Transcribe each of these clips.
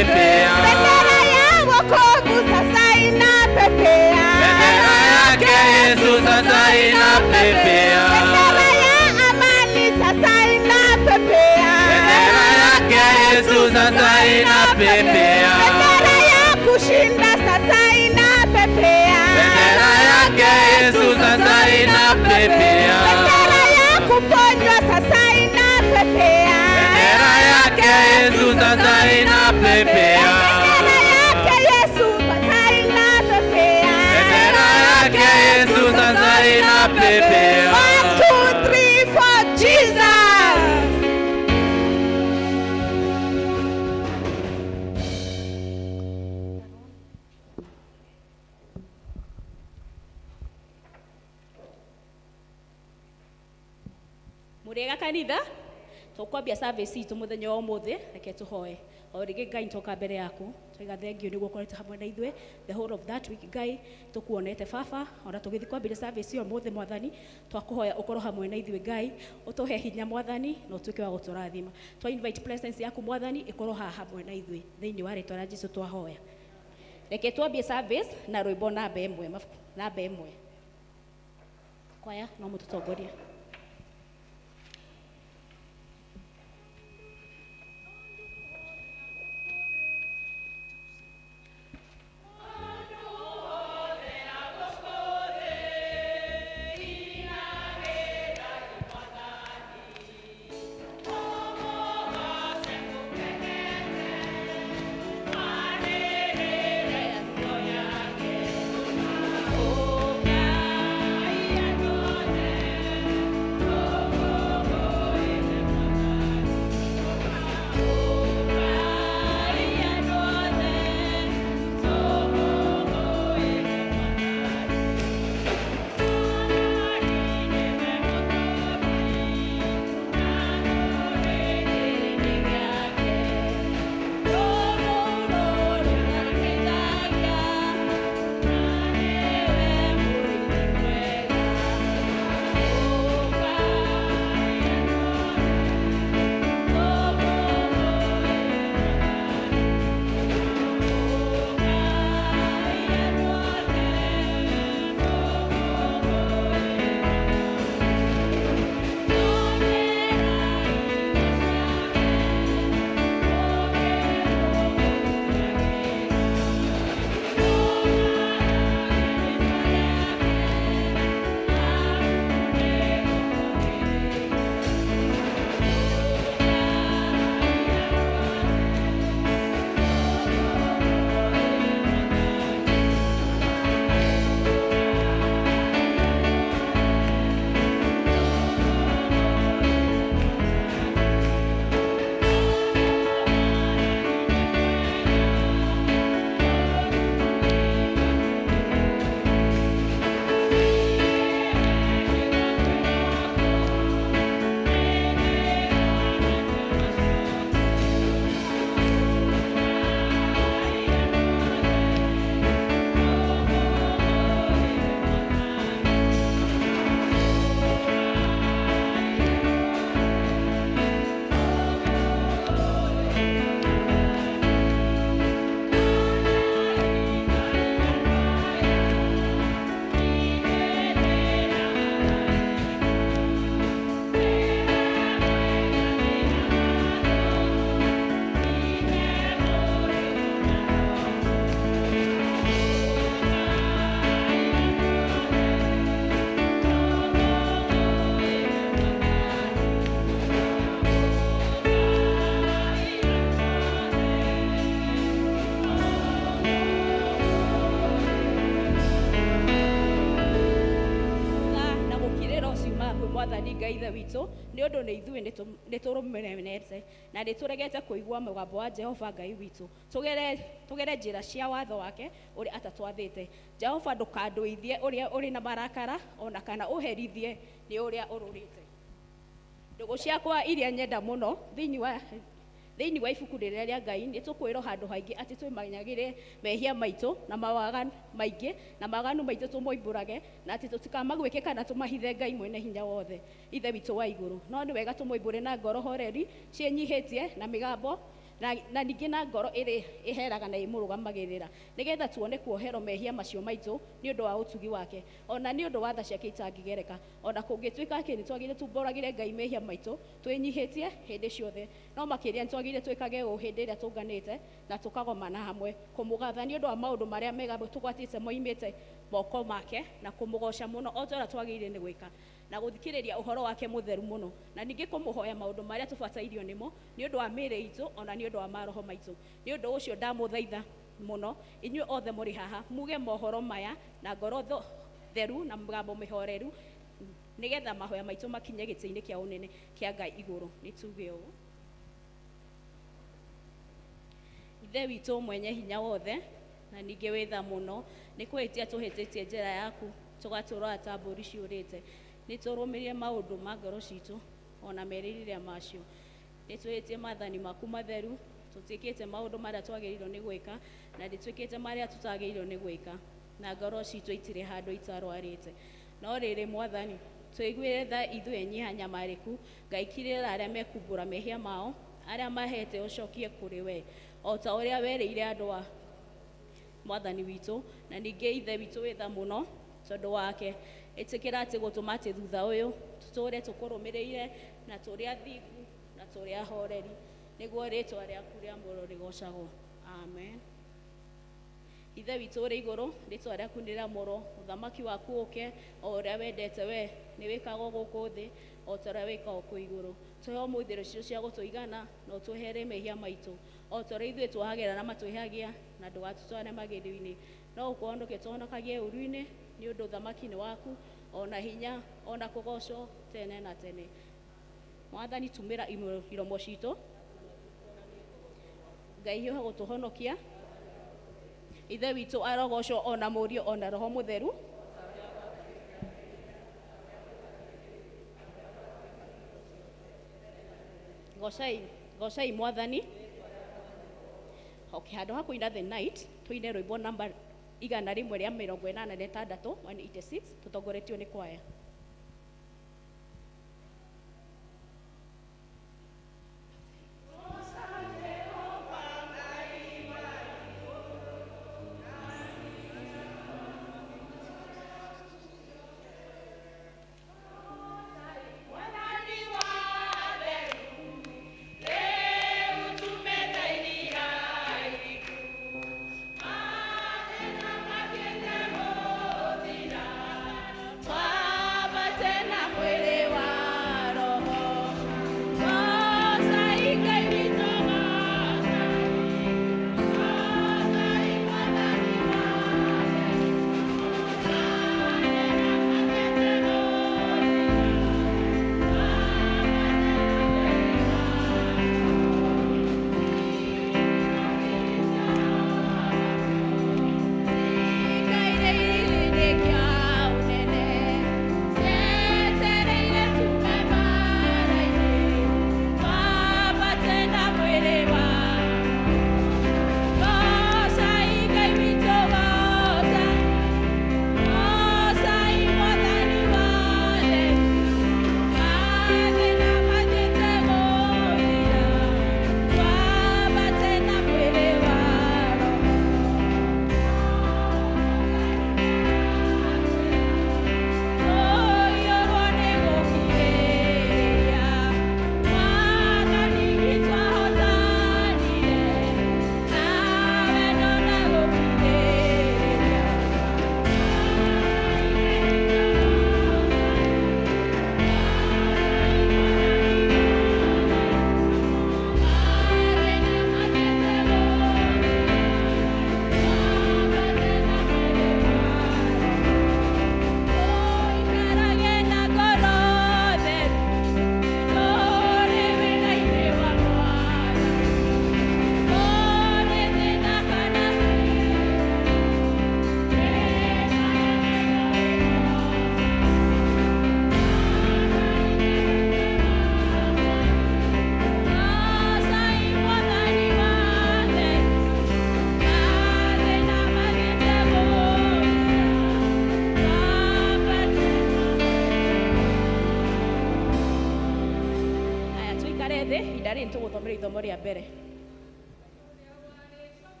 inapepea. Bendera ya wokovu sasa inapepea. Bendera yake Yesu sasa inapepea. Bendera ya amani sasa inapepea. Bendera yake Yesu sasa inapepea. Bendera ya kushinda sasa inapepea. Bendera yake Yesu sasa inapepea. Bendera ya kuponywa sasa inapepea. Bendera yake Yesu sasa inapepea. Bendera yake Yesu sasa inapepea. Bendera yake Yesu sasa inapepea. 1, 2, 3, 4, Jesus. Muriega kanitha, tũkwambia service itũ mũthenya wa ũmũthĩ. Reke tũhoe o rĩngĩ. Ngai, nĩtwoka mbere yaku, twaiga thengiũ nĩguo ũkoretwo hamwe na ithuĩ the whole of that week. Ngai, tũkuonete baba ona tũgĩthiĩ kwambĩrĩria service ĩyo ũmũthĩ. Mwathani, twakũhoya ũkorwo hamwe na ithuĩ. Ngai, ũtũhe hinya, Mwathani, na ũtuĩke wa gũtũrathima. Twa invite presence yaku, Mwathani, ĩkorwo haha hamwe na ithuĩ. Thĩinĩ wa rĩtwa rĩa Jesu twahoya. Reke twambie service na rwĩmbo namba 1, mabuku namba 1. Kwaya, no mũtũtongorie. Na gũkirĩra ũciumaga kwĩ Mwathani Ngai Ithe witũ, nĩ ũndũ nĩ ithuĩ nĩ tũrũmenete na nĩ tũregete kũigua mũgambo wa Jehova Ngai witũ, tũgere njĩra cia watho wake ũrĩa atatwathĩte. Jehova, ndũkandũithie ũrĩa ũrĩ na marakara, ona kana ũherithie nĩ ũrĩa ũrũrĩte. Ndũgũ ciakwa iria nyenda mũno, thĩinĩ wa ibuku rĩrĩa rĩa Ngai nĩ tũkwĩrwo handũ haingĩ atĩ twĩmenyagĩre mehia maitũ na mawaganu maingĩ na mawaganu maitũ tũmoimbũrage, na atĩ tũtikamagwĩke kana tũmahithe Ngai mwene hinya wothe, Ithe witũ wa igũrũ. No nĩ wega tũmoimbũre na ngoro horeri ciĩnyihĩtie na mĩgambo. na ningĩ na ngoro ĩrĩ ĩheraga na ĩmũrũgamagĩrĩra, nĩgetha tuone kuoherwo mehia macio maitũ nĩ ũndũ wa ũtugi wake, ona nĩ ũndũ wa tha ciake itangĩgereka. Ona kũngĩtuĩka atĩ nĩ twagĩrĩire tumbũragĩre Ngai mehia maitũ twĩnyihĩtie hĩndĩ ciothe, no makĩria nĩ twagĩrĩire twĩkage ũũ hĩndĩ ĩrĩa tũnganĩte na tũkagomana hamwe, kũmũgatha nĩ ũndũ wa maũndũ marĩa mega tũgwatĩte moimĩte moko make, na kũmũgoca mũno o ta ũrĩa twagĩrĩire nĩ gwĩka, na gũthikĩrĩria ũhoro wake mũtheru mũno, na ningĩ kũmũhoya maũndũ marĩa tũbatairio nĩmo nĩ ũndũ wa mĩĩrĩ itũ ona nĩ ũndũ wa maroho maitũ. Nĩ ũndũ ũcio ndamũthaitha mũno inyuĩ othe mũrĩ haha muge mohoro maya na ngoro theru na mũgambo mĩhoreru, nĩgetha mahoya maitũ makinye gĩtĩ-inĩ kĩa ũnene kĩa Ngai igũrũ. Nĩ tuge ũũ: Ithe witũ mwenye hinya wothe na ningĩ wĩ tha mũno, nĩ kwĩhĩtia tũhĩtĩtie njĩra yaku, tũgatũũra ta mbũri ciũrĩte. Nĩ tũrũmĩrĩre maũndũ ma ngoro citũ ona merirĩria macio. Nĩ twĩhĩtie maathani maku matheru, tũtiĩkĩte maũndũ marĩa twagĩrĩirwo nĩ gwĩka, na nĩ twĩkĩte marĩa tũtagĩrĩirwo nĩ gwĩka, na ngoro citũ itirĩ handũ itarwarĩte. No rĩrĩ Mwathani, tũiguĩre tha ithuĩ enyihanyamarĩku. Ngai kirĩra arĩa mekumbũra mehia mao, arĩa mahete ũcokie kũrĩ we, o ta ũrĩa werĩire andũ a Mwathani witũ. Na ningĩ Ithe witũ wĩ tha mũno tondũ wake, ĩtĩkĩra atĩ gũtũma atĩ thutha ũyũ tũtũũre tũkũrũmĩrĩire na tũrĩ athingu na tũrĩ ahoreri, nĩguo rĩtwa rĩaku rĩamũrwo rĩgocagwo. Amen. Ithe witũ ũrĩ igũrũ, rĩtwa rĩaku nĩ rĩamũrwo, ũthamaki waku ũke o ũrĩa wendete we, nĩ wĩkagwo gũkũ thĩ o ta ũrĩa wĩkagwo kũu igũrũ. Tũhe ũmũthĩ irio cia gũtũigana, na ũtũhere mehia maitũ o ta ũrĩa ithuĩ tuohagĩra na matwĩhagia, na ndũgatũtware magerio-inĩ, no ũkũhonokie tũhonokagie ũũru-inĩ, nĩ ũndũ ũthamaki nĩ waku, ona hinya, ona kũgocwo tene na tene. Mwathani, tumĩra iromo citũ. Ngai hiũha gũtũhonokia. Ithe witũ arogocwo ona Mũriũ ona Roho Mũtheru. Gocai, gocai Mwathani. Okay, handũ ha kũina the night, tũine rwĩmbo namba 186, 186, tũtongoretio nĩ kwaya. Twaba Ihinda rĩrĩ nĩtũgũthomera ithomo rĩa mbere.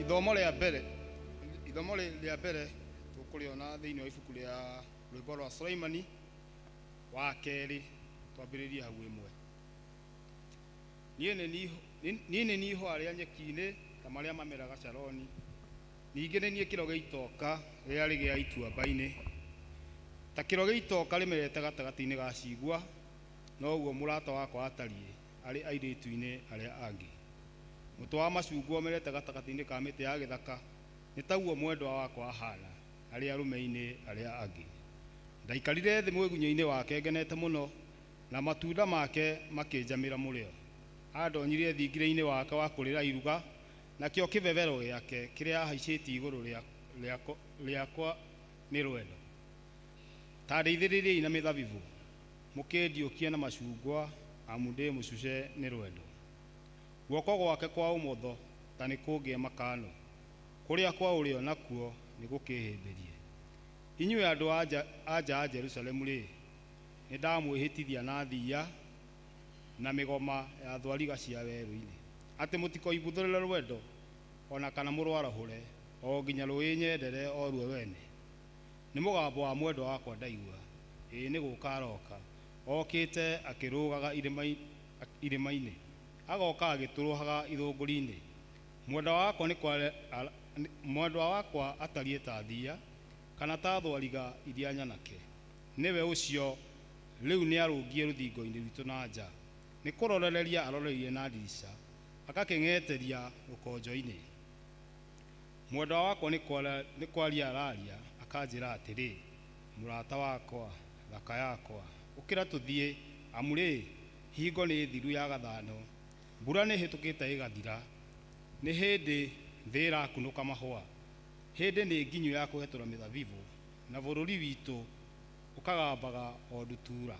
Ithomo rĩa mbere, ithomo rĩa mbere tũkũrĩona thĩinĩ wa ibuku rĩa rwĩmbo rwa Sulaimani wa kerĩ, twambĩrĩrie hau ĩmwe. Niĩ nĩ niĩ ihũa rĩa nyeki-inĩ ta marĩa mameraga Sharoni, ningĩ nĩ niĩ kĩro gĩa itoka rĩrĩa rĩgĩa ituamba-inĩ. Ta kĩro gĩa itoka rĩmerete gatagatĩ-inĩ ga cigua, noguo mũrata wakwa atariĩ arĩ airĩtu-inĩ arĩa angĩ. Mũtĩ wa macungwa ũmerete gatagatĩ-inĩ ka mĩtĩ ya gĩthaka, nĩ taguo mwendwa wakwa ahana arĩ arũme-inĩ arĩa angĩ. Ndaikarire thĩ mwĩgunyĩ-inĩ wake ngenete mũno, na matunda make makĩnjamĩra mũrĩo. Andonyirie thingira-inĩ wake wa kũrĩra iruga, nakĩo kĩbebero gĩake kĩrĩa ahaicĩtie igũrũ rĩakwa nĩ rwendo. Ta ndeithĩrĩriei na mĩthabibũ, mũkĩndiũkie na macungwa, amu ndĩ mũcuce nĩ rwendo. Guoko gwake kwa ũmotho ta nĩ kũngĩe makano, kũrĩa kwa ũrĩo nakuo nĩ gũkĩhĩmbĩrie. Inyuĩ andũ a nja a Jerusalemu-rĩ, nĩ ndamwĩhĩtithia na thiiya na mĩgoma ya thwariga cia werũ-inĩ, atĩ mũtikoimbuthũrĩre rwendo ona kana mũrwarahũre, o nginya rwĩnyendere o ruo rwene. Nĩ mũgambo wa mwendwa wakwa ndaigua, ĩĩ nĩ gũka aroka, okĩte akĩrũgaga irĩma-inĩ, agoka agĩtũrũhaga ithũngũri-inĩ. Mwendwa wakwa atariĩ ta thiiya, kana ta thwariga iria nyanake. Nĩwe ũcio rĩu nĩarũngiĩ rũthingo-inĩ rwitũ na nja, nĩ kũrorereria aroreirie na ndirica, agakĩng'eteria rũkonjo-inĩ. Mwendwa wakwa nĩ kwaria araria, akanjĩra atĩrĩ, mũrata wakwa, thaka yakwa, ũkĩra tũthiĩ, amu rĩ, hingo nĩ thiru ya gathano, mbura nĩ ĩhĩtũkĩte ĩgathira, nĩ hĩndĩ thĩ ĩrakunũka mahũa, hĩndĩ nĩ nginyu ya kũhetũra mĩthabibũ, na bũrũri witũ ũkagambaga o ndutura.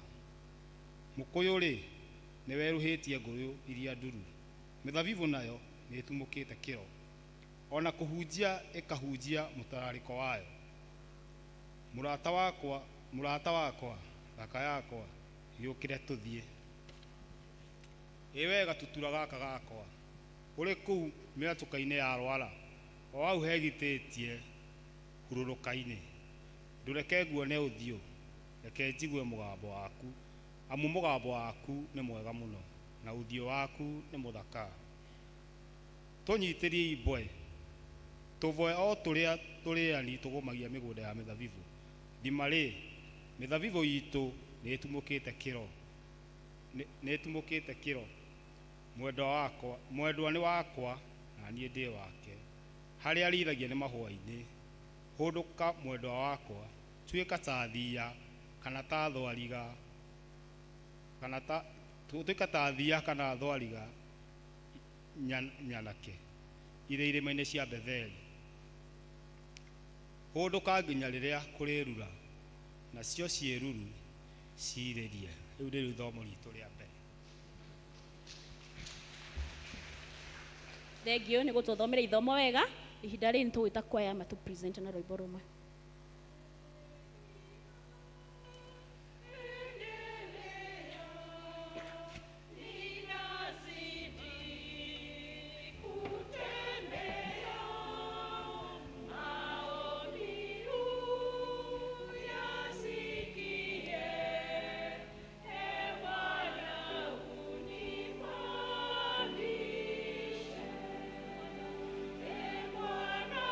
Mũkũyũ-rĩ, nĩ werũhĩtie ngũyũ iria nduru, mĩthabibũ nayo nĩ ĩtumũkĩte kĩro, ona kũhunjia ĩkahunjia mũtararĩko wayo. Mũrata wakwa, mũrata wakwa, thaka yakwa, gĩũkĩre tũthiĩ. Ĩ we gatutura gaka gakwa, ũrĩ kũu mĩatũka-inĩ ya rwara, o hau hegitĩtie hurũrũka-inĩ. Ndũreke nguone ũthiũ, reke njigue mũgambo waku, amu mũgambo waku nĩ mwega mũno, na ũthiũ waku nĩ mũthaka. Tũnyitĩrie imbwe, tũbwe o tũrĩa tũrĩani tũgũmagia mĩgũnda ya mĩthabibũ. Thima-rĩ, mĩthabibũ itũ nĩ ĩtumũkĩte kĩro, nĩ ĩtumũkĩte kĩro. Mwendwa wakwa, mwendwa nĩ wakwa, na niĩ ndĩ wake. Harĩa arĩithagia nĩ mahũa-inĩ. Hũndũka mwendwa wakwa, tuĩka ta thiiya, kana ta thwariga, kana ta tuĩka ta thiiya kana thwariga nyanake irĩ irĩma-inĩ cia Betheli. Hũndũka nginya rĩrĩa kũrĩrura, nacio ciĩruru cirĩrie. Rĩu nĩrĩo ithomo ritũ rĩa mbere. Thengiũ nĩ gũtũthomera ithomo wega. Ihinda rĩrĩ nĩtũgwĩta kwaya matũ present na rwĩmbo rũmwe. Bwana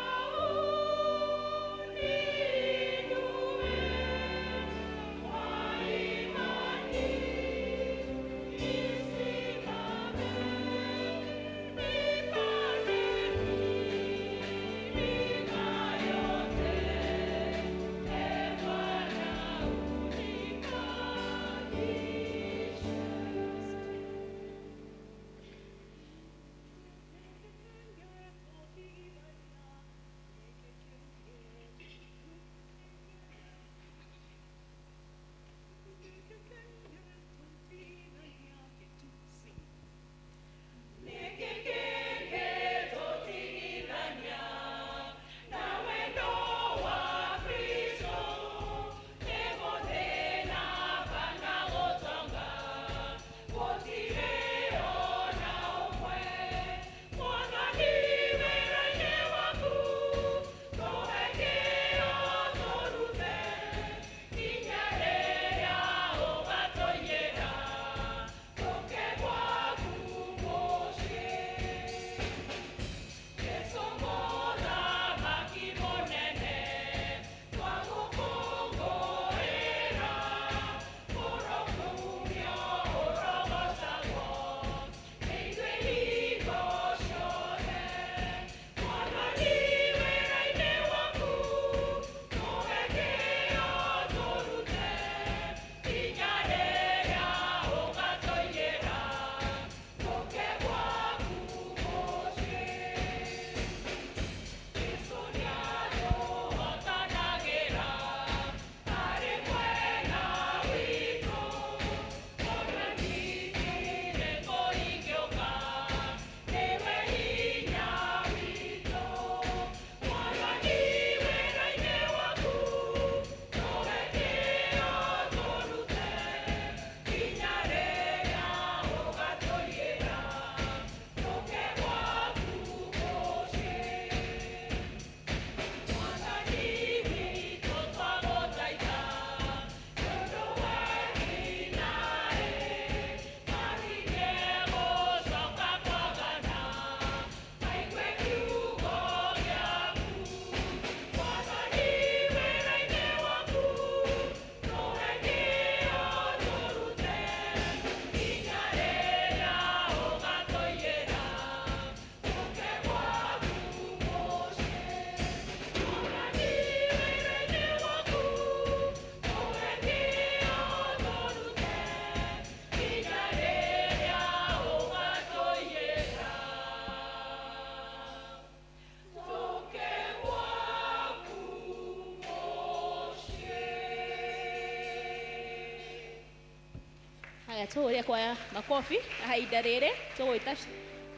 Tũhũre kwa makobi na ihinda rĩrĩ tũgwĩta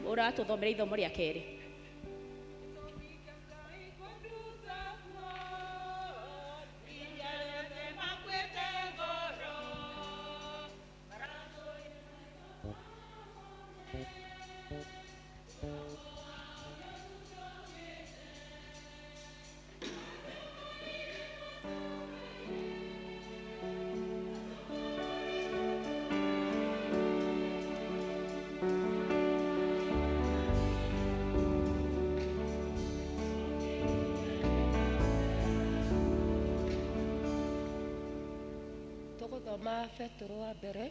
ũratũthomera ithomo rĩa kerĩ. Tũgũthoma Petero wa mbere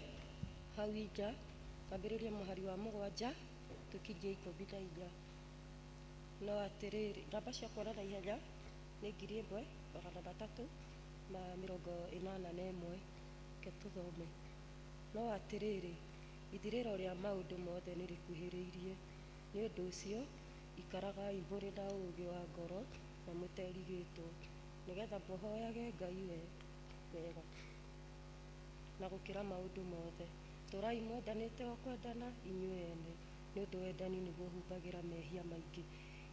hau inja twambĩrĩrie mũhari wa 7 tũkinyie 14. No atĩrĩrĩ, namba cia kuona na ihenya nĩ 1381. Reke tũthome. No atĩrĩrĩ, ithirĩro rĩa maũndũ mothe nĩrĩkuhĩrĩirie. Nĩ ũndũ ũcio ikaragai mũrĩ na ũũgĩ wa ngoro na mũterigĩtwo, nĩgetha mũhooyage Ngai wega. Na gũkĩra maũndũ mothe, tũrai mwendanĩte o kwendana inyuĩ ene, nĩ ũndũ wendani nĩguo ũhumbagĩra mehia maingĩ.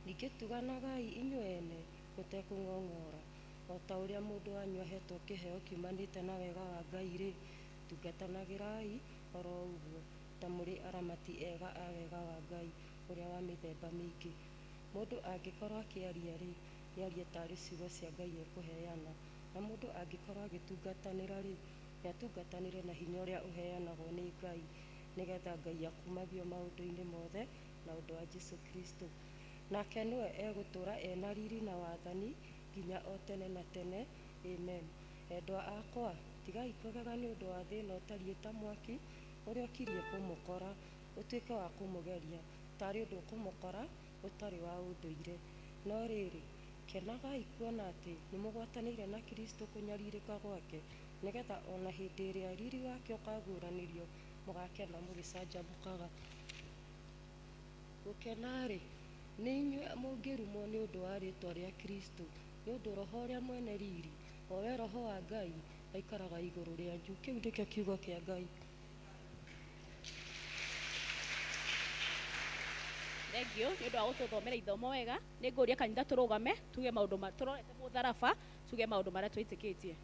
Ningĩ tuganagai inyuĩ ene mũtekũng'ong'ora, o ta ũrĩa mũndũ wanyu aheetwo kĩheo kiumanĩte na wega wa Ngai-rĩ, tungatanagĩrai oro ũguo, ta mũrĩ aramati ega a wega wa Ngai ũrĩa wa mĩthemba mĩingĩ. Mũndũ angĩkorwo akĩaria-rĩ, nĩarie taarĩ ciugo cia Ngai ekũheana, na mũndũ angĩkorwo agĩtungatanĩra-rĩ, nĩatungatanĩre na hinya ũrĩa ũheanagwo nĩ Ngai, nĩgetha Ngai akumagio maũndũ-inĩ mothe na ũndũ wa Jesũ Kristũ. Nake nĩwe egũtũũra ena riri na wathani nginya o tene na tene. Amen. Endwa akwa, tigai kũgega nĩ ũndũ wa thĩna ũtariĩ ta mwaki ũrĩa ũkirie kũmũkora, ũtuĩke wa kũmũgeria, taarĩ ũndũ ũkũmũkora ũtarĩ wa ũndũire. No rĩrĩ, kenagai kuona atĩ nĩmũgwatanĩire na Kristũ kũnyarirĩka gwake, nĩgetha o na hĩndĩ ĩrĩa riri wake ũkaguũranĩrio mũgakena mũgĩcanjamũkaga. Gũkena-rĩ, nĩ inyuĩ mũngĩrumwo nĩ ũndũ wa rĩĩtwa rĩa Kristũ, nĩ ũndũ Roho ũrĩa mwene riri, o we Roho wa Ngai, aikaraga igũrũ rĩanyu. Kĩu nĩkĩo kiugo kĩa Ngai. Thengiũ nĩ ũndũ wa gũtũthomera ithomo wega. Nĩ ngũria kanitha tũrũgame tuge maũndũ tũrorete mũtharaba, tuge maũndũ marĩa twĩtĩkĩtie.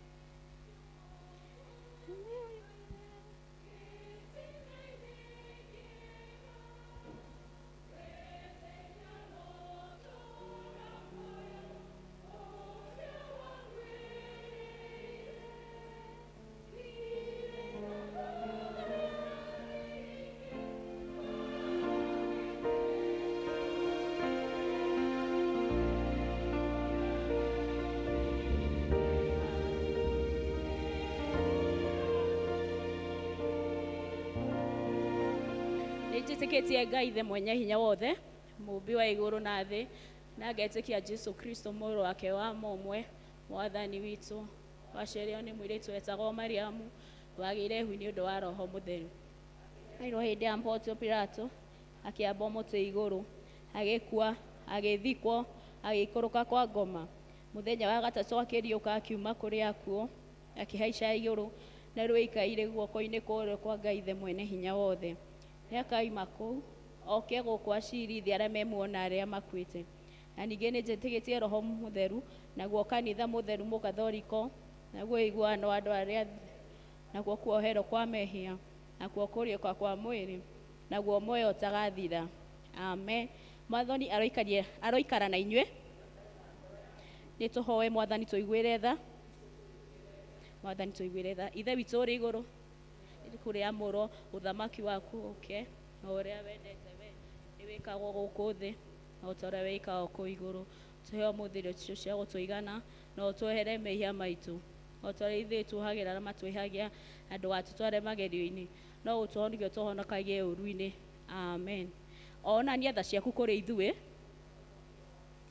Nĩnjĩtĩkĩtie Ngai ithe mwene hinya wothe, mũũmbi wa igũrũ na thĩ, na ngetĩkia Jesũ Kristũ mũrũ wake wa mũmwe, mwathani witũ, waciarirwo nĩ mũirĩtu wetagwo Mariamu, wagĩire ihu nĩ ũndũ wa Roho Mũtheru. Airwo hĩndĩ ya Pontio Pilato, akĩambwo mũtĩ igũrũ, agĩkua, agĩthikwo, agĩikũrũka kwa ngoma. Mũthenya wa gatatũ akĩriũka akiuma kũrĩ akuũ, akĩhaica igũrũ, na rĩu aikaire guoko-inĩ kwa ũrĩo kwa Ngai ithe mwene hinya wothe. Nĩakaima kũu oke gũkũ acirithie arĩa me muoyo na arĩa makuĩte. Na ningĩ nĩnjĩtĩkĩtie Roho Mũtheru, naguo kanitha mũtheru mũkathoriko, naguo ũiguano wa andũ arĩa, naguo kuoherwo kwa mehia, nakuo kũriũka kwa mwĩrĩ, naguo muoyo ũtagathira. Amen. Mwathani aroikara na inyuĩ. Nĩtũhoe Mwathani tũiguĩre tha. Mwathani tũiguĩre tha. Ithe witũ ũrĩ igũrũ, kũrĩamũrwo ũthamaki waku ũke, na ũrĩa wendete we nĩwĩkagwo gũkũ thĩ o ta ũrĩa wĩkagwo kũu igũrũ. Tũhe ũmũthĩ irio citũ cia gũtũigana, na ũtwehere mehia maitũ o ta ũrĩa ithuĩ tuohagĩra arĩa matwĩhagia, na ndũgatũtware magerio-inĩ, no ũtũhonokie ũtũhonokagie ũũru-inĩ. Amen. Onania tha ciaku kũrĩ ithuĩ.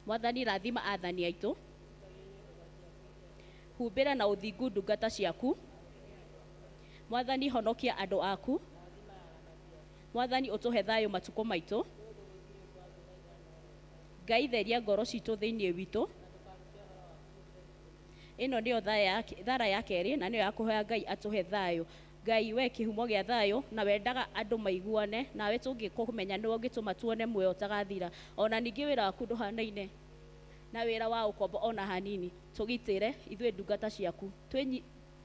Mwathani, rathima athani aitũ, humbĩra na ũthingu ndungata ciaku. Mwathani, honokia andũ aku. Mwathani, ũtũhe thayũ matukũ maitũ. Ngai, theria ngoro citũ thĩinĩ witũ. Ĩno nĩyo thara ya kerĩ, na nĩyo ya kũhoya Ngai atũhe thayũ. Ngai we kĩhumo gĩa thayũ na wendaga andũ maiguane nawe tũngĩkũmenya nĩwe ũngĩtũma tuone muoyo ũtagathira. Ona ningĩ wĩra waku ndũhanaine na wĩra wa ũkombo ona hanini. Tũgitĩre ithuĩ ndungata ciaku,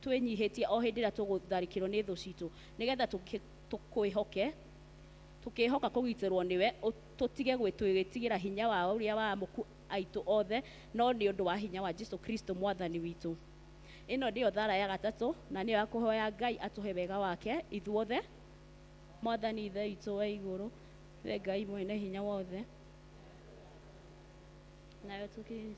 twĩnyihĩtie o hĩndĩ ĩrĩa tũgũtharĩkĩrwo nĩ thũ citũ, nĩgetha tũkwĩhoke, tũkĩhoka kũgitĩrwo nĩwe, tũtige gwĩtigĩra hinya wa ũrĩa wa amũku aitũ othe, no nĩ ũndũ wa hinya wa Jesu Kristo mwathani witũ. Ĩno nĩyo thara ya gatatũ na nĩyo ya kũhoya Ngai atũhe wega wake ithuothe. Mwathani Ithe witũ wa igũrũ, we Ngai mwene hinya wothe, nayo tũkĩ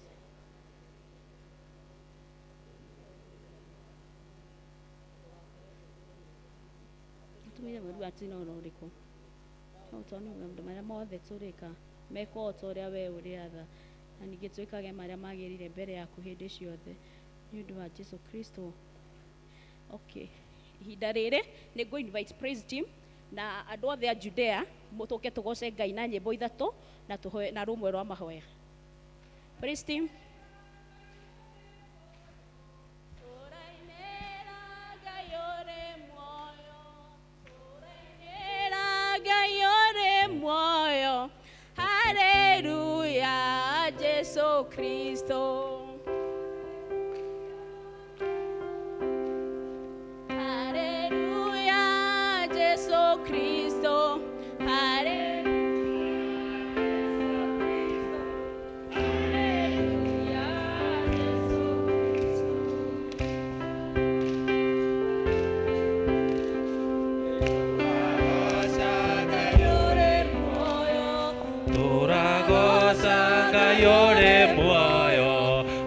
tumire mweri wa tina ona ũrĩkũ, no tuone maũndũ marĩa mothe tũrĩka mekwo o ta ũrĩa we ũrĩatha, na ningĩ twĩkage marĩa magĩrĩire mbere yaku hĩndĩ ciothe nĩ ũndũ wa Jesu Kristo. Okay, ihinda rĩrĩ nĩ ngũ invite praise team na andũ othe a Judea mũtũke tũgoce Ngai na nyĩmbo ithatũ na tũhoe na rũmwe rwa mahoya. Praise team. Ngai ũrĩ muoyo, haleluya Jesu Kristo. Haleluya Jesu Kristo. Haleluya Jesu Kristo. Tũragoca Ngai ũrĩ muoyo,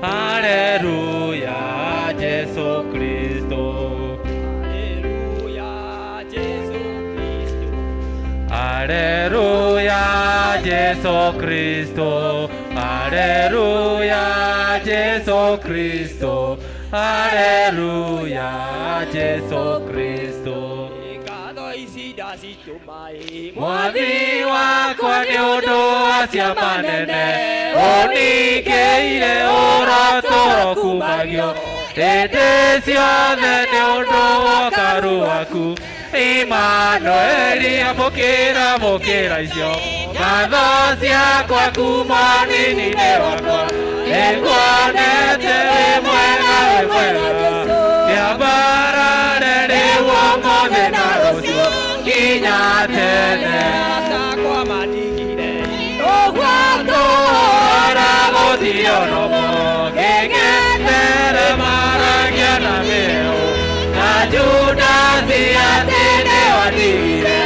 haleluya Jesu Kristo. Haleluya Jesu Kristo. Haleluya Jesu Kristo. Haleluya Jesu Kristo. Haleluya Jesu Kristo. Ngatho ici ndacitũma ĩ Mwathi wakwa nĩ ũndũ wa ciama nene ũningĩire ũratũro kumagio hĩndĩ ciothe nĩ ũndũ wa ũkaru waku. Imanueli, amũkĩra amũkĩra icio ngatho ciakwa kuma nini-inĩ wakwa, nĩnguonete wĩ mwega wĩ mwega, kĩambarare rĩu ũmũthĩ na rũciũ nginya tene. Atakwa mandigire Ũguo tũhora gũtirĩ ona ũmwe ngĩng'ethere maragia na mĩhehu na Judasi atĩ nĩwandigire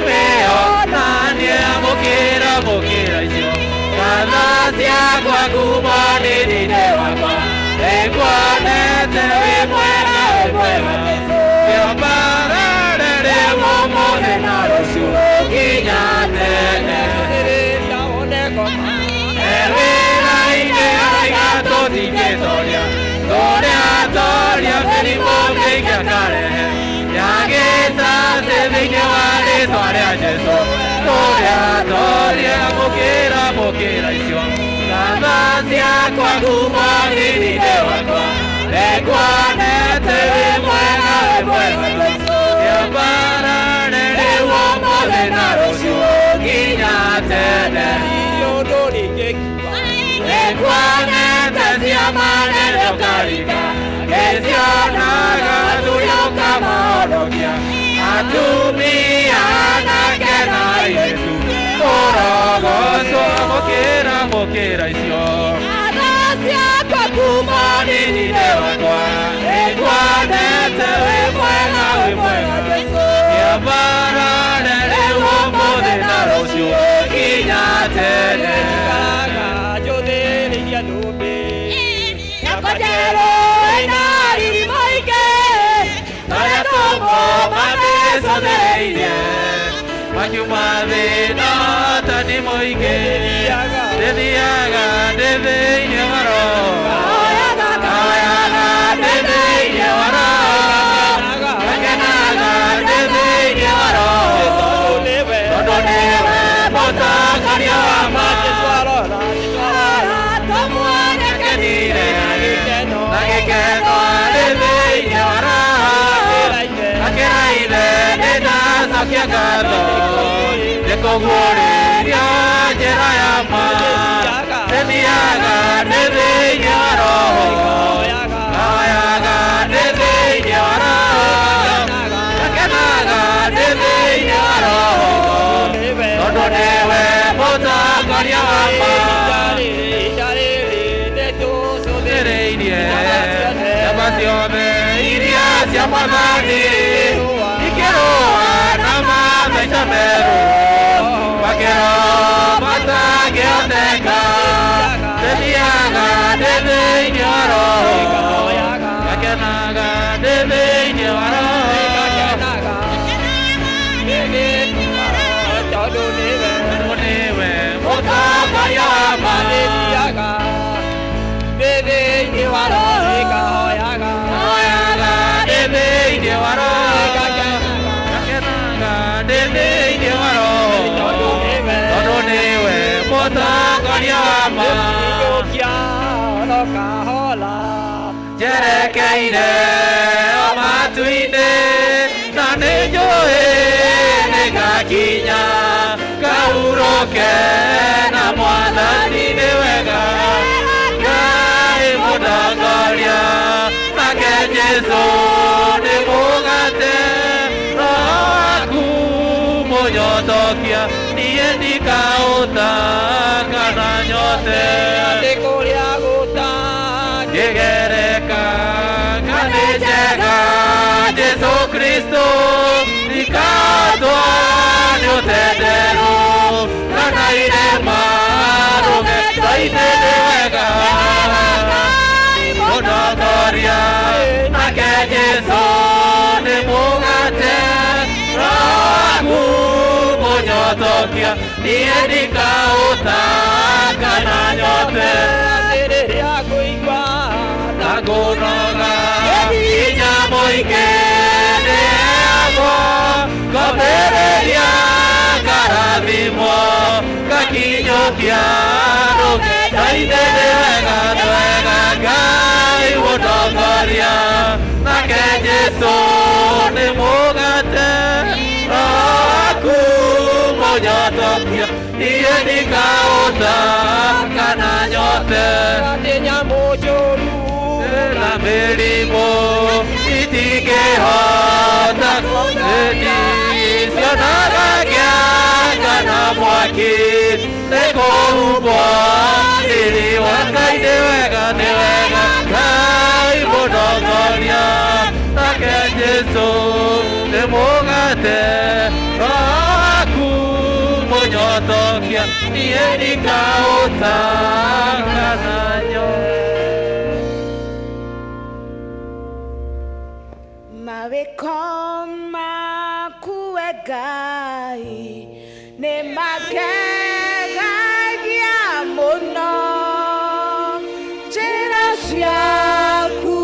mĩo na niĩ amũkĩra amũkĩra icio ngatho ciakwa kuma nini-inĩ wakwa, nĩnguonete wĩ mwega wĩ mwega, kĩambarare rĩu ũmũthĩ na rũciũ nginya tene. Rĩrĩa one ngoma Wĩra-inĩ araiga tũtingĩtoria, tũrĩa mĩrimũ mĩingĩ akarehe ya gĩcacĩ thĩinĩ wa rĩtwa rĩa Jesũ. Tũrĩa toria amũkĩra amũkĩra icio ngatho ciakwa kuma nini-inĩ wakwa, nĩnguonete wĩ mwega wĩ mwega, kĩambarare rĩu ũmũthĩ na rũciũ nginya tene. Ũndũ rĩngĩkiuga Nĩnguonete ciama nene ũkaringa, ngĩcionaga athuri ũkamahonokia, atumia anake na airĩtu kũrogocwo. Amũkĩra amũkĩra icio Ngatho ciakwa kuma nini-inĩ wakwa, nĩnguonete wĩ mwega wĩ mwega, kĩambarare rĩu ũmũthĩ na rũciũ nginya tene. Ikaraga njũthĩrĩirie thũmbĩ yakwa njerũ ĩna riri mũingĩ, Arĩa tũmwo mamĩcothereirie makiuma thĩna tani mũingĩ, ndĩthiaga ndĩ thĩinĩ wa Roho, ngahoyaga ndĩ thĩinĩ wa Roho, ngakenaga ndĩ thĩinĩ wa Roho, nĩwe tondũ nĩwe mũtongoria wa ma. Jesũ arora Jesũ arora Ngenire na gĩkeno arĩ thĩinĩ wa Roho, akĩraine. Gũcokia ngatho nĩ kũguũrĩria njĩra ya ma. Nĩthiaga ndĩ thĩinĩ wa Roho, hoyaga ndĩ thĩinĩ wa Roho, ngenaga ndĩ thĩinĩ wa Roho, tondũ nĩwe mũtongoria wakwa. Thĩrĩirie nyama ciothe iria cia Mwathani ikĩrũa na mabeca merũ makĩro matangĩhoteka. Ndĩthiaga ndĩ thĩinĩ wa Roho, ngakenaga ndĩ thĩinĩ wa Roho. Tondũ nĩwe Tondũ nĩwe mũtongoria wa ma. Nĩthiaga ndĩ thĩinĩ wa Roho, nĩngahoyaga. Hoyaga ndĩ thĩinĩ wa Roho, ngakenaga ndĩ thĩinĩ wa Roho, tondũ nĩwe mũtongoria wa ma. Gũkiaro kahola Njerekeire o matu-inĩ na nĩ njũĩ nĩngakinya ngahurũke na Mwathani. Nĩ wega Ngai mũtongoria, nake Jesũ nĩ mũgate, Roho waku mũnyotokia, niĩ ndikaũta kana nyote. Atĩ kũrĩa gũtangĩ Ngegereka nĩ njega Jesũ Kristo ndikatwa nĩ ũtenderũ kana irĩma rũgendo-inĩ. Nĩ wega mũtongoria, nake Jesũ nĩ mũgate, Roho waku mũnyotokia, niĩ ndikaũta kana nyote. Atĩ rĩrĩa ngũigua Na ngũnoga hinya mũingĩ nĩheagwo, ngomĩrĩria ngarathimwo ngakinyũkia rũgendo-inĩ. Nĩ wega, nĩ wega Ngai mũtongoria, nake Jesũ nĩ mũgate, Roho waku mũnyotokia, niĩ ndikaũta kana nyote. Atĩ nyamũ njũru Na mĩrimũ itingĩhota cionaga kĩa kana mwaki nĩ kũhumbwo riri wa Ngai. Nĩ wega, nĩ wega Ngai mũtongoria, nake Jesũ nĩ mũgate, Roho waku mũnyotokia, niĩ ndikaũta kana nyote. Mawĩko maku we Ngai nĩ magegagia mũno, njĩra ciaku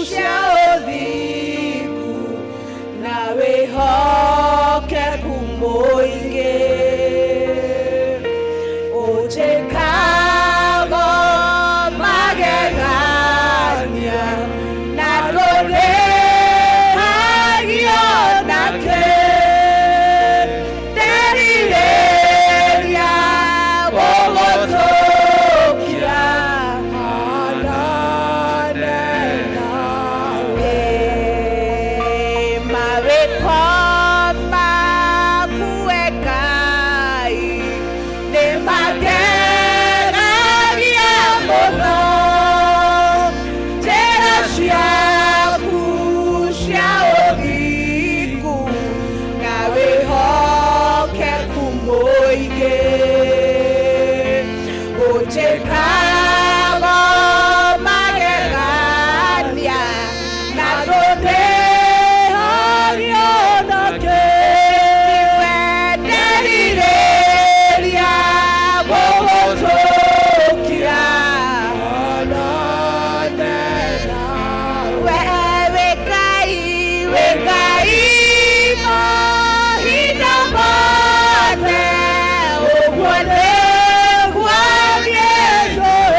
cia ũthingu na wĩhokeku mũingĩ. Ũnjĩkago magegania na ndũrĩhagio nakĩ, nderirĩria gũgũtũkia hanane nawe. Mawĩko maku we Ngai nĩ magegagia mũno, njĩra ciaku cia ũthingu na wĩhokeku mũingĩ. Ũnjĩkago magegania na ndũrĩhagio nakĩ, nderirĩria gũgũtũkia hanane nawe. Wĩ Ngai, wĩ Ngai mahinda mothe, ũguo nĩguo niĩ njũĩ.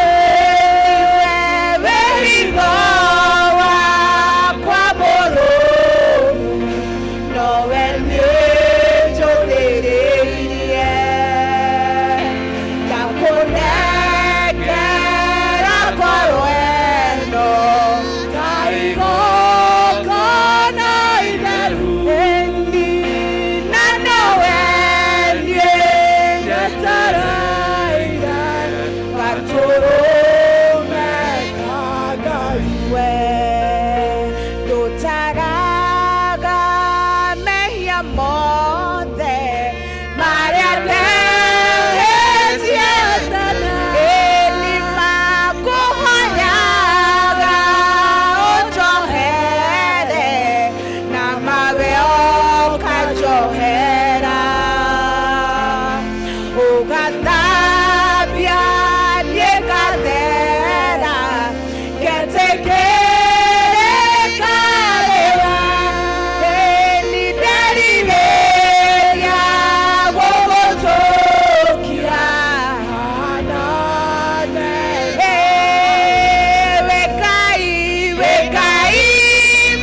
Gatũrũme ka Ngai. We ndũtaraga mehia mothe marĩa ndehĩtie, ĩĩ nĩmakũhoyaga ũnjohere, na mawe ũkanjohera, ũgathambia niĩ ngathera, ngetĩkĩrĩka nĩwe. Ĩĩ nĩnderirĩria gũgũtũkia. Ĩĩ wĩ Ngai, wĩ Ngai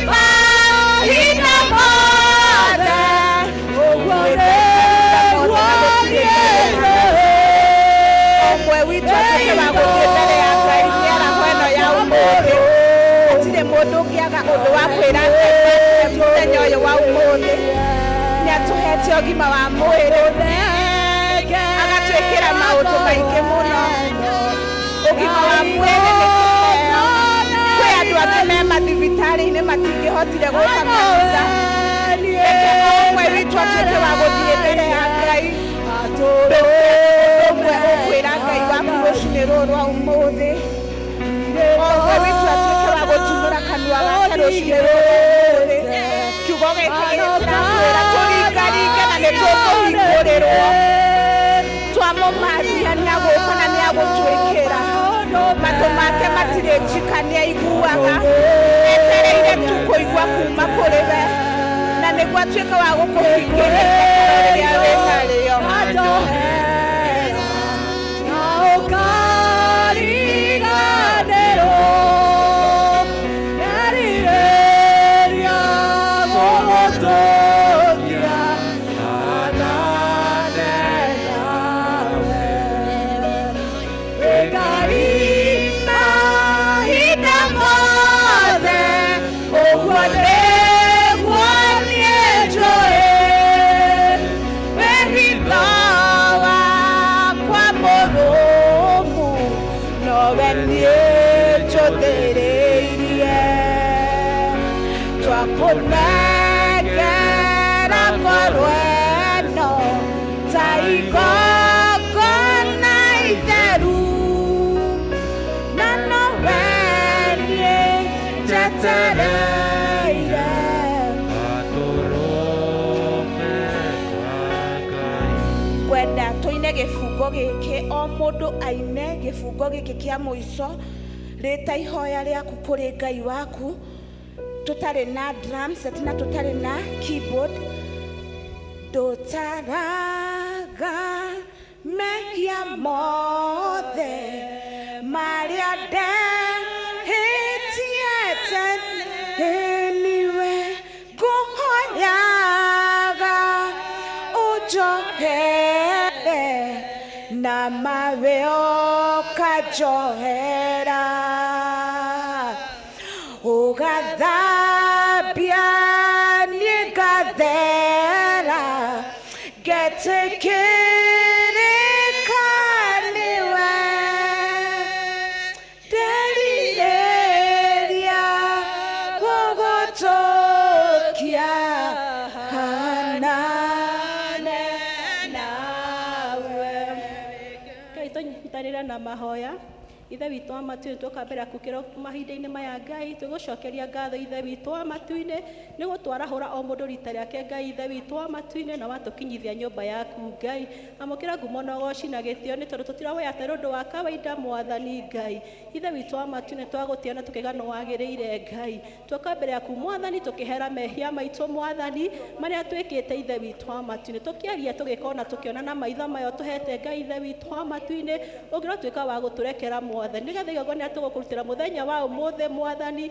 mahinda mothe, ũguo nĩguo niĩ. Ũmwe witũ atuĩke wa gũthiĩ mbere ya Ngai mĩaraho ĩno ya ũmũthĩ. Hatirĩ mũndũ ũngĩaga ũndũ wa kwĩra Ngai wake mũthenya ũyũ wa ũmũthĩ. Nĩ atũhete ũgima wa mwĩrĩ, agatwĩkĩra maũndũ maingĩ mũno. Ũgima wa mwĩrĩ nĩ kĩheo. Kwĩ andũ angĩ me mathibitarĩ-inĩ matingĩhotire gũka kanitha. Reke o ũmwe witũ atuĩke wa gũthiĩ mbere ya Ngai. Ũmwe ũkwĩra Ngai waku rũcinĩ rũrũ rwa ũmũthĩ, o ũmwe witũ atuĩke wa gũtumũra kanua gake rũcinĩ rũrũ rwa ũmũthĩ. Kiugo gĩkĩ kĩratwĩra tũringaringe na nĩ tũkũhingũrĩrwo. Twamũmathia nĩ agũka na nĩ agũtwĩkĩra. Matũ make matirĩ njika, nĩ aiguaga, etereire tu kũigua kuma kũrĩ we, na nĩguo atuĩke wa gũkũhingĩria ibataro rĩrĩa wĩ narĩo. Mahinda mothe, ũguo nĩguo niĩ njũĩ, wĩhitho wakwa mũrũmu nowe niĩ njũthĩrĩirie. Twakũnengera ngoro ĩno ta igongona itheru, na nowe niĩ njetereire. Ngwenda tũine gĩbungo gĩkĩ, o mũndũ aine gĩbungo gĩkĩ kĩa mũico rĩta ihoya rĩaku kũrĩ Ngai waku, tũtarĩ na drum set na tũtarĩ na keyboard. Ndũtaraga mehia mothe marĩa ndehĩtie tene, niwe ngũhoyaga ũnjohere, na mawe ũkanjohera, ũgathambia niĩ ngathera, ngetĩkĩrĩka nĩwe. Nderirĩria gũgũtũkia, hanane nawe. Ngai, tũnyitanĩre na mahoya. Ithe witũ wa matu-inĩ, twoka mbere yaku kĩro mahinda-inĩ maya, Ngai, twĩgũcokeria ngatho. Ithe witũ wa matu-inĩ, nĩ gũtwarahũra o mũndũ rita rĩake. Ngai Ithe witũ wa matu-inĩ, na watũkinyithia nyũmba yaku, Ngai, amũkĩra ngumo na ũgoci na gĩtĩo, nĩ tondũ tũtirahoya atĩ ũndũ wa kawaida. Mwathani Ngai Ithe witũ wa matu-inĩ, twagũtĩa na tũkĩga nĩ wagĩrĩire. Ngai, twoka mbere yaku, Mwathani, tũkĩhera mehia maitũ, Mwathani, marĩa twĩkĩte. Ithe witũ wa matu-inĩ, tũkĩaria, tũgĩka ona tũkĩona na maitho mayo tũhete. Ngai Ithe witũ wa matu-inĩ, ũngĩrotuĩka wa gũtũrekera, Mwathani. Mwathani, nĩgetha igongona rĩrĩa tũgũkũrutĩra mũthenya wa ũmũthĩ Mwathani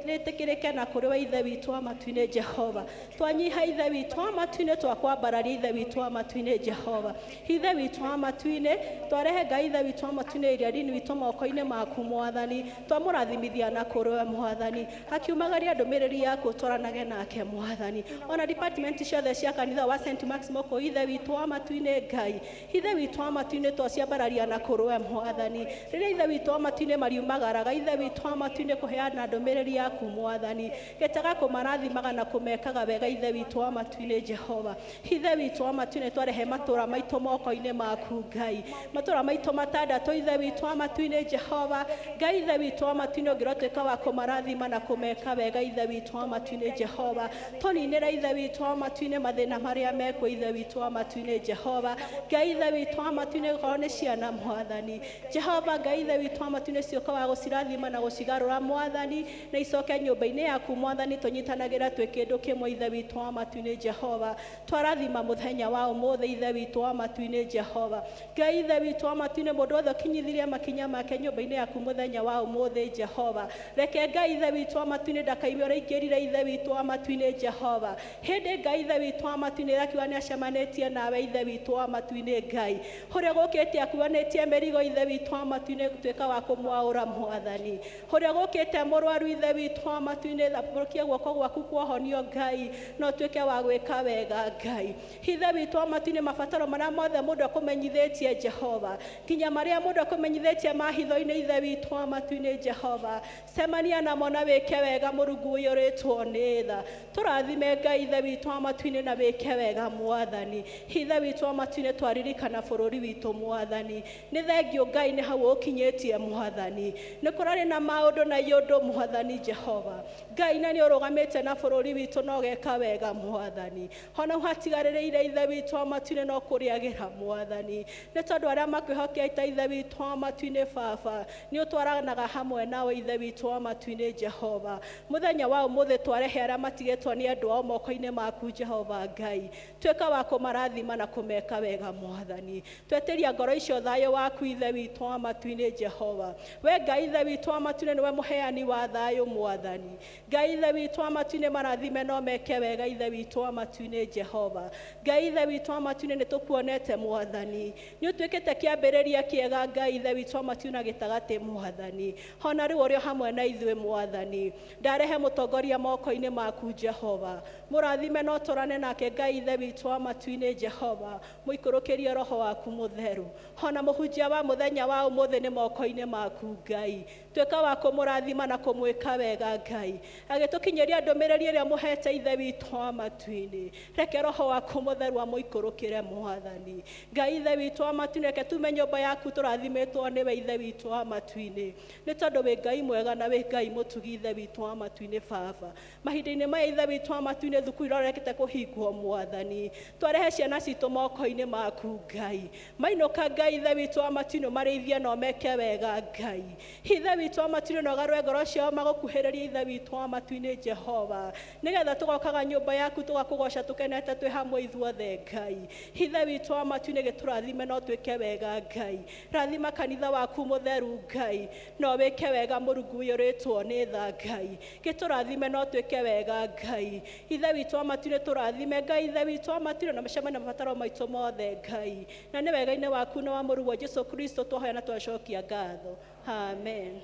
rĩtĩkĩrĩke na kũrĩ we Ithe witũ wa matu-inĩ Jehova. Twanyiha Ithe witũ wa matu-inĩ, twakwambararia Ithe witũ wa matu-inĩ Jehova. Ithe witũ wa matu-inĩ, twarehe Ngai Ithe witũ wa matu-inĩ iria rini witũ moko-inĩ maku Mwathani, twamũrathimithia na kũrĩ we Mwathani, akiumagaria ndũmĩrĩri yaku ũtwaranage nake Mwathani. Ona department ciothe cia kanitha wa St. Maximo kũ Ithe witũ wa matu-inĩ Ngai, Ithe witũ wa matu-inĩ twaciambararia na kũrĩ we Mwathani. Rĩrĩa Ithe witũ wa matu-inĩ mariumagaraga Ithe witũ wa matu-inĩ kũheana ndũmĩrĩri yaku Mwathani, gĩtaga kũmarathimaga na kũmekaga wega Ithe witũ wa matu-inĩ Jehova. Ithe witũ wa matu-inĩ twarehe matũra maitũ moko-inĩ maku Ngai, matũra maitũ matandatũ Ithe witũ wa matu-inĩ Jehova. Ngai Ithe witũ wa matu-inĩ ũngĩrotuĩka wa kũmarathima na kũmeka wega Ithe witũ wa matu-inĩ Jehova. Tũninĩre Ithe witũ wa matu-inĩ mathĩna marĩa mekuo Ithe witũ wa matu-inĩ Jehova. Ngai Ithe witũ wa matu-inĩ korwo nĩ ciana Mwathani Jehova, Ngai Ithe witũ wa matu-inĩ ciũka wa gũcirathima na gũcigarũra Mwathani, na icoke nyũmba-inĩ yaku Mwathani, tũnyitanagĩra twĩ kĩndũ kĩmwe Ithe witũ wa matu-inĩ Jehova. Twarathima mũthenya wa ũmũthĩ Ithe witũ wa matu-inĩ Jehova. Ngai Ithe witũ wa matu-inĩ, mũndũ wothe ũkinyithirie makinya make nyũmba-inĩ yaku mũthenya wa ũmũthĩ Jehova, reke Ngai Ithe witũ wa matu-inĩ ndakaigue ũrĩa aingĩrire Ithe witũ wa matu-inĩ Jehova. Hĩndĩ Ngai Ithe witũ wa matu-inĩ akiuga nĩ acemanĩtie nawe Ithe witũ wa matu-inĩ Ngai, ũrĩa gũkĩte akuanĩtie mĩrigo Ithe witũ wa matu-inĩ tuĩka wa kũmwaũra Mwathani, ũrĩa gũkĩte mũrwaru Ithe witũ wa matu-inĩ thambũrũkia guoko gwaku kuohonio Ngai, no tuĩke wa gwĩka wega Ngai. Ithe witũ wa matu-inĩ mabataro marĩa mothe mũndũ akũmenyithĩtie Jehova, nginya marĩa mũndũ akũmenyithĩtie mahitho-inĩ Ithe witũ wa matu-inĩ Jehova, cemania namo na wĩke wega Mũrungu ũiyũrĩtwo nĩ tha. Tũrathime Ngai Ithe witũ wa matu-inĩ na wĩke wega Mwathani. Ithe witũ wa matu-inĩ twaririkana bũrũri witũ Mwathani, nĩ thengio Ngai nĩ hau ũkinyĩtie Mwathani, nĩ kũrarĩ na maũndũ na iũndũ Mwathani Jehova. Ngai na nĩ ũrũgamĩte na bũrũri witũ na ũgeka wega Mwathani, ona hatigarĩrĩire Ithe witũ wa matu-inĩ no kũrĩagĩra Mwathani, nĩ tondũ arĩa makwĩhokete Ithe witũ wa matu-inĩ Baba nĩ ũtwaranaga hamwe nao Ithe witũ wa matu-inĩ Jehova. Mũthenya wa ũmũthĩ twarehe arĩa matigĩtwo nĩ andũ ao moko-inĩ maku Jehova Ngai, tuĩka wa kũmarathima na kũmeka wega Mwathani. Twetĩria ngoro icio thayũ waku Ithe witũ wa matu-inĩ Jehova. We Ngai Ithe witũ wa matu-inĩ nĩwe mũheani wa thayũ Mwathani. Ngai Ithe witũ wa matu-inĩ marathime no meke wega Ithe witũ wa matu-inĩ Jehova. Ngai Ithe witũ wa matu-inĩ nĩ tũkuonete Mwathani, nĩ ũtuĩkĩte kĩambĩrĩria kĩega Ngai Ithe witũ wa matu-inĩ na gĩtagatĩ Mwathani, ona rĩu ũrĩ o hamwe na ithuĩ Mwathani. Ndarehe mũtongoria moko-inĩ maku Jehova, mũrathime no tũrane nake Ngai Ithe witũ wa matu-inĩ Jehova, mũikũrũkĩrie roho waku mũtheru. Ona mũhunjia wa mũthenya wa ũmũthĩ nĩ moko-inĩ maku Ngai, tuĩka wa kũmũrathima na kũmwĩka wega Ngai, agĩtũkinyĩria ndũmĩrĩri ĩrĩa mũhete Ithe witũ wa matu-inĩ. Reke roho waku mũtheru amũikũrũkĩre Mwathani. Ngai Ithe witũ wa matu-inĩ, reke tume nyũmba yaku tũrathimĩtwo nĩwe Ithe witũ wa matu-inĩ, nĩ tondũ wĩ Ngai mwega na wĩ Ngai mũtugi Ithe witũ wa matu-inĩ Baba. Mahinda-inĩ maya Ithe witũ wa matu-inĩ thukuru irorekete kũhingwo Mwathani, twarehe ciana citũ moko-inĩ maku Ngai, mainũka Ngai Ithe witũ wa matu-inĩ ũmarĩithie na ũmeke wega Ngai. Ithe witũ wa matu-inĩ na ũgarũre ngoro ciao magũkuhĩrĩrie Ithe witũ wa matu-inĩ Jehova, nĩgetha tũgokaga nyũmba yaku tũgakũgoca tũkenete twĩ hamwe ithuothe Ngai. Ithe witũ wa matu-inĩ gĩtũrathime no twĩke wega Ngai. Rathima kanitha waku mũtheru Ngai, no wĩke wega Mũrungu ũiyũrĩtwo nĩ tha Ngai. Gĩtũrathime no twĩke wega Ngai. Ithe witũ wa matu-inĩ tũrathime Ngai Ithe witũ wa matu-inĩ na mĩcemanio na mabataro maitũ mothe Ngai, na nĩ wega-inĩ waku na wa Mũrũguo Jesũ Kristo twahoya na twacokia ngatho. Amen.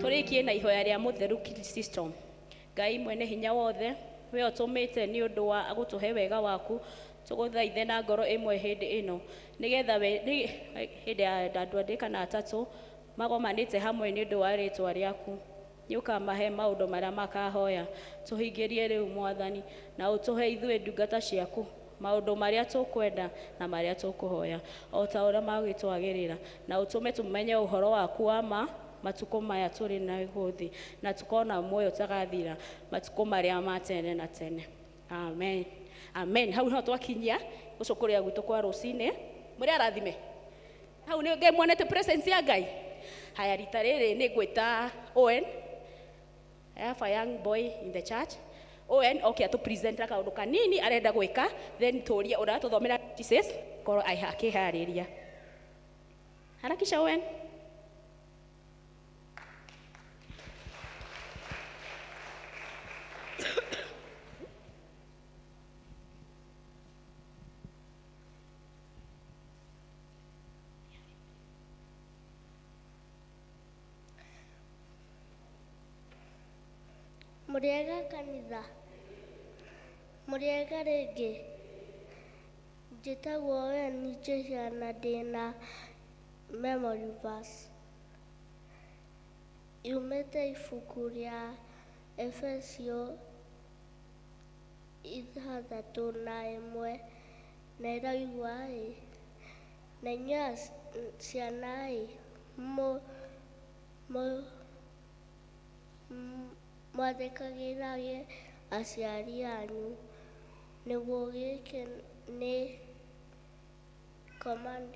Tũrĩkie na ihoya rĩa mũtheru system. Ngai mwene hinya wothe, we ũtũmĩte nĩ ũndũ wa gũtũhe wega waku, tũgũthaithe na ngoro ĩmwe hĩndĩ ĩno, nĩgetha we hĩndĩ ya andũ andĩ kana atatũ magomanĩte hamwe nĩ ũndũ wa rĩtwa rĩaku, nĩ ũkamahe maũndũ marĩa makahoya. Tũhingĩrie rĩu Mwathani, na ũtũhe ithuĩ ndungata ciaku Maũndũ marĩa tũkwenda na marĩa tũkũhoya o ta ũrĩa magĩtwagĩrĩra, na ũtũme tũmenye ũhoro waku wa ma matukũ maya tũrĩ naguo thĩ, na tukona muoyo ũtagathira matukũ marĩa ma tene na tene. Amen, amen. Hau no twakinyia gũcũkũrĩa gwitũ kwa rũcinĩ. Mũrĩ arathime hau nĩ Ngai mwonete presence ya Ngai. Haya, rita rĩrĩ nĩ ngwĩta Owen. I have a young boy in the church. Owen oke atũ present kaũndũ kanini arenda gwĩka, then tũrie ũratũthomera Jesus korwo akĩharĩria. Harakisha, Owen. Mũrĩega kanitha, mũrĩega rĩngĩ. Njĩtagwo Owen Njihia na ndĩna memory verse yumĩte ibuku rĩa Efesio 6:1, na ĩraigua ĩ, na inyuĩ ciana ĩ, mwathĩkagĩrage aciari anyu, nĩguo gĩkĩ nĩ command,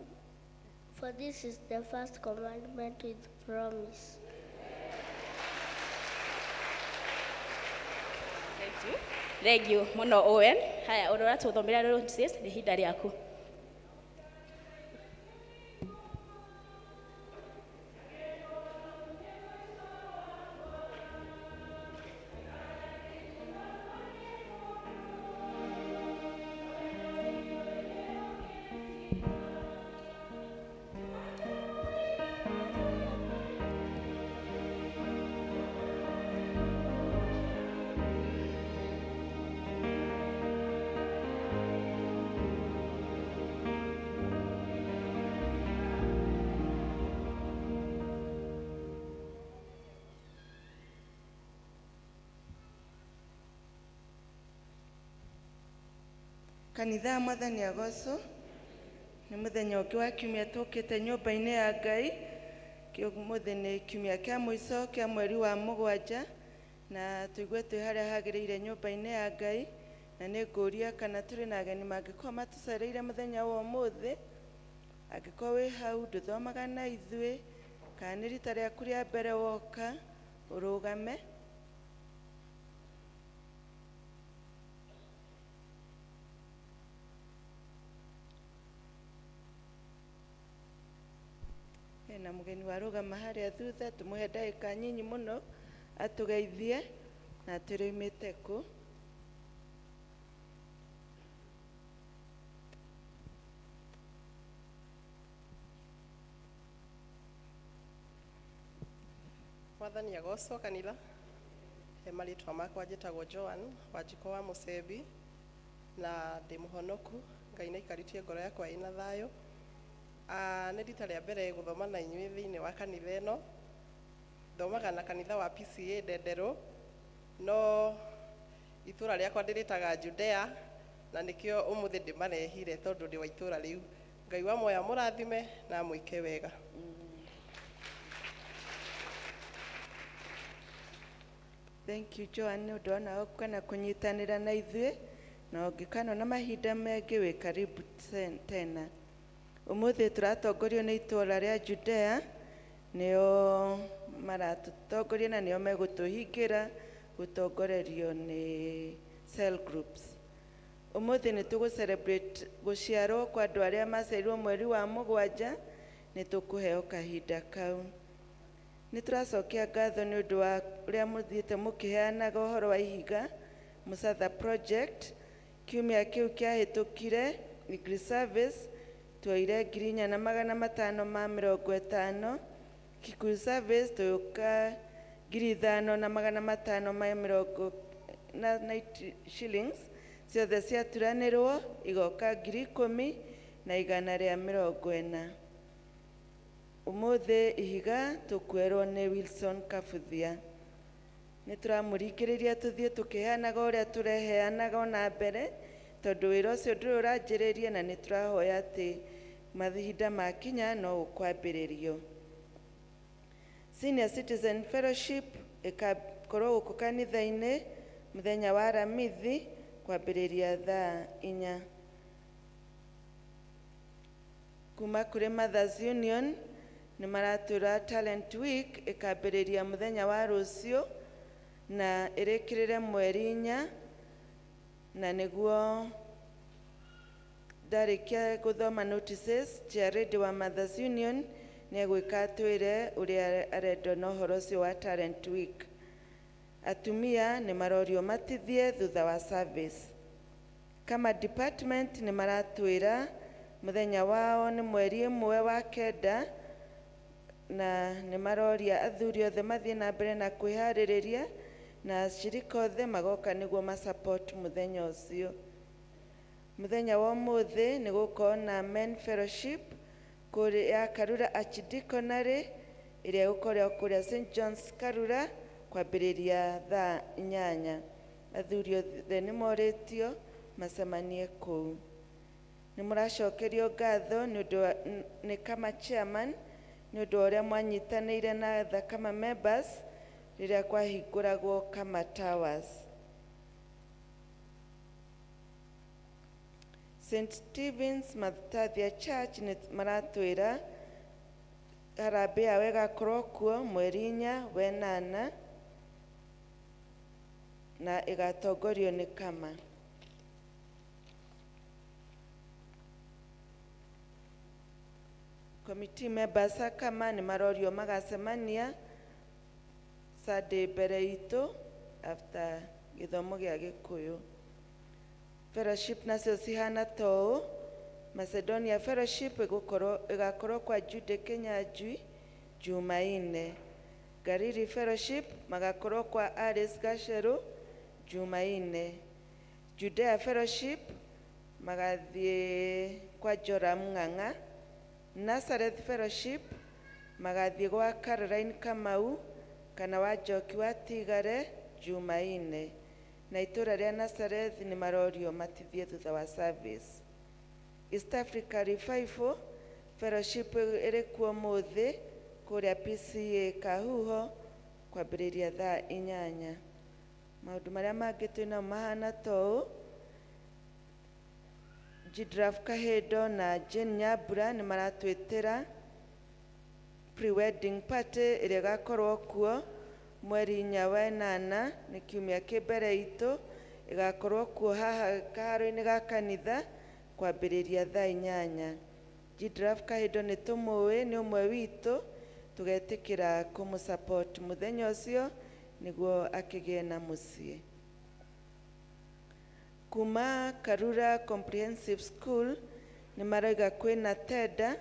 for this is the first commandment with promise. Thank you. Thank you mũno, Owen. Haya, ũrĩa ũratũthomera rĩu sis, nĩ ihinda rĩaku. Kanitha ya Mwathani agocwo. Nĩ mũthenya ũngĩ wa kiumia tũkĩte nyũmba-inĩ ya Ngai. Ũmũthĩ nĩ kiumia kĩa mũico kĩa mweri wa mũgwanja, na tũigue twĩ harĩa hagĩrĩire nyũmba-inĩ ya Ngai. Na nĩ ngũria kana tũrĩ na ageni mangĩkorwo matũcereire mũthenya wa ũmũthĩ. Angĩkorwo wĩ hau ndũthomaga na ithuĩ, kana nĩ rita rĩaku rĩa mbere woka, ũrũgame. Hena mũgeni warũgama harĩa thutha, tũmũhe ndagĩka nyinyi mũno atũgeithie na atwĩre oimĩte kũ. Mwathani agocwo, kanitha. He marĩtwa makwa njĩtagwo Joan Wanjikũ wa Mũcebi na ndĩ mũhonoku. Ngai nĩ aikarĩtie ngoro yakwa ĩna thayũ. Nĩ rita rĩa mbere gũthoma na inyuĩ thĩinĩ wa kanitha ĩno. Thomaga na kanitha wa PCA Ndenderũ, no itũra rĩakwa ndĩrĩtaga Judea, na nĩkĩo ũmũthĩ ndĩmarehire tondũ ndĩ wa itũra rĩu. Ngai wa muoyo amũrathime na amwĩke wega. Thank you, Joan, nĩ ũndũ wa nawe kana kũnyitanĩra na ithuĩ, na ũngĩkana na mahinda mengĩ wĩ karibu tena. Ũmũthĩ tũratongorio nĩ itũra rĩa Judea, nĩo maratũtongoria na nĩo megũtũhingĩra gũtongorerio nĩ cell groups. Ũmũthĩ nĩ tũgũ celebrate gũciarwo kwa andũ arĩa maciarirwo mweri wa mũgwanja, nĩ tũkũheo kahinda kau. Nĩ tũracokia ngatho nĩ ũndũ wa ũrĩa mũthiĩte mũkĩheanaga ũhoro wa ihiga Musatha project. Kiumia kĩu kĩahĩtũkire English service tuoire 4,550, Kikuyu service tũgĩũka 5,590 na 90 shillings, ciothe ciaturanĩrwo igoka 10,140. Ũmũthĩ ihiga tũkuerwo nĩ Wilson Kabuthia. Nĩ tũramũringĩrĩria tũthiĩ tũkĩheanaga ũrĩa tũreheanaga ona mbere. Tondũ wĩra ũcio ndũrĩ ũranjĩrĩria na nĩ tũrahoya atĩ mahinda makinya no ũkwambĩrĩrio. Senior Citizen Fellowship ĩgakorwo gũkũ kanitha-inĩ mũthenya wa Aramithi kwambĩrĩria thaa 4. Kuma kũrĩ Mothers Union nĩ maratwĩra Talent Week ĩkambĩrĩria mũthenya wa rũciũ na ĩrĩkĩrĩre mweri 4, na nĩguo ndarĩkia gũthoma notices, chairlady wa Mothers Union nĩ egwĩka atwĩre ũrĩa arendwo na ũhoro ũcio wa Talent Week. Atumia nĩ marorio matithie thutha wa service. Kama department nĩ maratwĩra mũthenya wao nĩ mweri 1 wa 9, na nĩ maroria athuri othe mathiĩ na mbere na kwĩharĩrĩria na acirika othe magoka nĩguo masupport mũthenya ũcio. Mũthenya wa ũmũthĩ nĩ gũkorwo na Men Fellowship kũrĩ ya Karura Archdeaconry ĩrĩa ĩgũkorwo kũrĩa St John's Karura kwambĩrĩria thaa 8. Athuri othe nĩ morĩtio macemanie kũu. Nĩ mũracokerio ngatho nĩ ũndũ wa nĩ kama chairman nĩ ũndũ wa ũrĩa mwanyitanĩire na the kama members rĩrĩa kwahingũragwo Kama Towers. St Stephen's Mathathia Church nĩ maratwĩra harambee yao ĩgakorwo kuo mweri 4 wenana na ĩgatongorio nĩ Kama. Committee members a Kama nĩ marorio magacemania Sunday mbere itũ after gĩthomo gĩa Gĩkũyũ. Fellowship nacio cihana ta ũũ: Macedonia Fellowship ĩgakorwo kwa Jude Kinyanjui Jumaine. Gariri Fellowship magakorwo kwa Alice Gacheru Jumaine. Judea Fellowship magathiĩ kwa Joram Ng'ang'a. Nazareth Fellowship magathiĩ gwa Caroline Kamau kana wa Njoki wa Tigare Jumaine. Na itũra rĩa Nazareth nĩ marorio matithie thutha wa service. East Africa Revival Fellowship ĩrĩ kuo ũmũthĩ kũrĩa PCA Kahuho kwambĩrĩria thaa 8. Maũndũ marĩa mangĩ twĩnamo mahana ta ũũ: Jidraf Kahindo na Jane Nyambura nĩ maratwĩtĩra pre-wedding party ĩrĩa ĩgakorwo kuo mweri 4 wa 8, nĩ kiumia kĩ mbere itũ. Ĩgakorwo kuo haha kaharo-inĩ ga kanitha kwambĩrĩria thaa 8. Jidraf Kahindo nĩ tũmũĩ, nĩ ũmwe witũ, tũgetĩkĩra kũmũsupport mũthenya ũcio nĩguo akĩgĩe na mũciĩ. Kuma Karura Comprehensive School nĩ marauga kwĩna tenda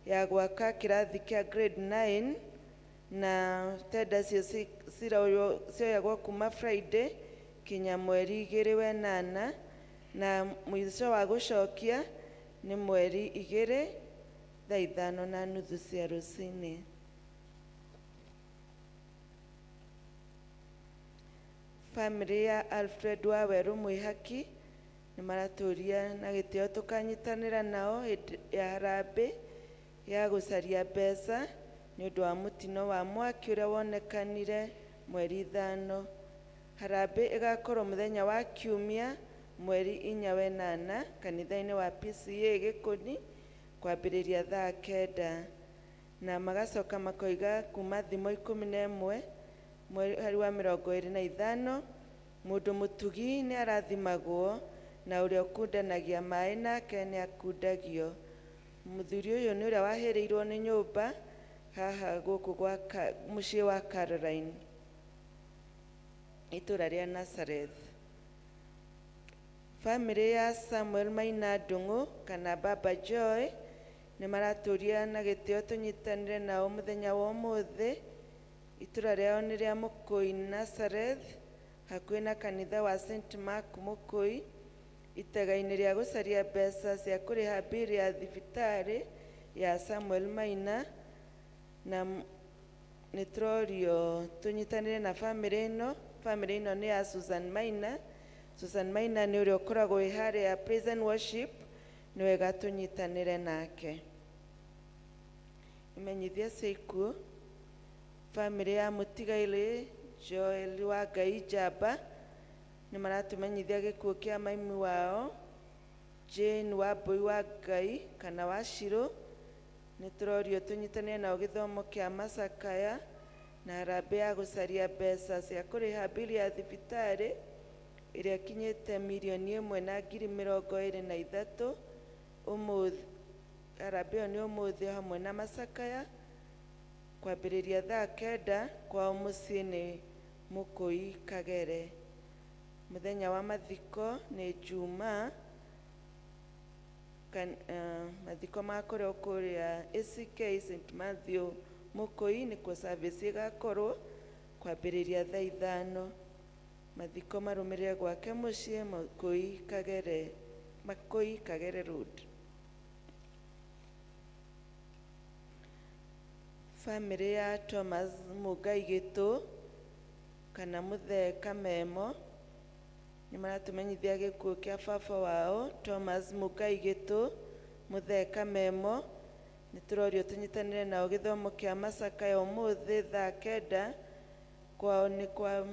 ya gwaka kĩrathi kĩa grade 9, na tenda icio cioyagwo kuma Friday kinya mweri 2 wenana, na mũico wa gũcokia nĩ mweri 2 thaa 5:30 cia rũcinĩ. Family ya Alfred Waweru Mwihaki nĩ maratũria na gĩtĩo tũkanyitanĩra nao hĩndĩ ya harambee ya gũcaria mbeca nĩ ũndũ wa mũtino wa mwaki ũrĩa wonekanire mweri 5. Harambee ĩgakorwo mũthenya wa kiumia mweri 4 wenana kanitha-inĩ wa PCA Gĩkũni kwambĩrĩria thaa 9, na magacoka makoiga kuma thimo 11 mweri wa 25 mũndũ mũtugi nĩ arathimagwo na ũrĩa ũkundanagia maĩ nake nĩ akundagio. Mũthuri ũyũ nĩ ũrĩa wahĩrĩirwo nĩ nyũmba haha gũkũ gwa mũciĩ wa Caroline itũra rĩa Nazareth. Family ya Samuel Maina Ndung'u kana Baba Joy nĩ maratũria na gĩtĩo tũnyitanĩre nao mũthenya wa ũmũthĩ. Itũra rĩao nĩ rĩa Mũkũi Nazareth hakuhĩ na kanitha wa St Mark Mũkũi, itega-inĩ rĩa gũcaria mbeca cia kũrĩha mbirũ ya thibitarĩ ya Samuel Maina, na nĩ tũrorio tũnyitanĩre na family ĩno. Family ĩno nĩ ya Susan Maina Susan Maina nĩ ũrĩa ũkoragwo wĩ harĩa praise and worship, nĩ wega tũnyitanĩre nake. Imenyithia cia ikuũ: bamĩrĩ ya mũtigairĩ Joel wa Ngai Njamba nĩ maratũmenyithia gĩkuũ kĩa maimi wao Jane Wambui wa Ngai kana wa Shiro. Nĩ tũrorio tũnyitanĩre nao gĩthomo kĩa macakaya na harambĩ ya gũcaria mbeca cia kũrĩha mbili ya thibitarĩ ĩrĩa ĩkinyĩte 1,023,000 ũmũthĩ. Harambĩ ĩyo nĩ ũmũthĩ hamwe na macakaya kwambĩrĩria thaa 9 kwao mũciĩ nĩ Mũkũi Kagere. Mũthenya wa mathiko nĩ Jumaa. Mathiko magakorwo kũrĩa ACK St Matthew Mũkũi, nĩkuo service ĩgakorwo kwambĩrĩria thaa 5. Mathiko marũmĩrĩre gwake mũciĩ Mũkũi Kagere, Makũi Kagere Road. Bamĩrĩ ya Thomas Mũngai Gĩtũ kana Mũthee Kamemo nĩ maratũmenyithia gĩkuũ kĩa baba wao Thomas Mũngai Gĩtũ Mũthee Kamemo. Nĩ tũrorio tũnyitanĩre nao gĩthomo kĩa macakaya ũmũthĩ thaa 9, kwao nĩ kwa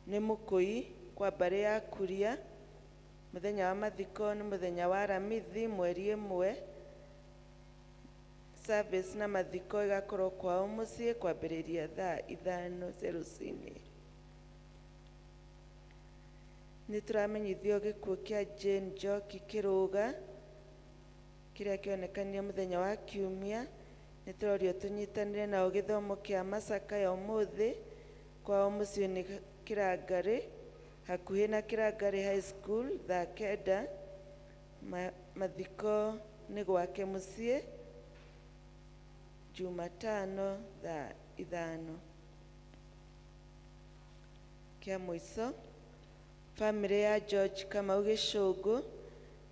nĩ Mũkũi kwa mbarĩ ya Kuria. Mũthenya wa mathiko nĩ mũthenya wa Aramithi mweri 1. Service na mathiko ĩgakorwo kwao mũciĩ kwambĩrĩria thaa 5 cia rũcinĩ. Nĩ tũramenyithio gĩkuũ kĩa Jane Njoki Kĩrũga kĩrĩa kĩonekanire mũthenya wa Kiumia. Nĩ tũrorio tũnyitanĩre nao gĩthomo kĩa macakaya ũmũthĩ, kwao mũciĩ nĩ Kĩrangarĩ, hakuhĩ na Kĩrangarĩ High School, thaa 9. Mathiko nĩ gwake mũciĩ Jumatano thaa 5. Kĩa mũico, bamĩrĩ ya George Kamau Gĩcũngũ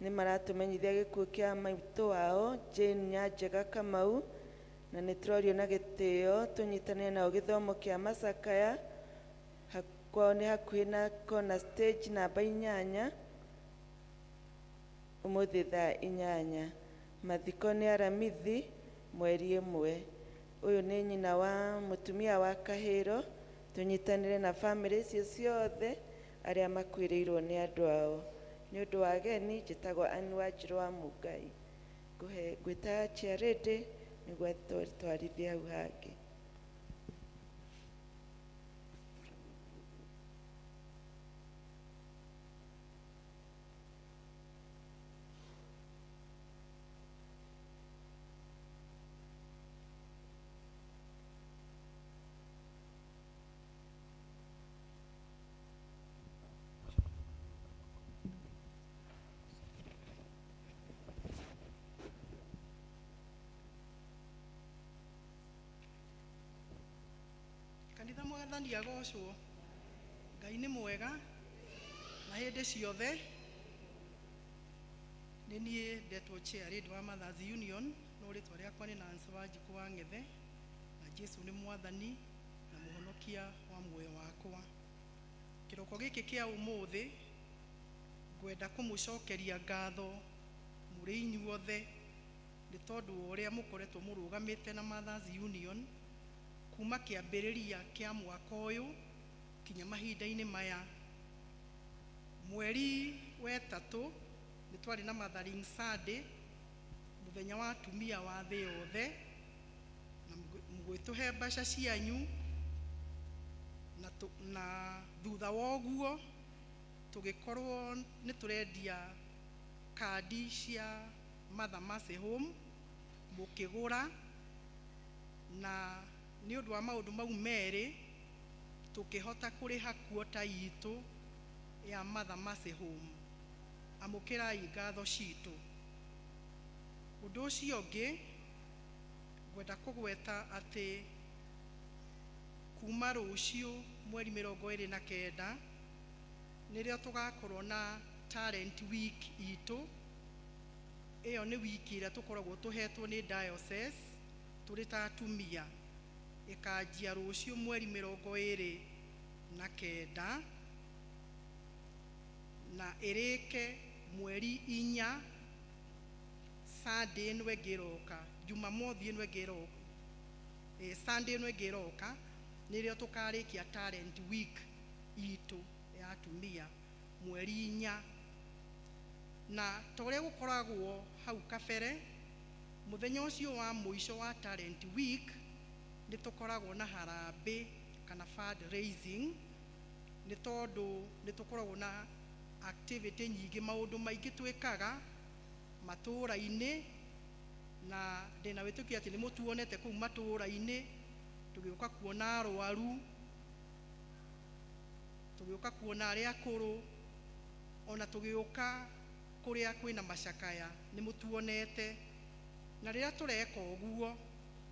nĩ maratũmenyithia gĩkuũ kĩa maitũ wao Jane Nyanjega Kamau, na nĩ tũrorio na gĩtĩo tũnyitanĩre nao gĩthomo kĩa macakaya. Kwao nĩ hakuhĩ na corner stage namba 8, ũmũthĩ thaa 8. Mathiko nĩ Aramithi mweri 1. Ũyũ nĩ nyina wa mũtumia wa Kahĩro. Tũnyitanĩre na bamĩrĩ icio ciothe arĩa makuĩrĩirwo nĩ andũ ao. Nĩ ũndũ wa ageni, njĩtagwo Ann Wanjirũ wa Mũngai. Ngũhe ngwĩta chairlady nĩguo twarithie hau hangĩ. Kanitha, Mwathani agocwo. Ngai nĩ mwega na hĩndĩ ciothe. Nĩ niĩ ndetwo chairlady wa Mothers Union, no rĩtwa rĩakwa nĩ Nancy Wanjikũ wa Ng'ethe, na Jesu nĩ Mwathani na Mũhonokia wa muoyo wakwa. Kĩroko gĩkĩ kĩa ũmũthĩ ngwenda kũmũcokeria ngatho mũrĩ inyuothe nĩ tondũ wa ũrĩa mũkoretwo mũrũgamĩte na Mothers Union kuma kĩambĩrĩria kĩa mwaka ũyũ kinya mahinda-inĩ maya. Mweri wetatũ nĩ twarĩ na Mothering Sunday, mũthenya wa atumia wa thĩ yothe, na mũgĩtũhe mbeca cianyu, na thutha wa ũguo tũgĩkorwo nĩ tũrendia kandi cia Mother Mercy Home, mũkĩgũra, na nĩ ũndũ wa maũndũ mau merĩ tũkĩhota kũrĩha kuota itũ ya Mother Mercy Home. Amũkĩrai ngatho citũ. Ũndũ ũcio ũngĩ ngwenda kũgweta atĩ kuma rũciũ mweri 29 nĩrĩo tũgakorwo na talent week itũ. Ĩyo nĩ wiki ĩrĩa tũkoragwo tũhetwo nĩ diocese tũrĩ ta atumia. Ĩkanjia rũciũ mweri 29. Na ĩrĩke mweri 4, Sunday ĩno ĩngĩ ĩroka, Jumamothi ĩno ĩngĩ ĩroka, Sunday ĩno ĩngĩ ĩroka nĩrĩo tũkarĩkia talent week itũ ya atumia mweri 4. Na ta ũrĩa gũkoragwo hau kabere, mũthenya ũcio wa mũico wa talent week nĩ tũkoragwo na harambĩ kana fundraising, nĩ tondũ nĩ tũkoragwo na activity nyingĩ, maũndũ maingĩ twĩkaga matũũra-inĩ, na ndĩna wĩtĩkio atĩ nĩ mũtuonete kũu matũũra-inĩ tũgĩũka kuona arwaru, tũgĩũka kuona arĩa akũrũ, ona tũgĩũka kũrĩa kwĩna macakaya nĩ mũtuonete. Na rĩrĩa tũreka ũguo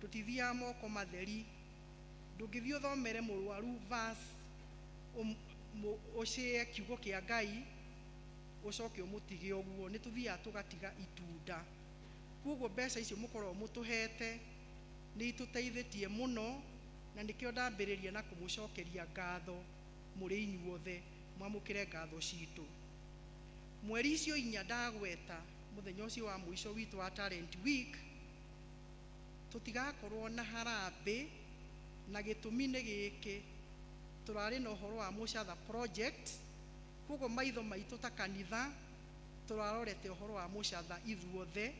tũtithiaga moko matheri. Ndũngĩthiĩ ũthomere mũrwaru verse, ũcĩe kiugo kĩa Ngai ũcoke ũmũtige ũguo, nĩ tũthiaga tũgatiga itunda. Koguo mbeca icio mũkoragwo mũtũhete nĩ itũteithĩtie mũno, na nĩkĩo ndambĩrĩria na kũmũcokeria ngatho mũrĩ inyuothe, mwamũkĩre ngatho citũ. Mweri icio 4 ndagweta, mũthenya ũcio wa mũico witũ wa talent week, tũtigakorwo na harambĩ, na gĩtũmi nĩ gĩkĩ: tũrarĩ na ũhoro wa Mũcatha project. Koguo maitho maitũ ta kanitha tũrarorete ũhoro wa Mũcatha ithuothe,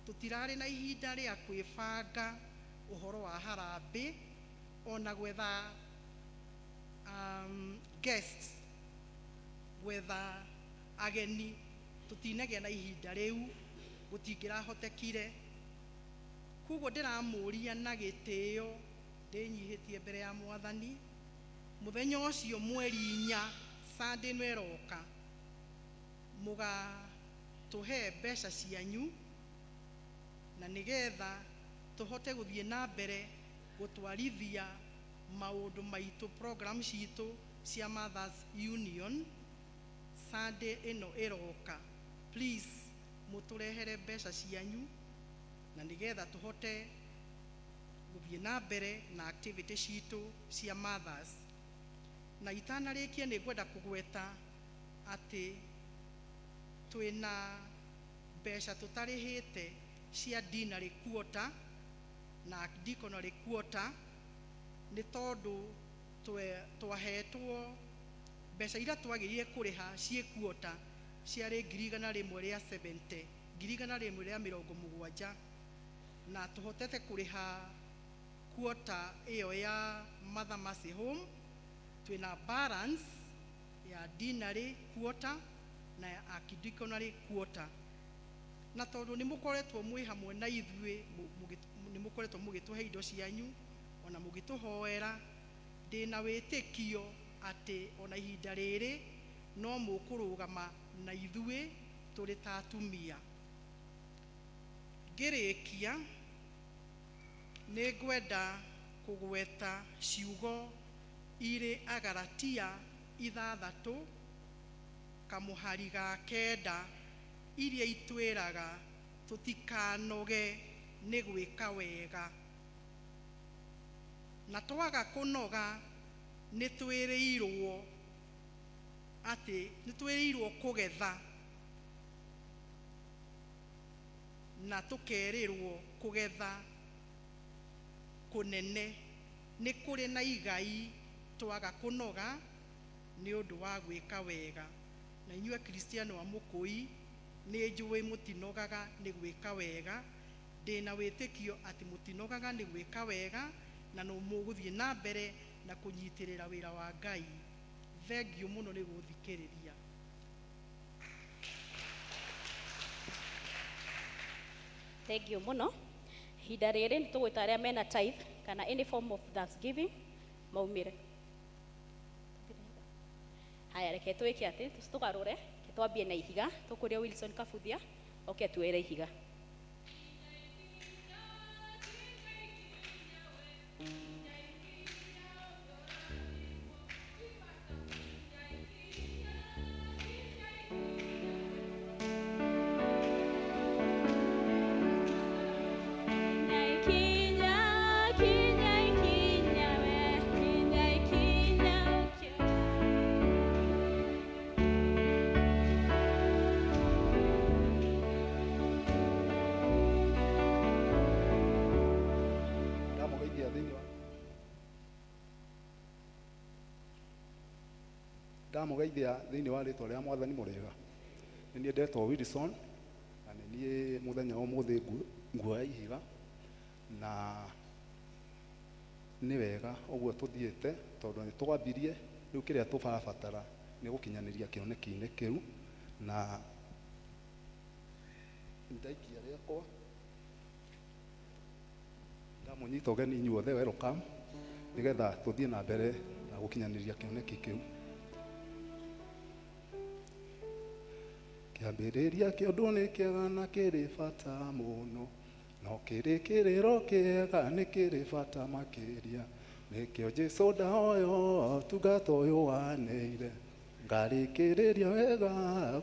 tũtirarĩ na ihinda rĩa kwĩbanga ũhoro wa harambĩ ona gwetha guests, gwetha ageni, tũtinagĩa na ihinda rĩu, gũtingĩrahotekire. Koguo ndĩramũria na gĩtĩo, ndĩnyihĩtie mbere ya Mwathani, mũthenya ũcio mweri 4, Sunday ĩno ĩroka, mũgatũhe mbeca cianyu na nĩgetha tũhote gũthiĩ na mbere gũtwarithia maũndũ maitũ, program citũ cia Mothers Union Sunday ĩno ĩroka. Please mũtũrehere mbeca cianyu na nĩgetha tũhote gũthiĩ na mbere na activity citũ cia Mothers. Na itanarĩkia nĩ ngwenda kũgweta atĩ twĩna mbeca tũtarĩhĩte cia deanery quarter na deaconry quarter, nĩ tondũ twahetwo mbeca iria twagĩrĩire kũrĩha ciĩ quarter ciarĩ ngiri igana rĩmwe rĩa 70, ngiri igana rĩmwe rĩa mĩrongo mũgwanja, na tũhotete kũrĩha quarter ĩyo ya Mother Mercy Home. Twĩna balance ya deanery quarter na ya archdeaconry quarter, na tondũ nĩ mũkoretwo mwĩ hamwe na ithuĩ, nĩ mũkoretwo mũgĩtũhe indo cianyu ona mũgĩtũhoera, ndĩna wĩtĩkio atĩ ona ihinda rĩrĩ no mũkũrũgama na ithuĩ tũrĩ ta atumia. Ngĩrĩkia nĩ ngwenda kũgweta ciugo irĩ Agalatia 6 kamũhari ga 9, iria itwĩraga tũtikanoge nĩ gwĩka wega, na twaga kũnoga nĩ twĩrĩirwo atĩ nĩ twĩrĩirwo kũgetha, na tũkerĩrwo kũgetha kũnene. Nĩ kũrĩ na igai twaga kũnoga nĩ ũndũ wa gwĩka wega. Na inyuĩ Akristiano a Mũkũi nĩ njũĩ mũtinogaga nĩ gwĩka wega, ndĩna wĩtĩkio atĩ mũtinogaga nĩ gwĩka wega, na no mũgũthiĩ na mbere na kũnyitĩrĩra wĩra wa Ngai. Thengiũ mũno nĩ gũthikĩrĩria. Thengiũ mũno. Ihinda rĩrĩ nĩ tũgwĩta arĩa mena tithe kana any form of thanksgiving maumĩre. Haya, reke twĩke atĩ tũgarũre, reke twambie na ihiga, tũkũria Wilson Kabuthia oke tuere ihiga. Ndamũgeithia thĩinĩ wa rĩtwa rĩa Mwathani mũrĩega. Nĩ niĩ ndetwo Wilson na nĩ niĩ mũthenya wa ũmũthĩ nguoya ihiga, na nĩ wega ũguo tũthiĩte tondũ nĩ twambirie. Rĩu kĩrĩa tũbarabatara nĩ gũkinyanĩria kĩoneki-inĩ kĩu, na ndaikia rĩakwa ndamũnyita ũgeni inyuothe, welcome, nĩgetha tũthiĩ na mbere na gũkinyanĩria kĩoneki kĩu. Kĩambĩrĩria kĩa ũndũ nĩ kĩega na kĩrĩ bata mũno, no kĩrĩkĩrĩro kĩega nĩ kĩrĩ bata makĩria. Nĩkĩo Jesũ ndahoyo tungata ũyũ waneire, ngarĩkĩrĩria wega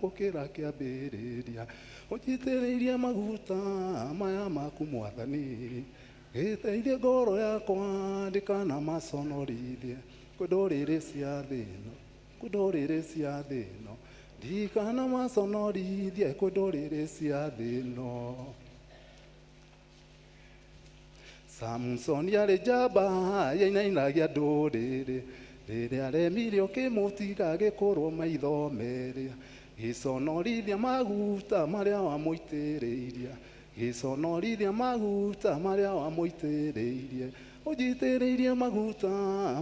gũkĩra kĩambĩrĩria. Ũnjitĩrĩirie maguta maya maku Mwathani, gĩteithie ngoro yakwa ndikana maconorithie kwĩ ndũrĩrĩ cia thĩ ĩno, kwĩ ndũrĩrĩ cia thĩ ĩno, ndikana maconorithie kwĩ ndũrĩrĩ cia thĩ ĩno. Samsoni arĩ njamba yainainagia ndũrĩrĩ, rĩrĩa aremirio kĩmũtiga gĩkũrwo maitho merĩ, gĩconorithia maguta marĩa wamũitĩrĩirie, gĩconorithia maguta marĩa wamũitĩrĩirie. Ũnjitĩrĩirie maguta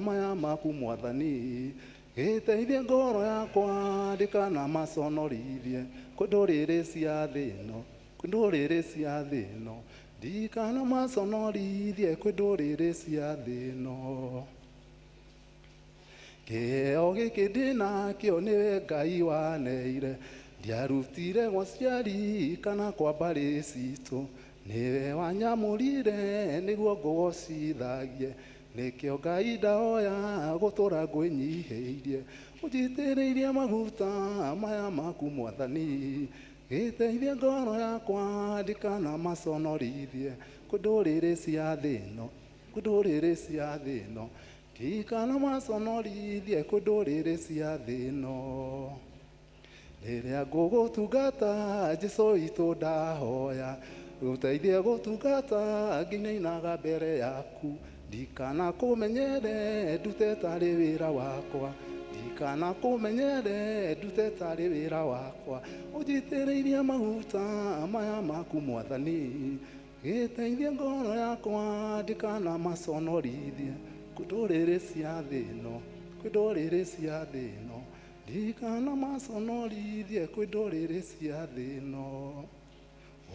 maya maku Mwathani, gĩteithie ngoro yakwa ndikana maconorithie kwĩ ndũrĩrĩ cia thĩ ĩno, kwĩ ndũrĩrĩ cia thĩ ĩno, ndikana maconorithie kwĩ ndũrĩrĩ cia thĩ ĩno. Kĩheo gĩkĩ ndĩnakĩo nĩwe Ngai waneire, ndiarutire gwa ciari kana kwa mbarĩ citũ, nĩwe wanyamũrire nĩguo ngũgocithagie. Nĩkĩo Ngai ndahoya gũtũra ngwĩnyihĩirie, ũnjitĩrĩirie maguta maya maku Mwathani, gĩteithie ngoro yakwa ndikana maconorithie kwĩ ndũrĩrĩ cia thĩ ĩno, kwĩ ndũrĩrĩ cia thĩ ĩno, ndikana maconorithie kwĩ ndũrĩrĩ cia thĩ ĩno. Rĩrĩa ngũgũtungata Jesũ witũ ndahoya, ũteithie gũtungata ngĩinainaga mbere yaku, ndikana kũmenyere ndute tarĩ wĩra wakwa, ndikana kũmenyere ndute tarĩ wĩra wakwa. Ũnjitĩrĩirie maguta maya maku Mwathani, gĩteithie ngoro yakwa ndikana maconorithie kwĩ ndũrĩrĩ cia thĩ ĩno, kwĩ ndũrĩrĩ cia thĩ ĩno, ndikana maconorithie kwĩ ndũrĩrĩ cia thĩ ĩno.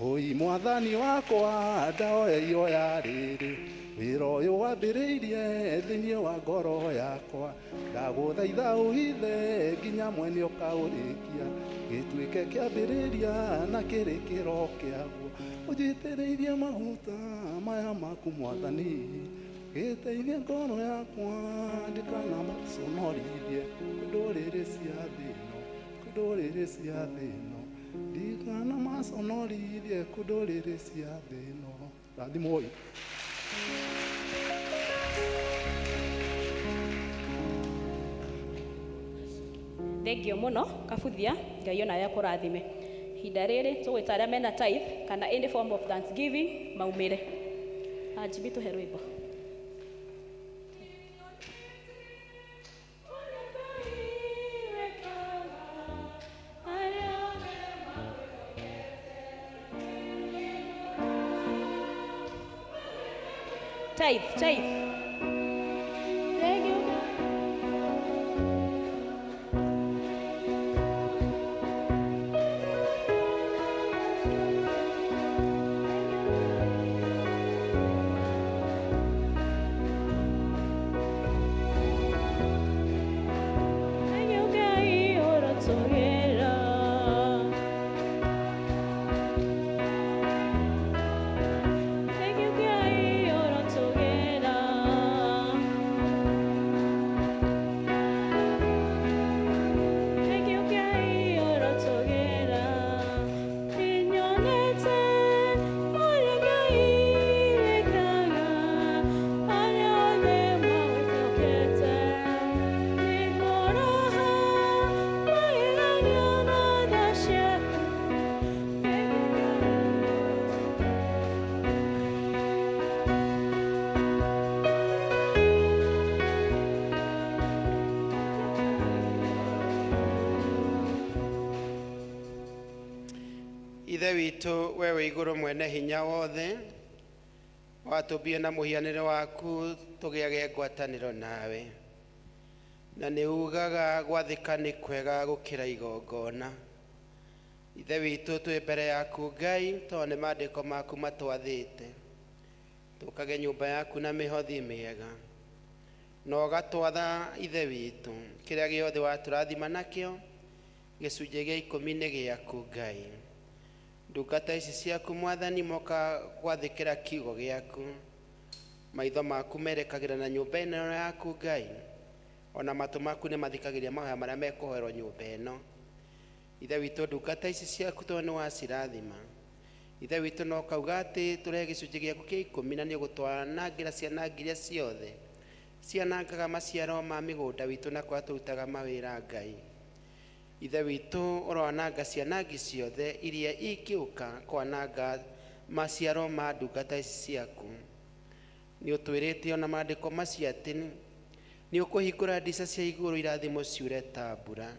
Oi Mwathani wakwa ndahoya ihoya rĩrĩ, wĩra ũyũ wambĩrĩirie thĩinĩ wa ngoro yakwa, ndagũthaitha ũhithe nginya mwene ũkaũrĩkia, gĩtuĩke kĩambĩrĩria na kĩrĩkĩro kĩaguo. Ũnjitĩrĩirie maguta maya maku Mwathani, gĩteithie ngoro yakwa ndikana maconorithie kwĩ ndũrĩrĩ cia thĩ ĩno, kwĩ ndũrĩrĩ cia thĩ ĩno, ndikana maconorithie kwĩ ndũrĩrĩ cia thĩ ĩno. Rathimwoi. Thengio mũno kabuthia, Ngai onawe akũrathime. Ihinda rĩrĩ tũgwĩta arĩa mena tithe kana any form of thanksgiving maumĩre. Anjimi tũhe rwĩmbo. Tithe, tithe. Thank you. Thank you, Ngai ũrotũgĩra. Thank you, Ngai ũrotũgĩra. Witũ, we wĩ igũrũ mwene hinya wothe, watũmbire na mũhianĩre waku tũgĩage ngwatanĩro nawe, na nĩ ugaga gwathĩka nĩ kwega gũkĩra igongona. Ithe witũ, twĩ mbere yaku Ngai, tondũ nĩ maandĩko maku matwathĩte tũkage nyũmba yaku na mĩhothi mĩega, na ũgatwatha Ithe witũ kĩrĩa gĩothe watũrathima nakĩo gĩcunjĩ gĩa ikũmi nĩ gĩaku Ngai. Ndungata ici ciaku Mwathani moka gwathĩkĩra kiugo gĩaku, maitho maku merekagĩra na nyũmba ĩno yaku Ngai, ona matũ maku nĩ mathikagĩria mahoya marĩa mekũhoerwo nyũmba ĩno. Ithe witũ, ndungata ici ciaku tondũ nĩ wacirathima, Ithe witũ, no kauga atĩ tũrehe gĩcunjĩ gĩaku kĩa ikũmi, na nĩ ũgũtwanangĩra ciana ngiria ciothe cianangaga maciaro ma mĩgũnda witũ na kũrĩa tũrutaga mawĩra Ngai. Ithe witũ, ũroananga cianangi ciothe iria ingĩũka kwananga maciaro ma ndungata ici ciaku. Nĩ ũtwĩrĩte ona maandĩko macio atĩ nĩ ũkũhingũra ndica cia igũrũ irathimo ciure ta mbura.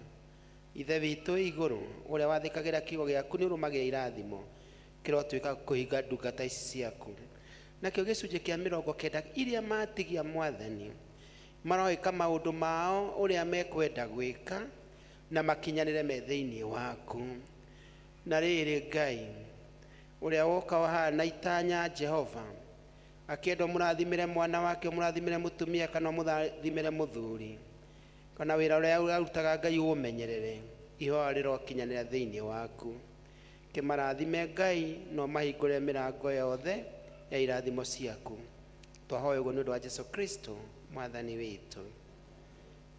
Ithe witũ igũrũ, ũrĩa wathĩkagĩra kiugo gĩaku nĩ ũrũmagĩra irathimo, kĩrotuĩka kũhinga ndungata ici ciaku. Nakĩo gĩcunjĩ kĩa 90 iria matigia Mwathani, maroĩka maũndũ mao ũrĩa mekwenda gwĩka na makinyanĩre me thĩinĩ waku. Na rĩrĩ Ngai, ũrĩa woka haha na itanya Jehova, akĩenda ũmũrathimĩre mwana wake, ũmũrathimĩre mũtumia, kana ũmũrathimĩre mũthuri, kana wĩra ũrĩa arutaga Ngai ũũmenyerere, ihoya rĩrokinyanĩra thĩinĩ waku. Kĩmarathime Ngai na ũmahingũre mĩrango yothe ya irathimo ciaku. Twahoya ũguo nĩ ũndũ wa Jesu Kristo Mwathani witũ.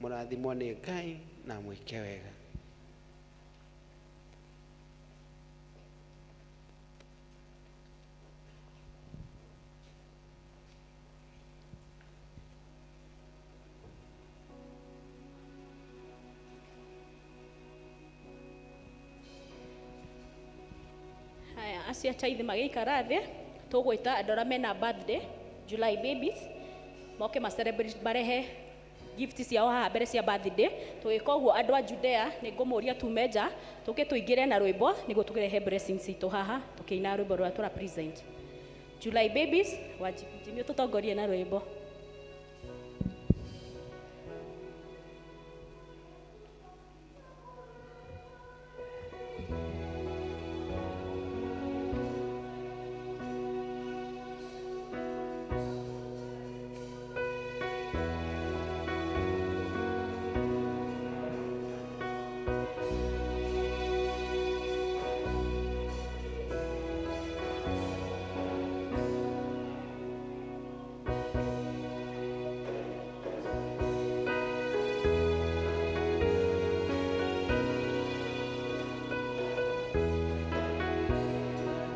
Mũrathimwo nĩ Ngai na mwĩke wega. Haya, acio ataithi magĩikara thĩ, tũgwĩta andũ arĩa mena birthday, July babies, moke ma celebrate, marehe gift ciao haha mbere cia birthday. Tũgĩka ũguo andũ a Judea nĩ ngũmũria tume nja, tũke tũingĩre na rwĩmbo nĩguo tũrehe blessings citũ haha tũkĩina rwĩmbo rũrĩa tũra present. July babies, wa Jimmy ũtũtongorie na rwĩmbo.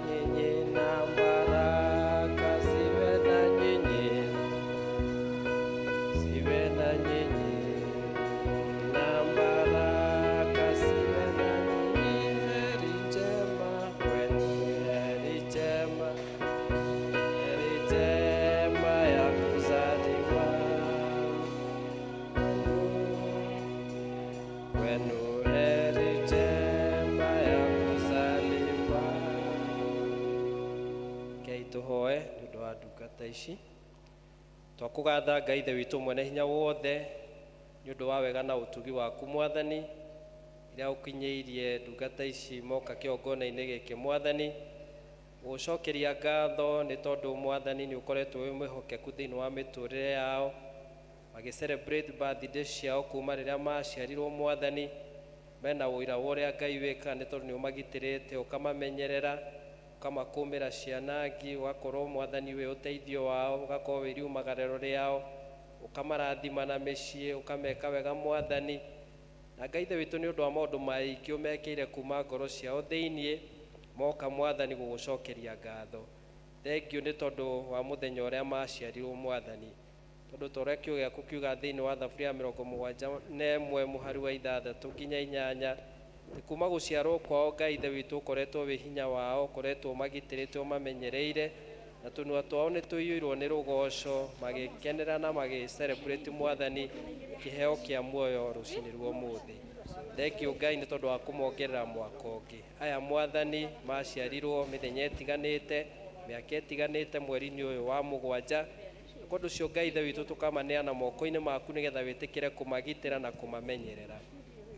Nyinyi na baraka ziwe na nyinyi, ziwe na nyinyi, na baraka ziwe na nyinyi. Heri njema kwenu, heri njema, heri njema ya kuzaliwa kwenu, heri njema ya kuzaliwa. Ngai tũhoe nĩ ũndũ wa ndungata ici. Twakũgatha Ngai Ithe witũ mwene hinya wothe nĩ ũndũ wa wega na ũtugi waku Mwathani, iria ũkinyĩirie ndungata ici moka kĩgongona-inĩ gĩkĩ Mwathani. Gũcokeria ngatho nĩ tondũ Mwathani nĩ ũkoretwo wĩ mwĩhokeku thĩinĩ wa mĩtũrĩre yao, magĩ celebrate birthday ciao kuma rĩrĩa maciarirwo Mwathani, mena ũira wa ũrĩa Ngai wĩkaga nĩ tondũ nĩ ũmagitĩrĩte, ũkamamenyerera, ũkamakũmĩra ciana ngi, ũgakorwo Mwathani wĩ ũteithio wao, ũgakorwo wĩ riumagarĩro rĩao, ũkamarathima na mĩciĩ, ũkameka wega Mwathani. Na Ngai Ithe witũ nĩ ũndũ wa maũndũ maingĩ ũmekĩire kuma ngoro ciao thĩiniĩ, moka Mwathani gũgũcokeria ngatho. Thengiũ nĩ tondũ wa mũthenya ũrĩa maciarirwo Mwathani, tondũ ta ũrĩa kiugo gĩaku kiuga thĩinĩ wa Thaburia ya 71 mũhari wa 6 nginya 8, atĩ kuma gũciarwo kwao Ngai Ithe witũ ũkoretwo wĩ hinya wao, ũkoretwo ũmagitĩrĩte, ũmamenyereire, na tũnua twao nĩ tũiyũirwo nĩ rũgoco, magĩkenera na magĩ celebrate Mwathani kĩheo kĩa muoyo rũcinĩ rwa ũmũthĩ. Thengio Ngai nĩ tondũ wa kũmongerera mwaka ũngĩ. Aya Mwathani maciarirwo mĩthenya ĩtiganĩte, mĩaka ĩtiganĩte mweri-inĩ ũyũ wa mũgwanja. Kwa ũndũ ũcio Ngai Ithe witũ tũkamaneana moko-inĩ maku nĩgetha wĩtĩkĩre kũmagitĩra na kũmamenyerera.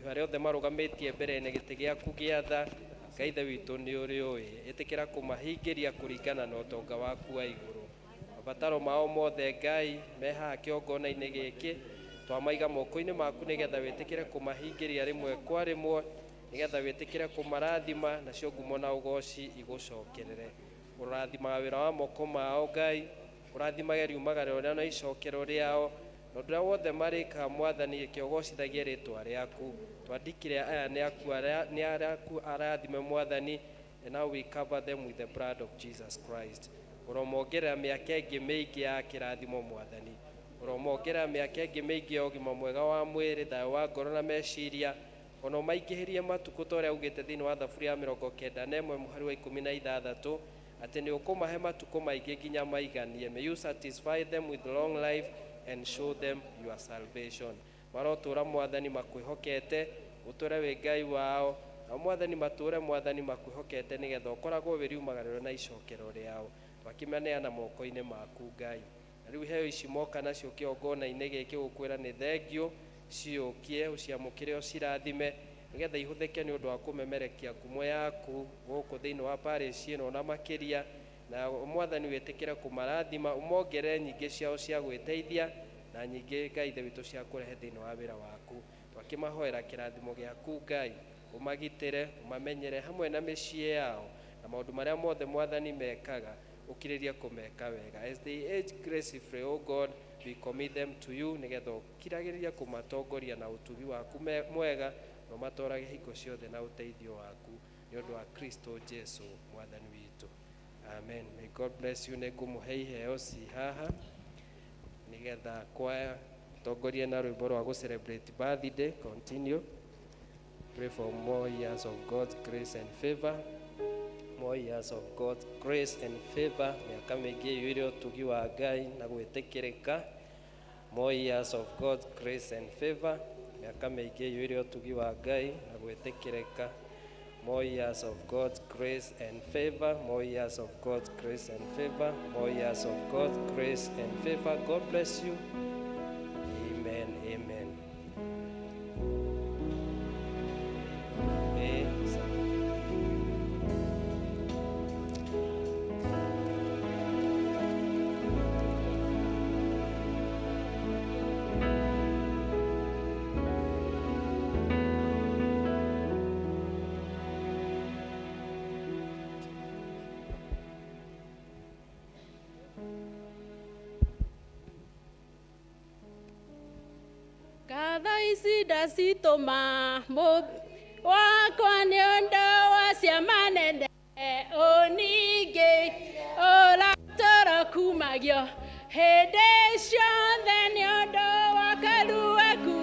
Arĩa othe marũgamĩtie mbere-inĩ gĩtĩ gĩaku gĩa tha, Ngai Ithe witũ nĩ ũrĩ ũĩ. Ĩtĩkĩra kũmahingĩria kũringana na ũtonga waku wa igũrũ. Mabataro mao mothe Ngai me haha kĩgongona-inĩ gĩkĩ, twamaiga moko-inĩ maku nĩgetha wĩtĩkĩre kũmahingĩria rĩmwe kwa rĩmwe, nĩgetha wĩtĩkĩre kũmarathima nacio ngumo na ũgoci igũcokerere. Ũrathimaga wĩra wa moko mao Ngai, ũrathimage riumagara rĩao na icokero rĩao, na ũndũ ũrĩa wothe marĩkaga Mwathani reke ũgocithagie rĩtwa rĩaku. Twandĩkire aya nĩ aku nĩ aku arathime Mwathani, and now we cover them with the blood of Jesus Christ. Ũromongerera mĩaka ĩngĩ mĩingĩ ya kĩrathimo Mwathani. Ũromongerera mĩaka ĩngĩ mĩingĩ ya ũgima mwega wa mwĩrĩ, thayũ wa ngoro na meciria, ona ũmaingĩhĩrie matukũ ta ũrĩa ugĩte thĩinĩ wa thaburi ya 91 mũhari wa 16 atĩ nĩ ũkũmahe matukũ maingĩ nginya maiganie. May you satisfy them with long life and show them your salvation. Marotũra Mwathani makwĩhokete, ũtũre wĩ Ngai wao, na Mwathani matũre Mwathani makwĩhokete nĩgetha ũkoragwo wĩ riumagarĩro na icokero rĩao. Twakĩmaneana moko-inĩ maku Ngai. Na rĩu iheo ici moka nacio kĩgongona-inĩ gĩkĩ gũkwĩra nĩ thengio, ciũkie ũciamũkĩre ũcirathime nĩgetha ihũthĩke nĩ ũndũ wa kũmemerekia ngumo yaku gũkũ thĩinĩ wa parish ĩno na makĩria, na Mwathani wĩtĩkĩre kũmarathima, ũmongerere nyingĩ ciao cia gwĩteithia na nyingĩ Ngai Ithe witũ cia kũrehe thĩinĩ wa wĩra waku. Twakĩmahoera kĩrathimo gĩaku Ngai, ũmagitĩre, ũmamenyere hamwe na mĩciĩ yao na maũndũ marĩa mothe Mwathani mekaga, ũkirĩrie kũmeka wega. As they age gracefully, O God, we commit them to you nĩgetha ũkiragĩrĩria kũmatongoria na ũtugi waku mwega na ũmatwarage hingo ciothe na ũteithio waku nĩ ũndũ wa Kristo Jesu Mwathani witũ. Amen. May God bless you. Nĩ ngũmũhe iheo ci haha nĩgetha kwaya tongorie na rwĩmbo rwa gũ celebrate birthday. Continue. Pray for more years of God's grace and favor. More years of God's grace and favor. Mĩaka mĩingĩ ĩiyũire ũtugi wa Ngai na gwĩtĩkĩrĩka. More years of God's grace and favor. Mĩaka mĩingĩ ĩiyũire ũtugi wa Ngai na gwĩtĩkĩrĩka. More years of God's grace and favor. More years of God's grace and favor. More years of God's grace and favor. God bless you. Amen. Amen. Ngatho ici ndacitũma wakwa nĩ ũndũ wa ciama nene ũningĩ ũratũra kumagio hĩndĩ ciothe nĩ ũndũ wa karu waku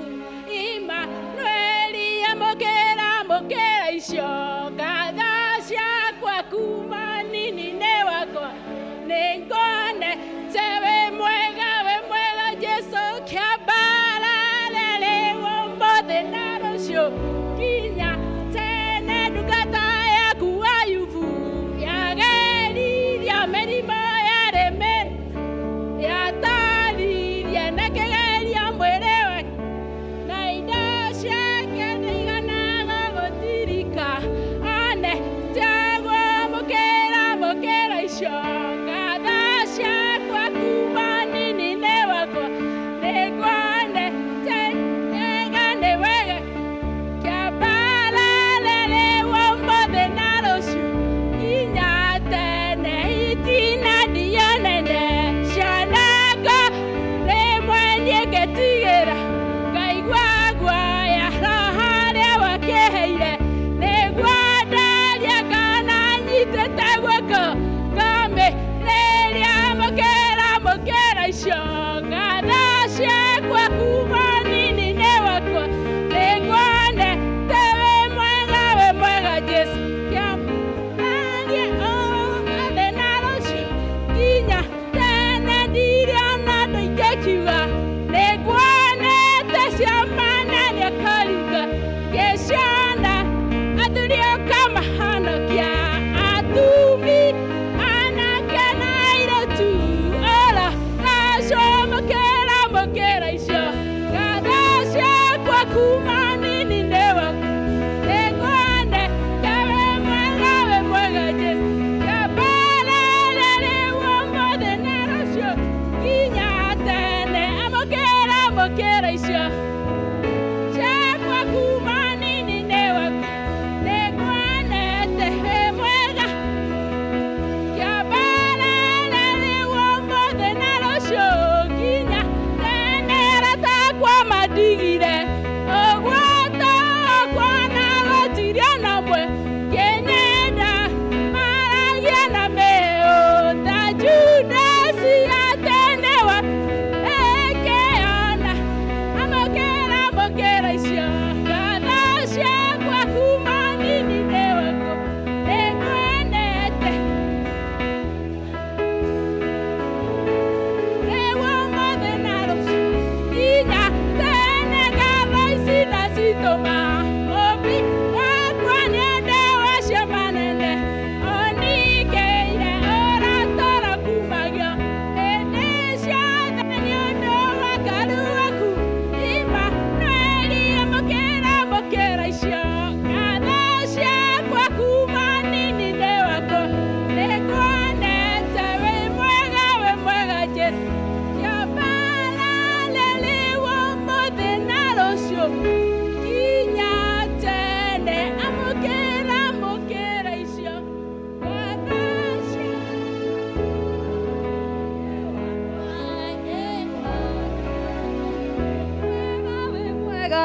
Imanueli amũkĩra amũkĩra icio ngatho ciakwa kuma nini-inĩ wakwa nĩnguonete wĩ mwega wĩ mwega Jesũ kĩambarare rĩu ũmũthĩ na rũciũ nginya tene ndungata yaku Ayubu yageririo mĩrimũ yarĩ mĩingĩ yataririe na kĩgerio mwĩrĩ wake.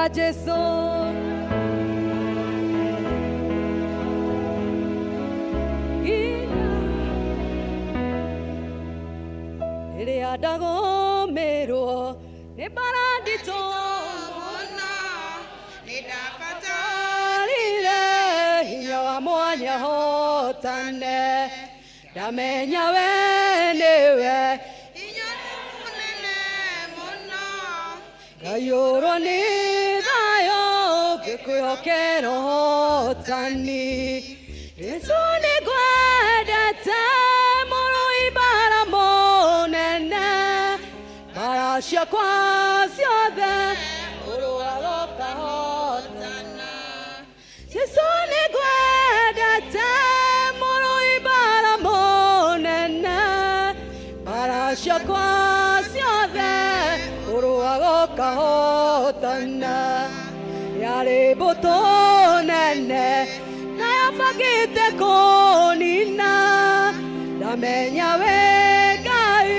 Ndĩrenda Jesu. Nginya rĩrĩa ndagũmĩrwo nĩ mbara nditũ mũno nĩ ndabatarire Arire hinya wa mwanya hotane ndamenya we nĩwe hinya nĩ mũnene mũno ngayũrwo nĩ thayũ ngĩkwĩhokera ũhotani Jesũ nĩngwendete mũrũi mbara mũnene mbara ciakwa ciothe ũrũaga ũkahotana Jesũ nĩngwendete mũrũi mbara mũnene mbara ciakwa ciothe ũrũaga ũkahotana yarĩ mbũtũ nene na yabangĩte kũnina ndamenya wĩ Ngai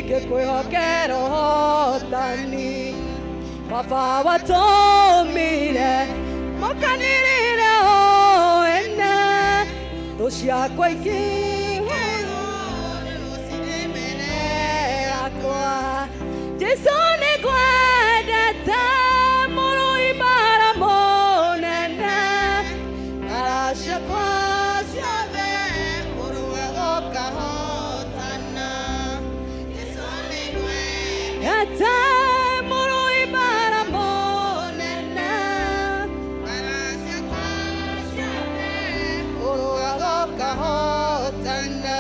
ngĩkwĩhokera ũhotani baba watũmire mokanĩrĩre o ene thũ ciakwa ikĩhũrwo yakwa Jesũ nĩngwendete mũrũi mbara mũnene mbara ciakwa ciothe ũrũaga ũkahotana Jesũ nĩngwendete Ete mũrũi mbara mũnene mbara ciakwa ciothe ũrũaga ũkahotana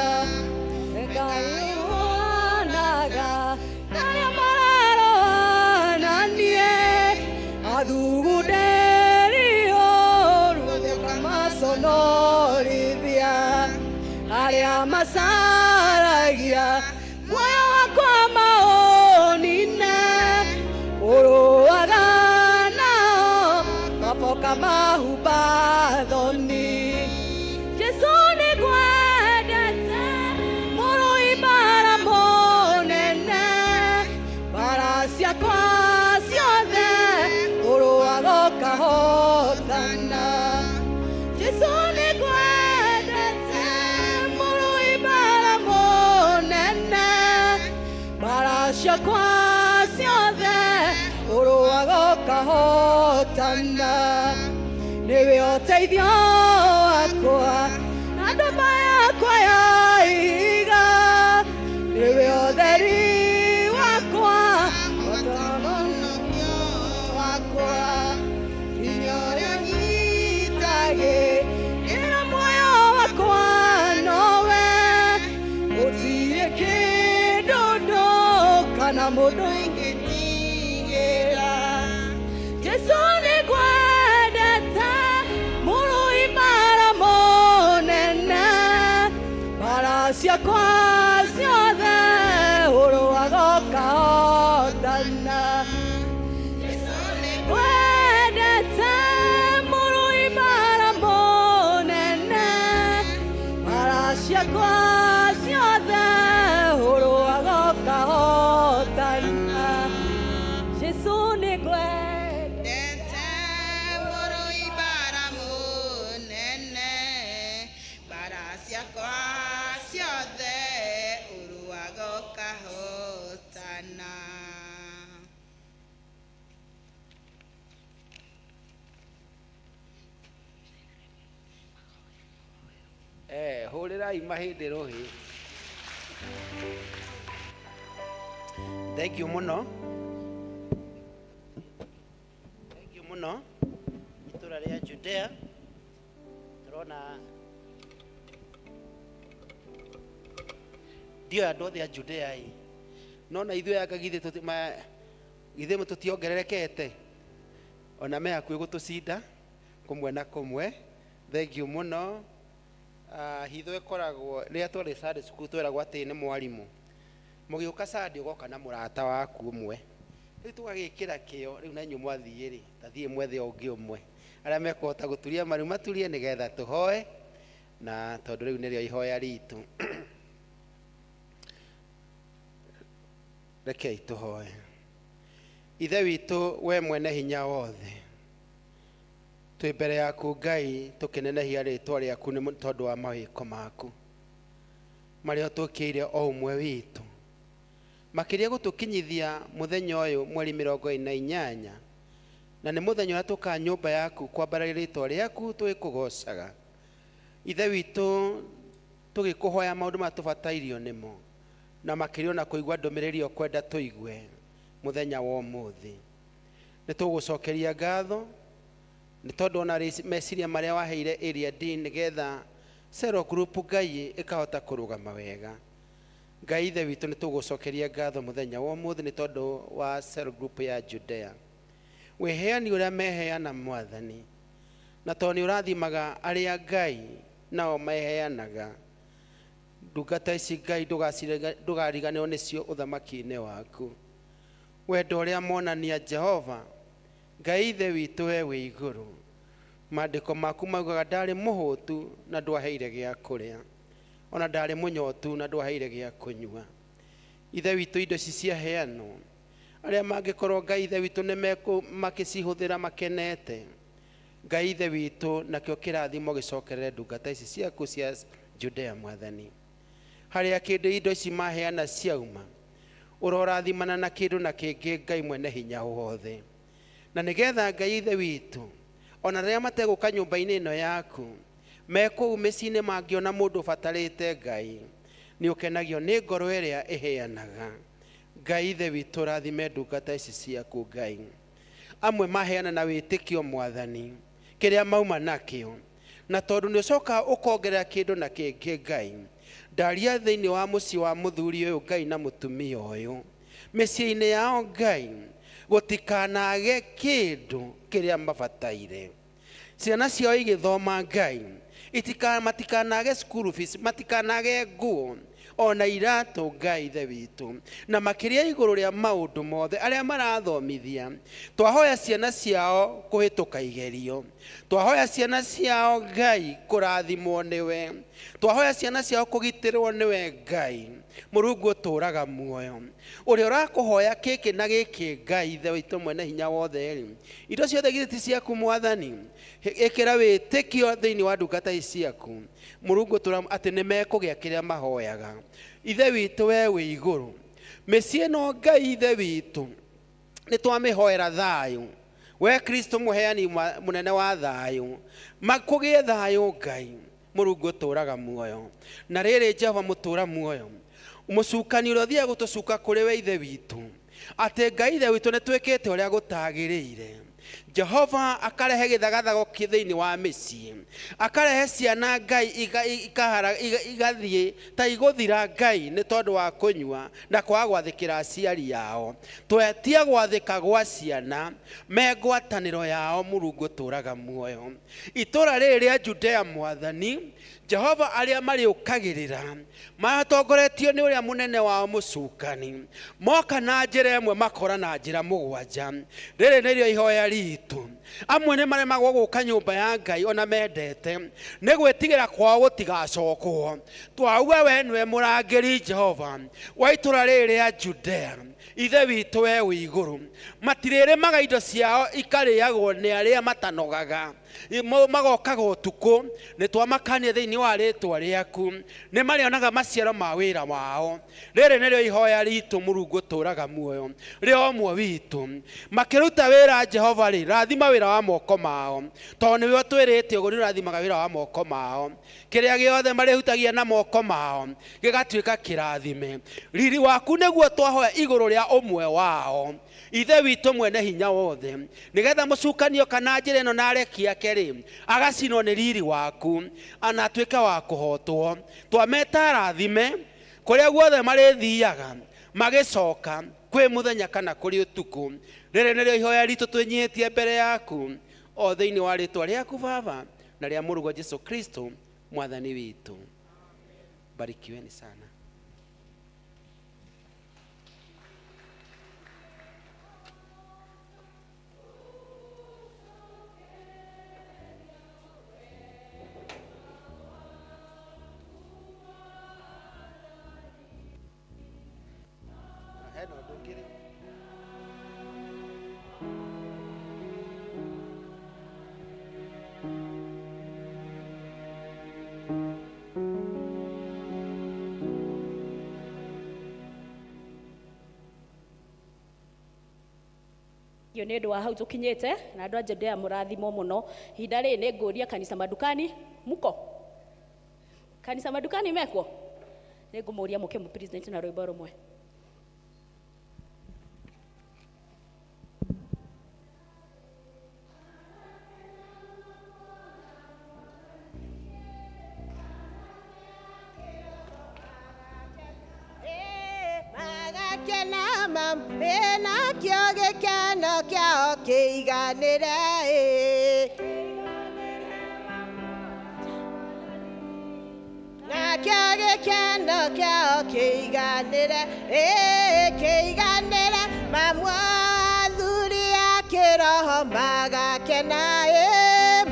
Ngai ũhanaga arĩa mararũa na niĩ athugundĩrio ruothe ũkamaconorithia arĩa macaragia muoyo wakwa maũnine ũrũaga nao kaba ũkamahumba thoni Jesũ nĩngwendete mũrũi mbara mũnene mbara ciakwa ciothe ũrũaga ũkahotana Jesũ nĩngwendete mũrũi mbara mũnene mbara ciakwa ciothe ũrũaga ũkahotana nĩwe ũteithio wakwa na ndũma yakwa ya ihiga nĩwe ũtheri wakwa ũtononokio wakwa hinya ũrĩa ũnyitagĩrĩra muoyo wakwa nowe gũtirĩ kĩndũ ndũ kana mũndũ ingĩtigĩra Jesũ nĩngwendete mũrũi mbara mũnene mbara ciakwa ciothe ũrũaga ũkahotana Wendete mũrũi mbara mũnene mbara ciakwa ciothe ũrũaga ũkahotana Jesũ nĩngwendete mũrũi mbara mũnene mbara ciakwa ciothe ũrũaga ũkahotana Hũrĩrai mahĩndĩ rũhĩ. Thank you mũno. Thank you mũno. Itũra rĩa Judea tũrona ndio andũ othe a Judea ĩ no na ithuĩ anga githĩ githĩ tũtiongererekete ona me hakuhĩ gũtũcinda kũmwe na kũmwe. Thank you mũno. Hitho ĩkoragwo rĩrĩa twarĩ Sunday school tweragwo atĩ nĩ mwarimũ mũgĩũka Sunday ũgoka na mũrata waku ũmwe rĩu tũgagĩkĩra kĩo rĩu na inyuĩ mwathiĩ rĩ tathiĩ mwethe ũngĩ ũmwe arĩa mekũhota gũturia maru maturie nĩgetha tũhoe na tondũ rĩu nĩrĩo ihoya ritũ. Rekei tũhoe. Ithe witũ we mwene hinya wothe, twĩ mbere yaku Ngai tũkĩnenehia rĩtwa rĩaku nĩ tondũ wa mawĩko maku marĩa ũtũkĩire o ũmwe witũ, makĩria gũtũkinyithia mũthenya ũyũ mweri 28, na nĩ mũthenya ũrĩa tũkaa nyũmba yaku kwambararia rĩtwa rĩaku tũgĩkũgocaga. Ithe witũ tũgĩkũhoya maũndũ marĩa tũbatairio nĩmo, na makĩria ona kũigua ndũmĩrĩri ũkwenda tũigue mũthenya wa ũmũthĩ. Nĩ tũgũcokeria ngatho nĩ tondũ ona meciria marĩa waheire area D nĩgetha cell group Ngai ĩkahota kũrũgama wega. Ngai Ithe witũ nĩ tũgũcokeria ngatho mũthenya wa ũmũthĩ nĩ tondũ wa cell group ya Judea. Wĩheani ũrĩa meheana Mwathani, na tondũ nĩ ũrathimaga arĩa Ngai nao meheanaga, ndungata ici Ngai ndũgariganĩrwo nĩcio ũthamaki-inĩ waku. Wendo ũrĩa monania Jehova Ngai Ithe witũ we wĩ igũrũ, maandĩko maku maugaga ndarĩ mũhũtu na ndwaheire gĩa kũrĩa, ona ndarĩ mũnyotu na ndwaheire gĩa kũnyua. Ithe witũ indo ici ciaheanwo, arĩa mangĩkorwo Ngai Ithe witũ nĩ makĩcihũthĩra makenete, Ngai Ithe witũ nakĩo kĩrathimo gĩcokerere ndungata ici ciaku cia Judea Mwathani. Harĩa kĩndũ indo ici maheana ciauma, ũrorathimana na kĩndũ na kĩngĩ Ngai mwene hinya wothe. Na nĩgetha Ngai Ithe witũ ona rĩrĩa mategũka nyũmba-inĩ ĩno yaku, me kũu mĩciĩ-inĩ mangĩona mũndũ ũbatarĩte Ngai, nĩ ũkenagio nĩ ngoro ĩrĩa ĩheanaga. Ngai Ithe witũ rathime ndungata ici ciaku Ngai. Amwe maheana na wĩtĩkio Mwathani kĩrĩa mauma nakĩo, na tondũ nĩ ũcokaga ũkongerera kĩndũ na kĩngĩ Ngai, ndaria thĩinĩ wa mũciĩ wa mũthuri ũyũ Ngai na mũtumia ũyũ, mĩciĩ-inĩ yao Ngai gũtikanage kĩndũ kĩrĩa mabataire. Ciana ciao igĩthoma Ngai, matikanage school fees, matikanage nguo ona iratũ Ngai Ithe witũ, na makĩria igũrũ rĩa maũndũ mothe arĩa marathomithia, twahoya ciana ciao kũhĩtũka igerio, twahoya ciana ciao Ngai kũrathimwo nĩwe, twahoya ciana ciao kũgitĩrwo nĩwe Ngai Mũrungu ũtũũraga muoyo, ũrĩa ũrakũhoya kĩkĩ na gĩkĩ Ngai Ithe witũ mwene hinya wothe rĩ, indo ciothe githĩ ti ciaku Mwathani? Ĩkĩra wĩtĩkio thĩinĩ wa ndungata ici ciaku Mũrungu ũtũũraga atĩ nĩ mekũgĩa kĩrĩa mahoyaga. Ithe witũ we wĩ igũrũ, mĩciĩ ĩno Ngai Ithe witũ nĩ twamĩhoera thayũ, we Kristo mũheani mũnene wa thayũ, makũgĩe thayũ Ngai Mũrungu ũtũũraga muoyo. Na rĩrĩ Jehova mũtũũra muoyo, mũcukani ũrĩa ũthiaga gũtũcuka kũrĩ we Ithe witũ, atĩ Ngai Ithe witũ nĩ twĩkĩte ũrĩa gũtagĩrĩire, Jehova akarehe gĩthagathago thĩinĩ wa mĩciĩ, akarehe ciana Ngai igathiĩ ta igũthira Ngai nĩ tondũ wa kũnyua na kwaga gwathĩkĩra aciari ao. Twetia gwathĩka gwa ciana me ngwatanĩro yao Mũrungu ũtũũraga muoyo. Itũũra rĩrĩ rĩa Judea Mwathani Jehova arĩa marĩũkagĩrĩra matongoretio nĩ ũrĩa mũnene wao mũcukani, moka na njĩra ĩmwe makora na njĩra mũgwanja. Rĩrĩ nĩrĩo ihoya ritũ. Amwe nĩ maremagwo gũka nyũmba ya Ngai ona mendete, nĩ gwĩtigĩra kwao gũtigacokwo. Twauga we nĩwe mũrangĩri Jehova wa itũũra rĩrĩ rĩa Judea, Ithe witũ we wĩ igũrũ. Matirĩrĩmaga indo ciao ikarĩagwo nĩ arĩa matanogaga, magokaga ũtukũ, nĩ twamakania thĩinĩ wa rĩtwa rĩaku, nĩ marĩonaga maciaro ma wĩra wao. Rĩrĩ nĩrĩo ihoya ritũ Mũrungu ũtũũraga muoyo rĩa ũmwe witũ. Makĩruta wĩra Jehova rĩ, rathima wĩra wa moko mao, tondũ nĩwe ũtwĩrĩte ũguo, nĩ ũrathimaga wĩra wa moko mao. Kĩrĩa gĩothe marĩhutagia na moko mao gĩgatuĩka kĩrathime. Riri waku nĩguo twahoya igũrũ rĩa ũmwe wao, Ithe witũ mwene hinya wothe, nĩgetha mũcukanio kana njĩra ĩno na areki ake rĩ, agacinwo nĩ riri waku, ana atuĩke wa kũhotwo. Twameta arathime kũrĩa guothe marĩthiaga, magĩcoka kwĩ mũthenya kana kũrĩ ũtukũ. Rĩrĩ nĩrĩo ihoya ritũ twĩnyihĩtie mbere yaku, o thĩinĩ wa rĩtwa rĩaku Baba na rĩa Mũrũguo Jesu Kristo Mwathani witũ. Barikiweni sana. Hena ũndũ ũngĩ rĩu? Thengiũ nĩ ũndũ wa hau tũkinyĩte na andũ a Judea mũrathimwo mũno. Ihinda rĩrĩ nĩ ngũria kanitha madukani muko kanitha madukani mekwo nĩ ngũmũria mũke mũ present na rwĩmbo rũmwe. Magakena mam nakĩo gĩkeno kĩao kĩiganĩre nakĩo gĩkeno kĩao kĩiganĩre kĩiganĩre mamwe athuri a kĩroho magakena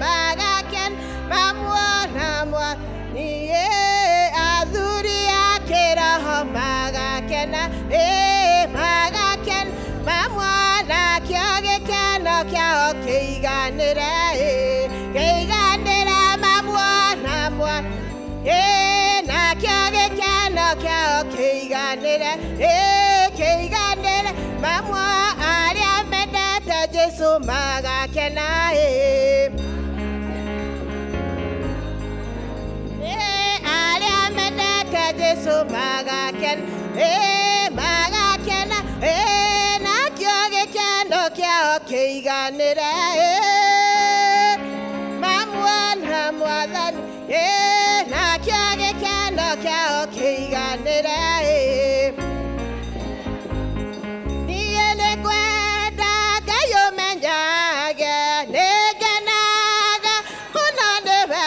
magakena mamuona mwathani athuri a kĩroho magakena magakena mamwona kĩo gĩkeno kĩao kĩiganĩre kĩiganĩre mamuona mwathani nakĩo gĩkeno kĩao kĩiganĩre kĩiganĩre mamwe arĩa mendete Jesũ magakena arĩa mendete Jesũ magakena magakena nakĩo gĩkeno kĩao kĩiganĩre mamuona mwathani nakĩo gĩkeno kĩao kĩiganĩre niĩ nĩngwenda Ngai ũmenyage nĩngenaga mũno nĩwe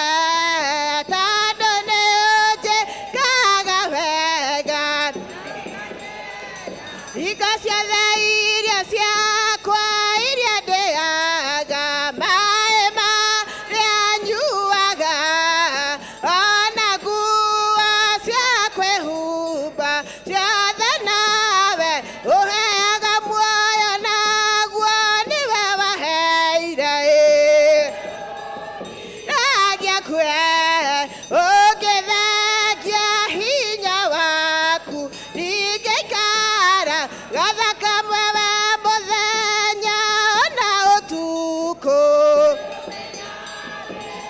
tondũ nĩũnjĩkaga wega hingo ciothe irio ciakwa iria ndĩaga maĩ marĩa nyuaga ona nguo cia kwĩhumba ciothe nawe ũheaga muoyo naguo nĩwe waheire ndagiakue ũngĩthengia hinya waku ndingĩikara gathaka mwewe mũthenya ona ũtukũ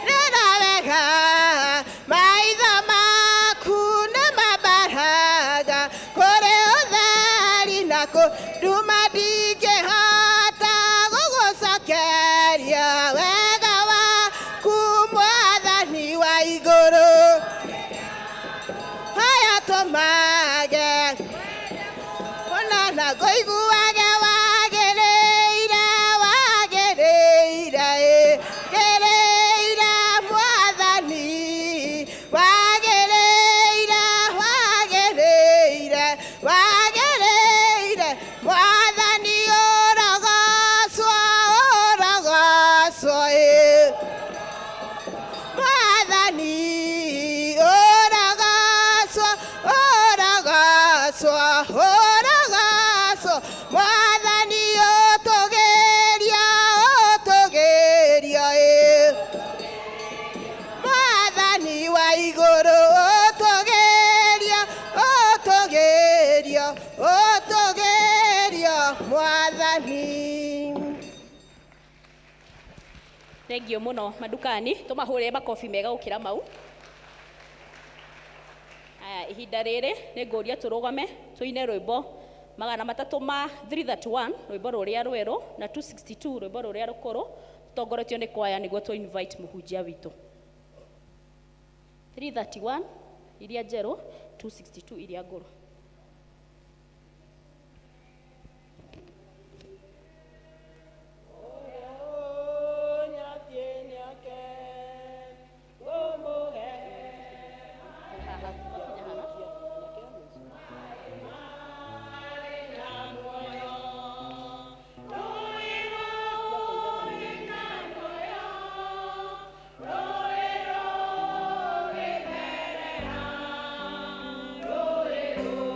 rĩra wega maitho maku nĩmambaraga kũrĩ ũtheri na kũnduma ndingĩhota gũgũcokeria wega waku mwathani wa igũrũ haya tũmage ona na ngũiguage wagĩrĩire wagĩrĩire gĩrĩire mwathani wagĩrĩire wagĩrĩire wagĩrĩire mwathani ũrogocwo ũrogocwo mwathani ũrogocwo ũrogocwo ũrogocwo mwathani ũtũgĩrio ũtũgĩrio mwathani wa igũrũ ũtũgĩrio ũtũgĩrio ũtũgĩrio mwathani. Thengiũ mũno madukani tũmahũrĩre makobi mega gũkĩra mau. Aya, ihinda rĩrĩ nĩ ngũria tũrũgame tũine rwĩmbo 300 ma 331 rwĩmbo rũrĩa rwerũ na 262 rwĩmbo rũrĩa rũkũrũ tũtongoretio nĩ kwaya nĩguo tũ invite mũhunjia witũ. 331 iria njerũ, 262 iria ngũrũ. Roe, roe,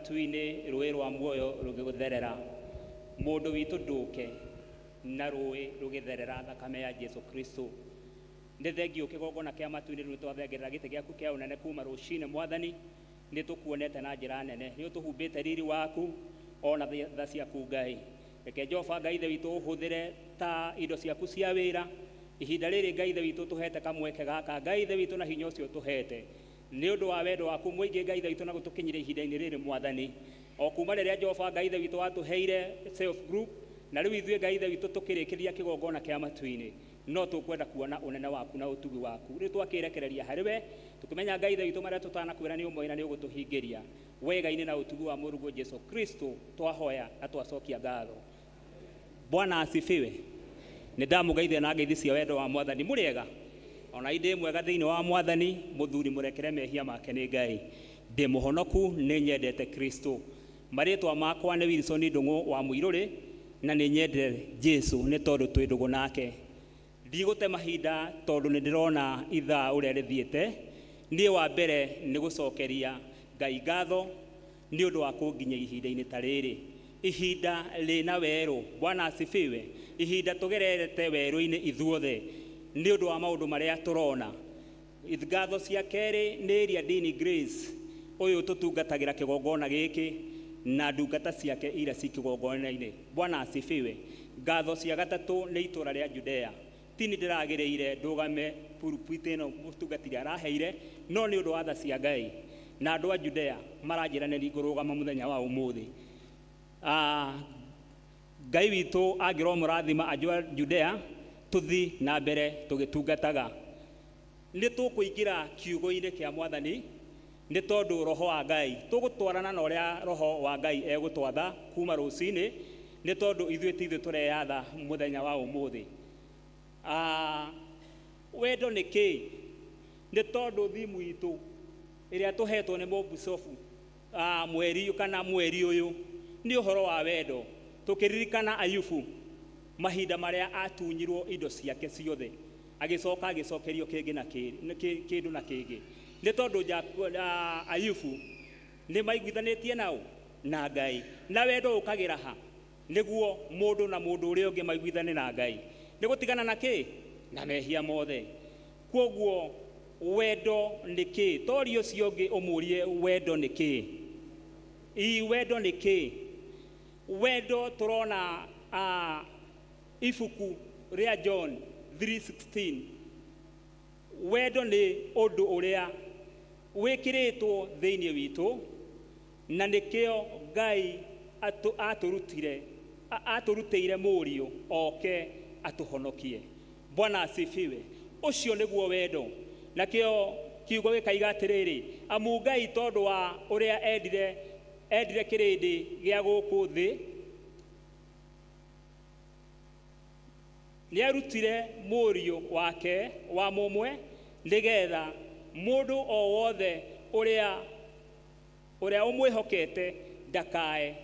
Matu-inĩ rũĩ rwa muoyo rũgĩtherera, mũndũ witũ ndũke na rũĩ rũgĩtherera thakame ya Jesu Kristo. Nĩ thengiũ kĩgongona kĩa matu-inĩ rĩu twathengerera gĩtĩ gĩaku kĩa ũnene kuma rũcinĩ mwathani, nĩ tũkuonete na njĩra nene, nĩ ũtũhumbĩte riri waku ona tha ciaku Ngai. Reke Jehova Ngai Ithe witũ ũhũthĩre ta indo ciaku cia wĩra ihinda rĩrĩ Ngai Ithe witũ tũhete kamweke gaka Ngai Ithe witũ na hinya ũcio ũtũhete nĩ ũndũ wa wendo waku mũingĩ Ngai Ithe witũ na gũtũkinyĩria ihinda-inĩ rĩrĩ mwathani o kuma rĩrĩa Jehova Ngai Ithe witũ watũheire self group na rĩu ithuĩ Ngai Ithe witũ tũkĩrĩkĩria kĩgongona kĩa matu-inĩ no tũkwenda kuona ũnene waku na ũtugi waku rĩu twakĩrekereria harĩ we tũkĩmenya Ngai Ithe witũ marĩa tũtanakwĩra nĩ ũmoĩ na nĩ ũgũtũhingĩria wega-inĩ na ũtugi wa mũrũguo Jesu Kristo twahoya na twacokia ngatho. Bwana asifiwe. Nĩ ndamũgeithia na ngeithi cia wendo wa mwathani. Mũrĩega? Ona indĩ mwega thĩinĩ wa mwathani, mũthuri mũrekere mehia make nĩ Ngai. Ndĩ mũhonoku, nĩ nyendete Kristo. Marĩtwa makwa nĩ Wilson Ndũng'ũ wa Mũirũrĩ, na nĩ nyendete Jesu nĩ tondũ twĩ ndũgũ nake. Ndigũte mahinda tondũ nĩ ndĩrona ithaa ũrĩa rĩthiĩte. Niĩ wa mbere nĩ gũcokeria Ngai ngatho nĩ ũndũ wa kũnginyia ihinda-inĩ ta rĩrĩ. Ihinda rĩna werũ, Bwana asifiwe. Ihinda tũgererete werũ-inĩ ithuothe nĩ ũndũ wa maũndũ marĩa tũrona. Ngatho cia kerĩ nĩ ĩria Dini Grace ũyũ tũtungatagĩra kĩgongona gĩkĩ na ndungata ciake iria ci kĩgongona-inĩ. Bwana asifiwe. Ngatho cia gatatũ nĩ itũra rĩa Judea. Ti nĩ ndĩragĩrĩire ndũgame pulpit ĩno mũtungatĩri araheire, no nĩ ũndũ wa tha cia Ngai na andũ a Judea maranjĩra nĩ ngũrũgama mũthenya wa ũmũthĩ. Ngai witũ angĩromũrathima andũ a Judea tũthi na mbere tũgĩtungataga. Nĩ tũkũingĩra kiugo-inĩ kĩa mwathani nĩ tondũ roho wa Ngai tũgũtwarana na ũrĩa roho wa Ngai egũtwatha kuma rũcinĩ nĩ tondũ ithuĩ ti ithuĩ tũreyatha mũthenya wa ũmũthĩ. Wendo nĩ kĩĩ? Nĩ tondũ thimu itũ ĩrĩa tũhetwo nĩ mũmbicobu mweri kana mweri ũyũ nĩ ũhoro wa wendo. Tũkĩririkana Ayubu mahinda marĩa atunyirwo indo ciake ciothe agĩcoka agĩcokerio kĩngĩ na kĩndũ na kĩngĩ nĩ tondũ Ayubu nĩ maiguithanĩtie nao na Ngai na wendo ũkagĩra ha nĩguo mũndũ na mũndũ ũrĩa ũngĩ maiguithane na Ngai nĩ gũtigana na kĩ na mehia mothe. Kwoguo wendo nĩ kĩ? Tori ũcio ũngĩ ũmũrie wendo nĩ kĩ? Ii wendo nĩ kĩ? Wendo tũrona ibuku rĩa John 3:16. Wendo nĩ ũndũ ũrĩa wĩkĩrĩtwo thĩinĩ witũ na nĩkĩo Ngai atũrutĩire mũriũ oke atũhonokie. Bwana asifiwe. Ũcio nĩguo wendo. Nakĩo kiugo gĩkaiga atĩrĩrĩ, amu Ngai tondũ wa ũrĩa endire kĩrĩndĩ gĩa gũkũ thĩ nĩarutire mũriũ wake wa mũmwe nĩgetha mũndũ o wothe ũrĩa ũmwĩhokete ndakae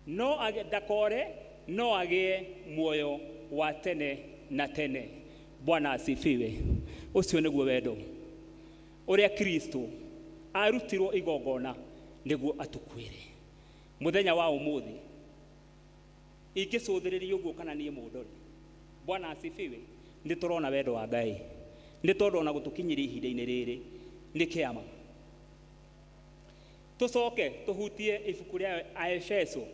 no ndakore no agĩe muoyo wa tene na tene. Bwana asifiwe. Ũcio nĩguo wendo ũrĩa Kristo arutirwo igongona nĩguo atũkuĩre. Mũthenya wa ũmũthĩ ingĩcũthĩrĩria ũguo kana niĩ mũndore. Bwana asifiwe. Nĩ tũrona wendo wa Ngai nĩ tondũ ona gũtũkinyĩria ihinda-inĩ rĩrĩ nĩ kĩama. Tũcoke tũhutie ibuku rĩa Aefeso.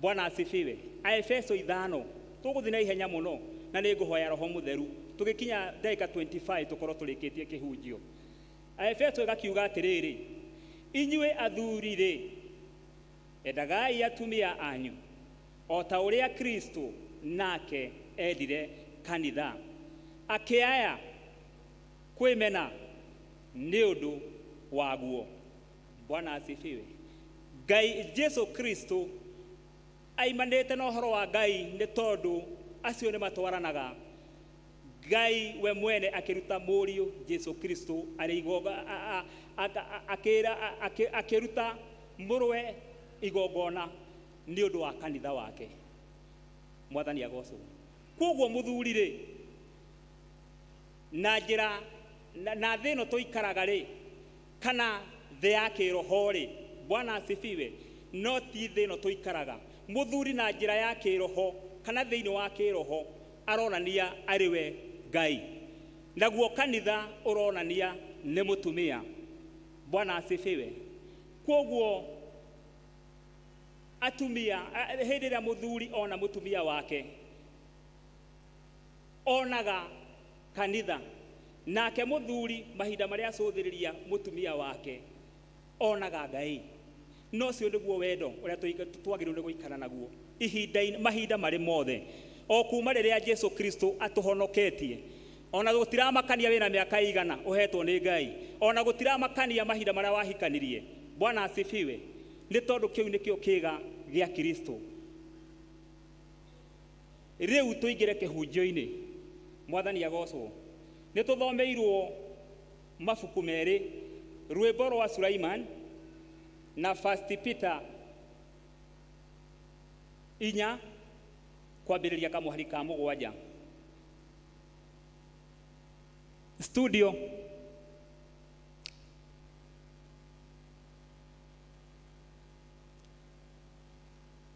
Bwana asifiwe. Aefeso 5 tũgũthiĩ na ihenya mũno na nĩ ngũhoya Roho Mũtheru tũgĩkinya ndagĩka 25 tũkorwo tũrĩkĩtie kĩhunjio. Aefeso ĩgakiuga atĩrĩrĩ, inyuĩ athuri rĩ, endagai atumia anyu o ta ũrĩa Kristo nake endire kanitha akĩaya kwĩmena nĩ ũndũ waguo. Bwana asifiwe. Ngai Jesu Kristo aimanĩte na ũhoro wa Ngai nĩ tondũ acio nĩ matwaranaga. Ngai we mwene akĩruta mũriũ Jesu Kristo arĩ akĩruta mũrũwe igongona nĩ ũndũ wa kanitha wake. Mwathani agocwo. Kwoguo mũthuri rĩ, na njĩra na thĩ ĩno tũikaraga rĩ, kana Thĩ ya kĩroho rĩ, Bwana asifiwe, no ti thĩ ĩno tũikaraga. Mũthuri na njĩra ya kĩroho kana thĩinĩ wa kĩroho aronania arĩ we Ngai, naguo kanitha ũronania nĩ mũtumia. Bwana asifiwe. Kwoguo atumia, hĩndĩ ĩrĩa mũthuri ona mũtumia wake onaga kanitha, nake mũthuri mahinda marĩa acũthĩrĩria mũtumia wake onaga Ngai. No ũcio nĩguo wendo ũrĩa twagĩrĩirwo nĩ gũikara naguo ihinda mahinda marĩ mothe, o kuma rĩrĩa Jesu Kristo atũhonoketie. Ona gũtiramakania wĩna mĩaka igana ũhetwo nĩ Ngai, ona gũtiramakania mahinda marĩa wahikanirie. Bwana asifiwe. Nĩ tondũ kĩu nĩkĩo kĩga gĩa Kristo. Rĩu tũingĩre kĩhunjio-inĩ. Mwathani agocwo. Nĩ tũthomeirwo mabuku merĩ, rwĩmbo rwa Sulaiman na First Peter 4 kwambĩrĩria kamũhari ka 7. Studio.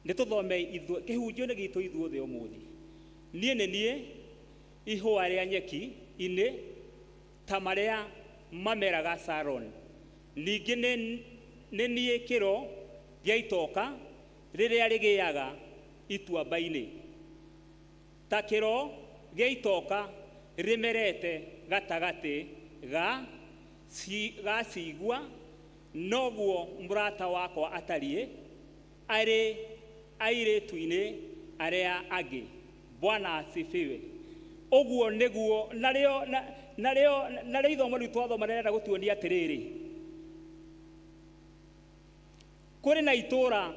Nĩ tũthome ithuĩ kĩhunjio-inĩ gitũ ithuothe ũmũthĩ. Niĩ nĩ niĩ ihũa rĩa nyeki inĩ ta marĩa mameraga Saron. Ningĩ nĩ niĩ kĩro gĩa itoka rĩrĩa rĩgĩaga ituamba-inĩ, ta kĩro gĩa itoka rĩmerete gatagatĩ ga cigua, noguo mũrata wakwa atariĩ arĩ airĩtu-inĩ arĩa angĩ. Bwana asifiwe. Ũguo nĩguo narĩo narĩo ithomo rĩu twathoma rĩrenda gũtuonia atĩrĩrĩ, kũrĩ na itũra,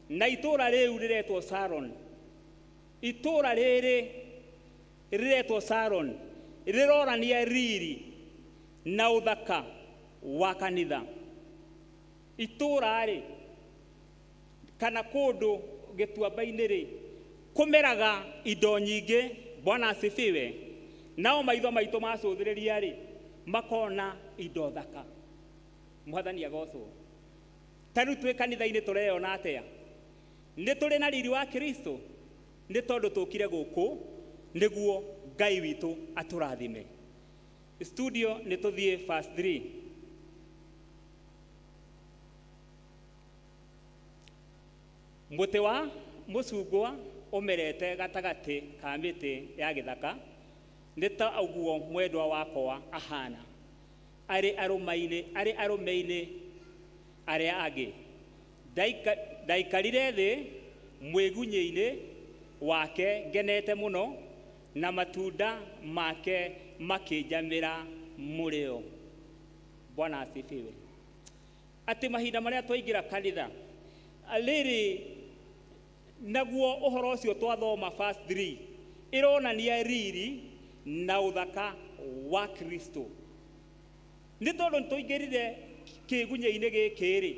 na itũra rĩu rĩretwo Saron. Itũra rĩrĩ rĩretwo Saron rĩronania riri na ũthaka wa kanitha. Itũra rĩ kana kũndũ gĩtuamba-inĩ rĩ kũmeraga indo nyingĩ. Bwana asifiwe. Nao maitho maitũ macũthĩrĩria rĩ makona indo thaka. Mwathani agocwo. Ta rĩu twĩ kanitha-inĩ tũreyona atĩa? Nĩ tũrĩ na riri wa Kristo? Nĩ tondũ tũkire gũkũ nĩguo Ngai witũ atũrathime. Studio nĩ tũthiĩ verse 3. Mũtĩ wa mũcungwa ũmerete gatagatĩ ka mĩtĩ ya gĩthaka, nĩ ta ũguo mwendwa wakwa ahana arĩ arũme-inĩ arĩa angĩ. Ndaikarire thĩ mwĩgunyĩ-inĩ wake ngenete mũno, na matunda make makĩnjamĩra mũrĩo. Bwana asifiwe. Atĩ mahinda marĩa twaingĩra kanitha rĩrĩ, naguo ũhoro ũcio twathoma verse 3 ĩronania riri na ũthaka wa Kristo. Nĩ tondũ nĩtũingĩrire kĩgunyĩ-inĩ gĩkĩ rĩ,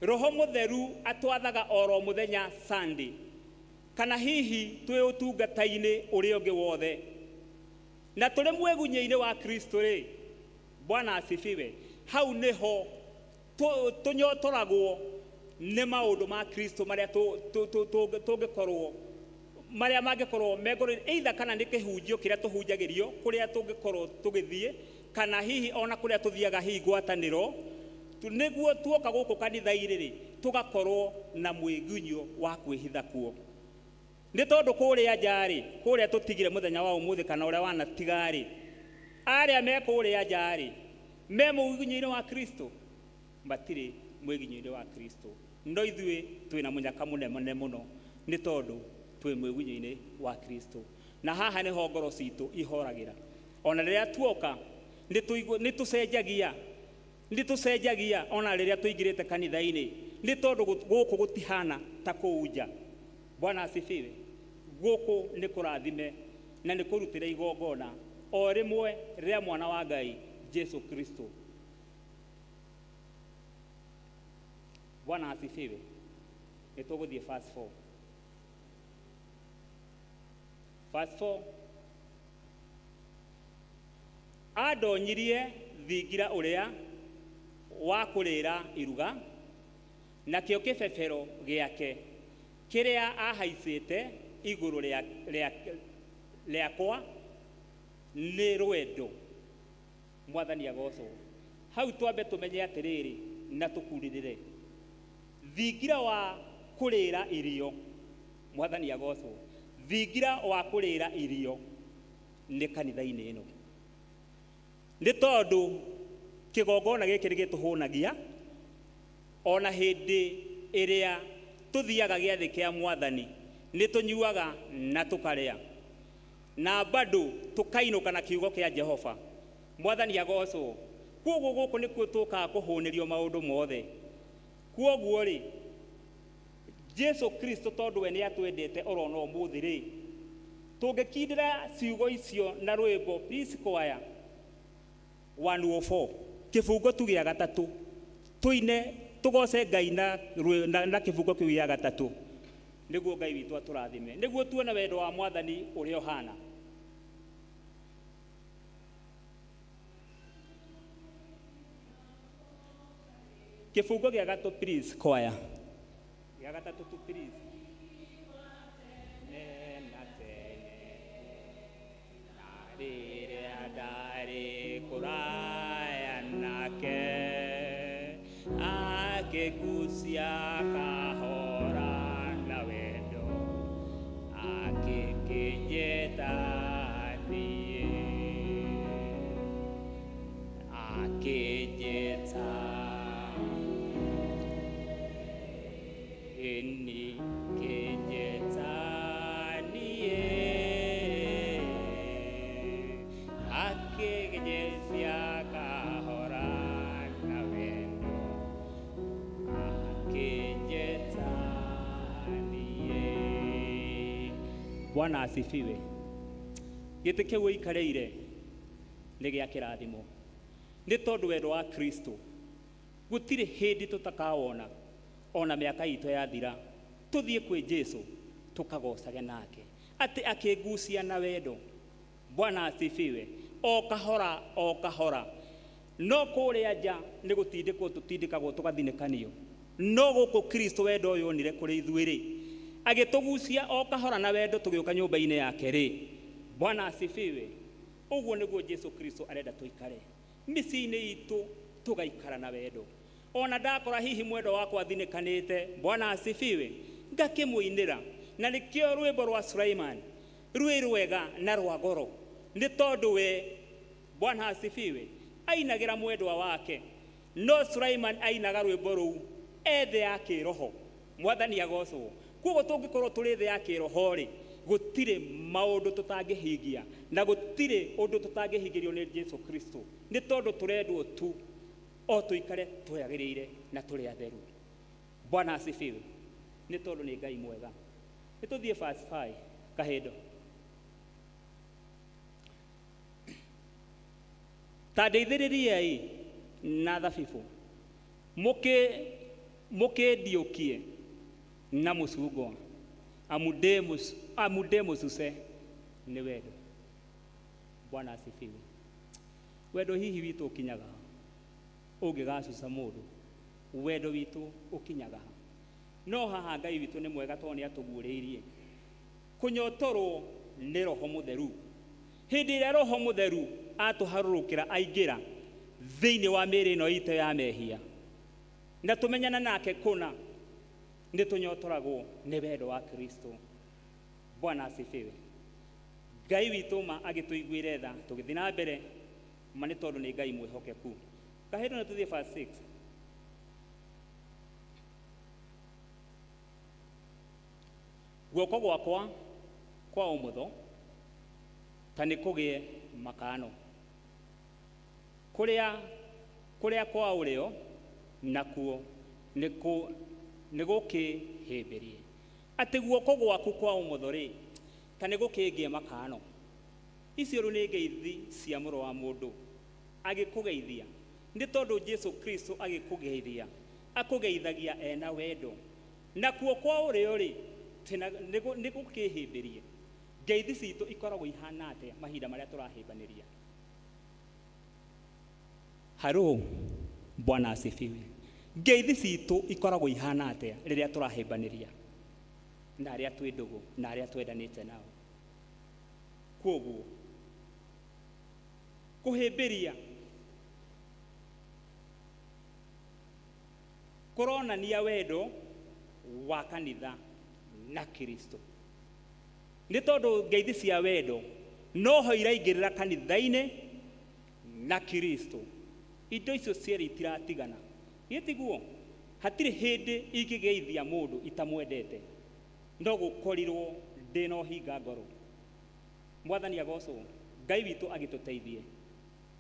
Roho Mũtheru atwathaga oro mũthenya Sunday, kana hihi twĩ ũtungata-inĩ ũrĩa ũngĩ wothe, na tũrĩ mwĩgunyĩ-inĩ wa Kristo rĩ, Bwana asifiwe, hau nĩho tũnyotoragwo nĩ maũndũ ma Kristo marĩa tũngĩkorwo, marĩa mangĩkorwo me ngoro-inĩ, either kana nĩ kĩhunjio kĩrĩa tũhunjagĩrio kũrĩa tũngĩkorwo tũgĩthiĩ, kana hihi ona kũrĩa tũthiaga hihi ngwatanĩro, nĩguo tuoka gũkũ kanitha-inĩ rĩ, tũgakorwo na mwĩgunyio wa kwĩhitha kuo. Nĩ tondũ kũrĩa nja rĩ, kũrĩa tũtigire mũthenya wa ũmũthĩ kana ũrĩa wanatiga rĩ, arĩa me kũrĩa nja rĩ, me mwĩgunyio-inĩ wa Kristo? Matirĩ mwĩgunyio-inĩ wa Kristo. No ithuĩ twĩna mũnyaka mũnene mũno nĩ tondũ twĩ mwĩgunyio-inĩ wa Kristo. Na haha nĩho ngoro citũ ihoragĩra. Ona rĩrĩa tuoka, nĩ tũcenjagia ona rĩrĩa tũingĩrĩte kanitha-inĩ, nĩ tondũ gũkũ gũtihana ta kũu nja. Bwana asifiwe. Gũkũ nĩ kũrathime na nĩ kũrutĩra igongona o rĩmwe rĩa mwana wa Ngai Jesu Kristo. Bwana asifiwe. Nĩ tũgũthiĩ verse 4. Verse 4. Andonyirie thingira ũrĩa Wa kũrĩĩra iruga, nakĩo kĩbebero gĩake kĩrĩa ahaicĩte igũrũ rĩakwa nĩ rwendo. Mwathani agocwo. Hau twambe tũmenye atĩrĩrĩ na tũkurĩrĩre thingira wa kũrĩĩra irio. Mwathani agocwo. Thingira wa kũrĩĩra irio nĩ kanitha-inĩ ĩno, nĩ tondũ kĩgongona gĩkĩ nĩ gĩtũhũnagia ona hĩndĩ ĩrĩa tũthiaga gĩathĩ kĩa Mwathani. Nĩ tũnyuaga na tũkarĩa na bado tũkainũka na kiugo kĩa Jehova. Mwathani agocwo. Kwoguo gũkũ nĩkuo tũkaga kũhũnĩrio maũndũ mothe. Kwoguo rĩ, Jesu Kristo tondũ we nĩ atwendete orona ũmũthĩ rĩ, tũngĩkindĩra ciugo icio na rwĩmbo, please choir, 104 kĩbungo tu gĩa gatatũ, tũine tũgoce Ngai na kĩbungo kĩu gĩa gatatũ, nĩguo Ngai witũ atũrathime, nĩguo tuone wendo wa Mwathani ũrĩa ũhana. Kĩbungo gĩa gatũ, please choir, gĩa gatatũ tu, please. Tene na tene na rĩrĩa ndarĩ kũraya nake, akĩgucia kahora na wendo, akĩkĩnjĩta niĩ, akĩnjĩta ĩni, kĩnjĩta niĩ, akĩnjĩcia kahora na wendo, akĩnjĩta niĩ. Bwana asifiwe. Gĩtĩ kĩu ũikarĩire nĩ gĩa kĩrathimo, nĩ tondũ wendo wa Kristo gũtirĩ hĩndĩ tũtakawona. Ona mĩaka itũ yathira, tũthiĩ kwĩ Jesu tũkagocage nake atĩ akĩngucia na wendo. Bwana asifiwe. O kahora o kahora, no kũrĩa nja nĩ gũtindĩkwo tũtindĩkagwo tũgathinĩkanio, no gũkũ Kristo wendo ũyũ onire kũrĩ ithuĩ rĩ, agĩtũgucia o kahora na wendo tũgĩũka nyũmba-inĩ yake rĩ. Bwana asifiwe. Ũguo nĩguo Jesu Kristo arenda tũikare mĩciĩ-inĩ itũ, tũgaikara na wendo. Ona ndakora hihi mwendo wakwa athinĩkanĩte, Bwana asifiwe, ngakĩmũinĩra. Na nĩkĩo rwĩmbo rwa Sulaiman rwĩ rwega na rwa goro, nĩ tondũ we, Bwana asifiwe, ainagĩra mwendwa wake. No Sulaiman ainaga rwĩmbo rũu ethe ya kĩroho. Mwathani agocwo. Koguo tũngĩkorwo tũrĩ thĩ ya kĩroho rĩ, gũtirĩ maũndũ tũtangĩhingia na gũtirĩ ũndũ tũtangĩhingĩrio nĩ Jesu Kristo, nĩ tondũ tũrendwo tu o tũikare twagĩrĩire na tũrĩ atheru. Bwana asifiwe. Nĩ tondũ nĩ Ngai mwega. Nĩ tũthiĩ verse 5 kahĩndo. Ta ndeithĩrĩriei na thabibũ, mũkĩndiũkie na mũcungwa, amu ndĩ mũcuce nĩ wendo. Bwana asifiwe. Wendo hihi witũ ũkinyaga ha? Ũngĩgacuca mũndũ, wendo witũ ũkinyaga ha? No haha Ngai witũ nĩ mwega, tondũ nĩ atũguũrĩirie kũnyotorwo nĩ Roho Mũtheru. Hĩndĩ ĩrĩa Roho Mũtheru atũharũrũkĩra, aingĩra thĩinĩ wa mĩĩrĩ ĩno itũ ya mehia, na tũmenyana nake kũna, nĩ tũnyotoragwo nĩ wendo wa Kristo. Bwana asifiwe. Ngai witũ ma agĩtũiguĩre tha tũgĩthiĩ na mbere ma, nĩ tondũ nĩ Ngai mwĩhokeku. Kahĩndũ nĩ tũthiĩ verse 6. Guoko gwakwa kwa ũmotho ta nĩ kũgĩe makano, kũrĩa kwa ũrĩo nakuo nĩ gũkĩhĩmbĩrie. Atĩ guoko gwaku kwa ũmotho rĩ, ta nĩ gũkĩngĩe makano. Icio rĩu nĩ ngeithi cia mũrũ wa mũndũ agĩkũgeithia, nĩ tondũ Jesu Kristo agĩkũgeithia akũgeithagia ena wendo. Nakuo kwa ũrĩo rĩ, nĩ gũkĩhĩmbĩrie. Ngeithi citũ ikoragwo ihana atĩa mahinda marĩa tũrahĩmbanĩria? Haro. Bwana asifiwe. Ngeithi citũ ikoragwo ihana atĩa rĩrĩa tũrahĩmbanĩria na arĩa twĩ ndũgũ na arĩa twendanĩte nao? Kwoguo kũhĩmbĩria kũronania wendo wa kanitha na Kristo, nĩ tondũ ngeithi cia wendo noho iraingĩrĩra kanitha-inĩ na Kristo. Indo icio cierĩ itiratigana, gĩtiguo hatirĩ hĩndĩ ingĩgeithia mũndũ itamwendete, no gũkorirwo ndĩna ũhinga ngoro. Mwathani agocwo. Ngai witũ agĩtũteithie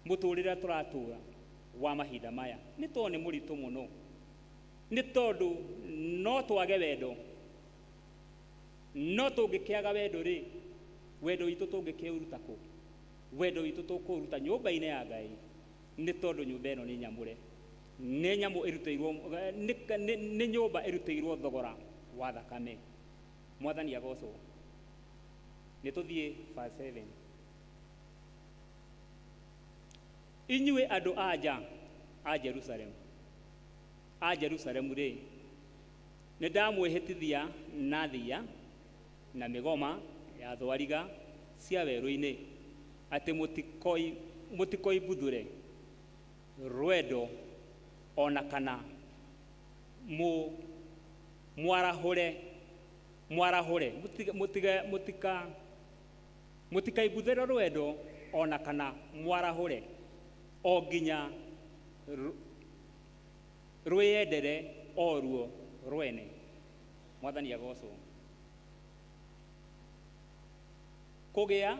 mũtũrĩre tũratũra wa mahinda maya, nĩ tondũ nĩ mũritũ mũno, nĩ tondũ no twage wendo, no tũngĩkĩaga wendo rĩ, wendo witũ tũngĩkĩũruta kũ? Wendo witũ tũkũũruta nyũmba-inĩ ya Ngai, nĩ tondũ nyũmba ĩno nĩ nyamũre, nĩ nyamũ ĩrutĩirwo, nĩ nyũmba ĩrutĩirwo thogora wa thakame. Mwathani agocwo. Nĩ tũthiĩ verse 7. Inyuĩ andũ a nja a Jerusalemu, a Jerusalemu rĩ, nĩ ndamwĩhĩtithia na thiya na mĩgoma ya thwariga cia werũ-inĩ, atĩ mũtikoimbuthũre rwendo ona kana mwarahũre, mwarahũre, mũtikaimbuthũre rwendo ona kana mwarahũre, o nginya rwĩyendere o ruo rwene. Mwathani agocwo. Kũgĩa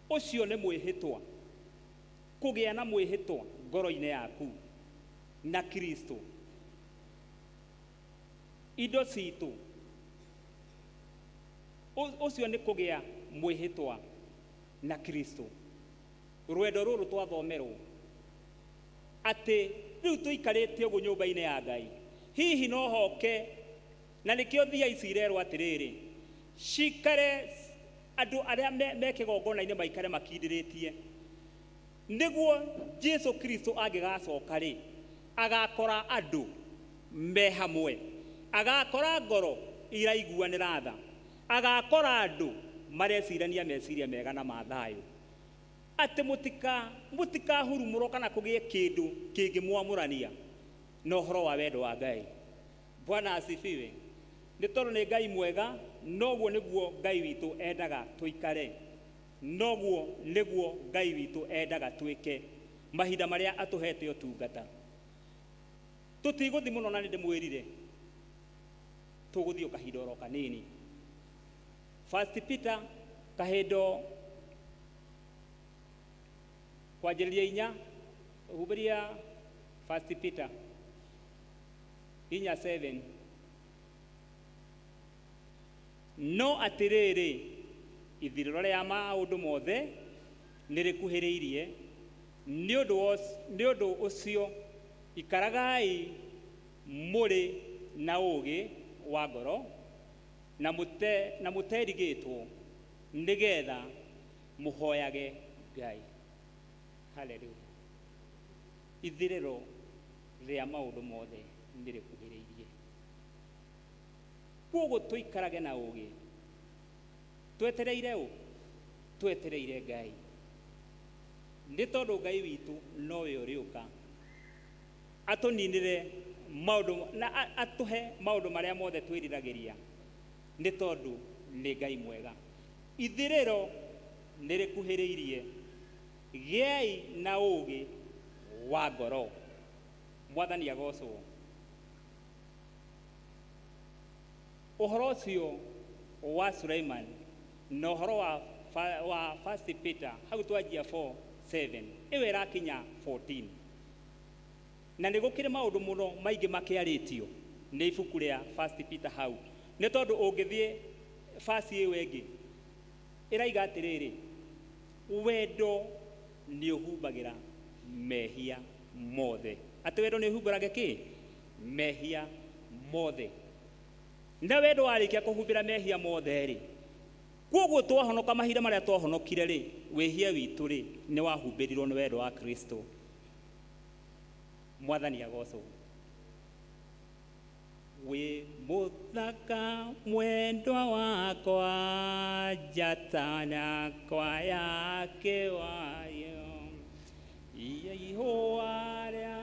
ũcio nĩ mwĩhĩtwa, kũgĩa na mwĩhĩtwa ngoro-inĩ yaku na Kristo. Indo citũ, ũcio nĩ kũgĩa mwĩhĩtwa na Kristo. Rwendo rũrũ twathomerwo atĩ rĩu tũikarĩte ũguo nyũmba-inĩ ya Ngai, hihi no hoke, na nĩkĩo thia ici irerwo atĩrĩrĩ, cikare andũ arĩa me kĩgongona-inĩ maikare makindĩrĩtie, nĩguo Jesu Kristo angĩgacoka rĩ, agakora andũ me hamwe, agakora ngoro iraiguanĩra tha, agakora andũ marecirania meciria mega na ma thayũ, atĩ mũtikahurumũrwo kana kũgĩe kĩndũ kĩngĩmwamũrania na ũhoro wa wendo wa Ngai. Bwana asifiwe. Nĩ tondũ nĩ Ngai mwega, noguo nĩguo Ngai witũ endaga tũikare, noguo nĩguo Ngai witũ endaga twĩke mahinda marĩa atũhete ũtungata. Tũtigũthiĩ mũno, na nĩndĩmwĩrire tũgũthiĩ o kahinda oro kanini. First Peter kahindo kwanjĩrĩria inya, humbĩria First Peter 4:7. No atĩrĩrĩ, ithirĩro rĩa maũndũ mothe nĩ rĩkuhĩrĩirie, nĩ ũndũ ũcio ikaragai mũrĩ na ũũgĩ wa ngoro na mũterigĩtwo, nĩgetha mũhoyage Ngai. Haleluya. Ithirĩro rĩa maũndũ mothe nĩ rĩkuhĩrĩirie. Kwoguo tũikarage na ũũgĩ, twetereire ũ? Twetereire Ngai, nĩ tondũ Ngai witũ nowe ũrĩũka atũninĩre maũndũ na atũhe maũndũ marĩa mothe twĩriragĩria, nĩ tondũ nĩ Ngai mwega. Ithirĩro nĩ rĩkuhĩrĩirie, gĩai na ũũgĩ wa ngoro. Mwathani agocwo. Ũhoro ũcio wa Suleiman na ũhoro wa First Peter hau twanjia 4:7 ĩyo ĩrakinya 14, na nĩ gũkĩrĩ maũndũ mũno maingĩ makĩarĩtio nĩ ibuku rĩa First Peter hau, nĩ tondũ ũngĩthiĩ verse ĩyo ĩngĩ ĩraiga atĩrĩrĩ, wendo nĩ ũhumbagĩra mehia mothe. Atĩ wendo nĩ ũhumbũraga kĩ? Mehia mothe. Na wendo warĩkia kũhumbĩra mehia mothe rĩ, kwoguo twahonoka mahinda marĩa twahonokire rĩ, wĩhia witũ rĩ nĩ wahumbĩrirwo nĩ wendo wa Kristo. Mwathani agocwo. Wĩ mũthaka mwendwa wakwa, njata yakwa ya kĩwayo, ihũa rĩa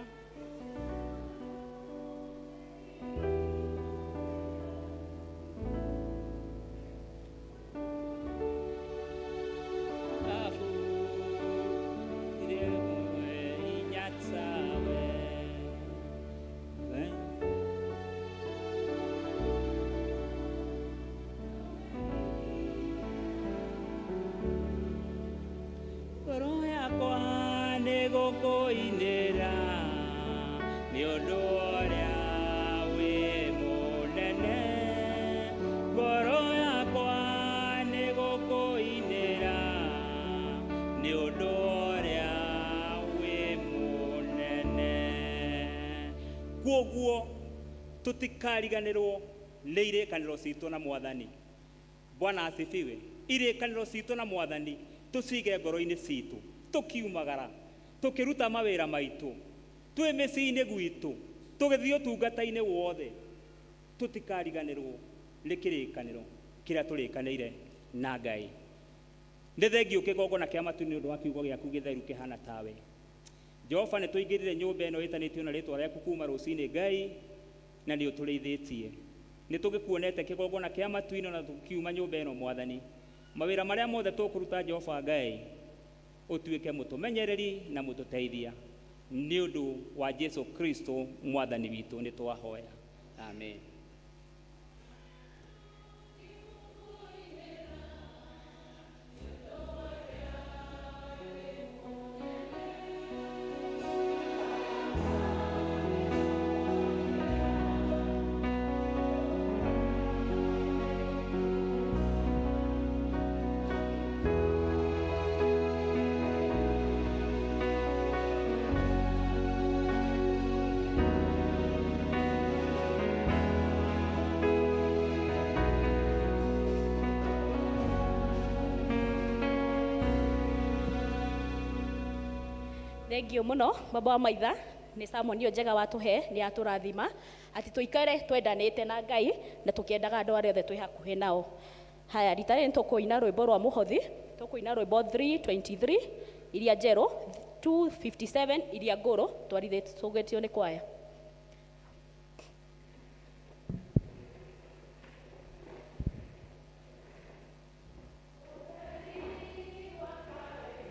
ngoro yakwa nĩgũkũinĩra nĩ ũndũ ũrĩa wĩ mũnene. Ngoro yakwa nĩgũkũinĩra nĩ ũndũ ũrĩa wĩ mũnene. Kwoguo tũtikariganĩrwo nĩ irĩkanĩro citũ na Mwathani. Bwana asifiwe. Irĩkanĩro citũ na Mwathani tũcige ngoro-inĩ citũ, tũkiumagara, tũkĩruta mawĩra maitũ, twĩ mĩciĩ-inĩ gwitũ, tũgĩthiĩ ũtungata-inĩ wothe, tũtikariganĩrwo nĩ kĩrĩkanĩro kĩrĩa tũrĩkanĩire na Ngai. Nĩ thengiũ kĩgongona kĩa matu nĩ ũndũ wa kiugo gĩaku gĩtheru kĩhana tawe. Jehova, nĩ tũingĩrire nyũmba ĩno ĩtanĩtio na rĩtwa rĩaku kuma rũcinĩ Ngai, na nĩ ũtũrĩithĩtie. Nĩ tũgĩkuonete kĩgongona kĩa matu-inĩ na tũkiuma nyũmba ĩno Mwathani. Mawĩra marĩa mothe tũkũruta Jehova Ngai, ũtuĩke mũtũmenyereri na mũtũteithia nĩ ũndũ wa Jesu Kristo Mwathani witũ nĩ twahoya. Amen. Thengio muno baba wa maitha nĩ sermon ĩyo njega watũhe, nĩ yatũrathima atĩ tũikare twendanĩte na Ngai na tũkĩendaga andũ arĩa othe twĩ hakuhĩ nao. Haya, rita rĩrĩ nĩtũkũina rwĩmbo rwa mũhothi, tũkũina rwĩmbo 323 iria njerũ, 257 iria ngũrũ, twarithĩtio nĩ kwaya. Thank you.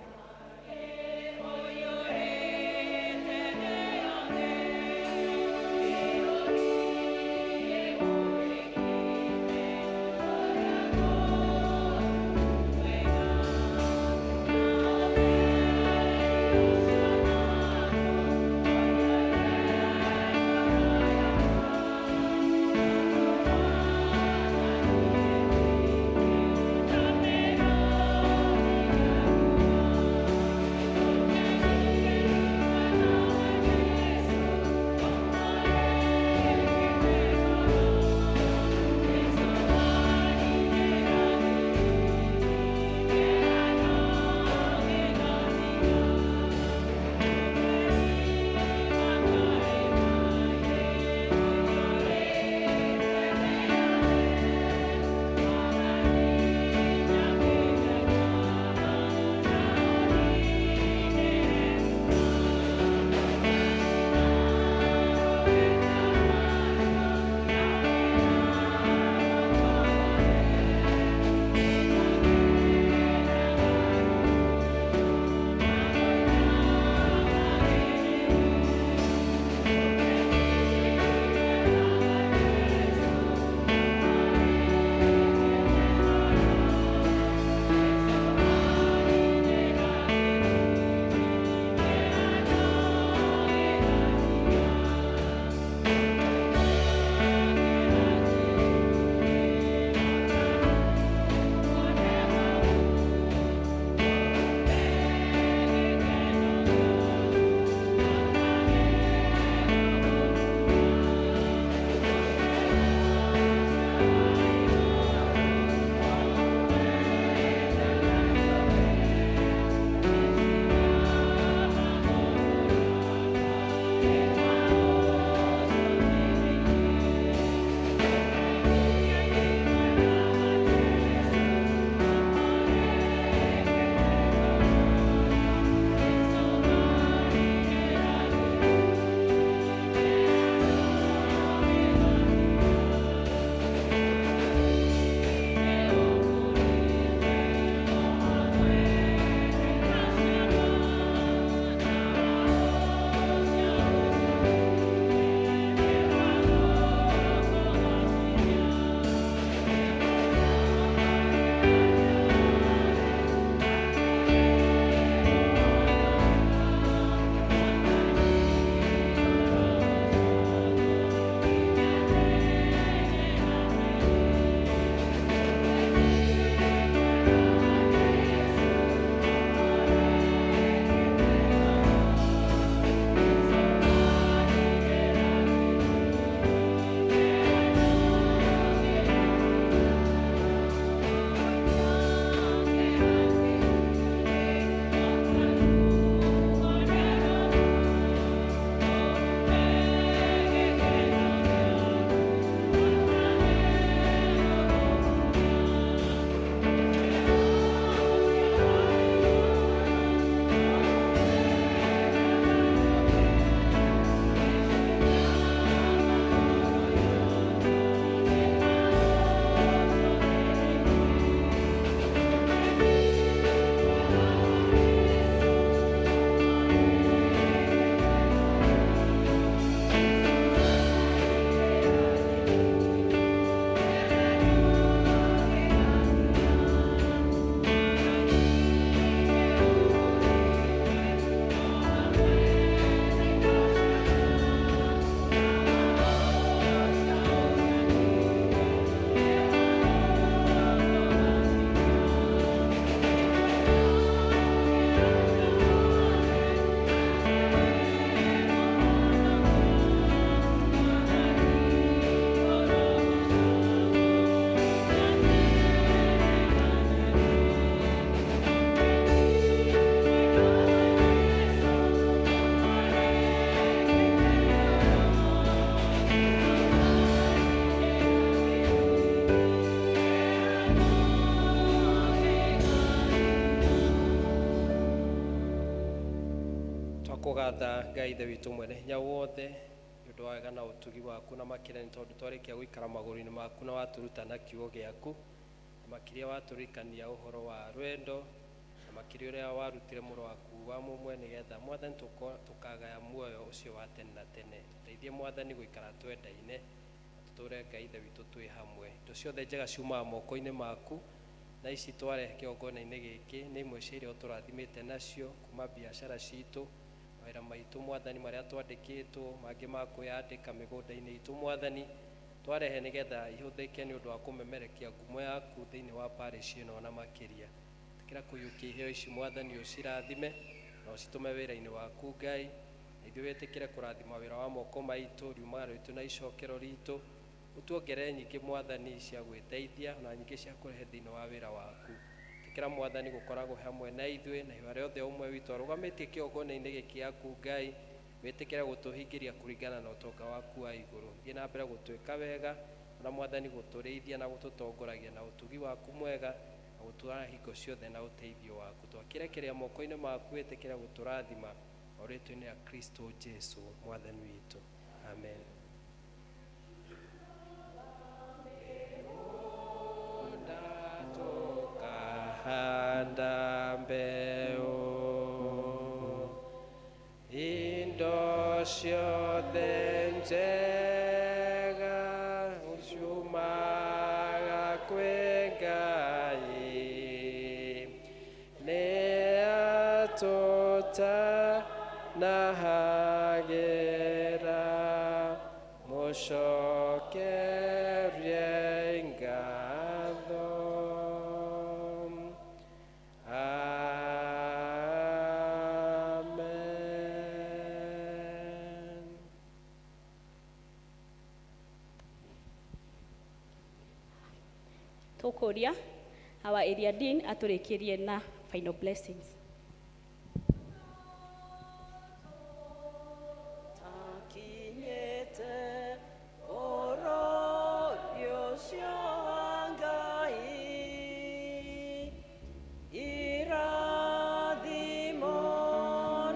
Twakũgatha Ngai Ithe witũ mwene hinya wothe nĩ ũndũ wa wega na ũtugi waku na makĩria nĩ tondũ twarĩkia gũikara magũrũ-inĩ maku na watũruta na kiugo gĩaku na makĩria watũririkania ũhoro wa rwendo na makĩria ũrĩa warutire mũrũ waku wa mũmwe nĩgetha Mwathani tũkagaya muoyo ũcio wa tene na tene. Tũteithie Mwathani gũikara twendaine na tũtũre Ngai Ithe witũ twĩ hamwe. Indo ciothe njega ciumaga moko-inĩ maku na ici twarehe kĩgongona-inĩ gĩkĩ nĩ imwe cia iria ũtũrathimĩte nacio kuma biacara citũ, mawĩra maitũ Mwathani marĩa twandĩkĩtwo, mangĩ ma kwĩyandĩka mĩgũnda-inĩ itũ Mwathani, twarehe nĩgetha ihũthĩke nĩ ũndũ wa kũmemerekia ngumo yaku thĩinĩ wa parish ĩno na makĩria. Ĩtĩkĩra kũiyũkia iheo ici Mwathani ũcirathime na ũcitũme wĩra-inĩ waku Ngai, na ithuĩ wĩtĩkĩre kũrathima wĩra wa moko maitũ, riumagara ritũ na icokero ritũ, ũtuongerere nyingĩ Mwathani cia gwĩteithia na nyingĩ cia kũrehe thĩinĩ wa wĩra waku. Ĩtĩkĩra Mwathani gũkoragwo hamwe na ithuĩ na harĩa othe ũmwe witũ arũgamĩtie kĩgongona-inĩ gĩkĩ gĩaku Ngai, wĩtĩkĩre gũtũhingĩria kũringana na ũtonga waku wa igũrũ. Thiĩ na mbere gũtwĩka wega na Mwathani gũtũrĩithia na gũtũtongoragia na ũtugi waku mwega na gũtũra hingo ciothe na ũteithio waku. Twakĩrekeria moko-inĩ maku wĩtĩkĩre gũtũrathima o rĩtwa-inĩ rĩa Kristo Jesu Mwathani witũ. Amen. Tukahanda mbeu indo ciothe njega ciumaga kwĩ Ngai nĩ atũtanahagĩra mũcokerie ngatho. Amen. Tũkũria our area dean atũrĩkĩrie na final blessings. Takinyĩte bũrũri ũcio wa Ngai, irathimo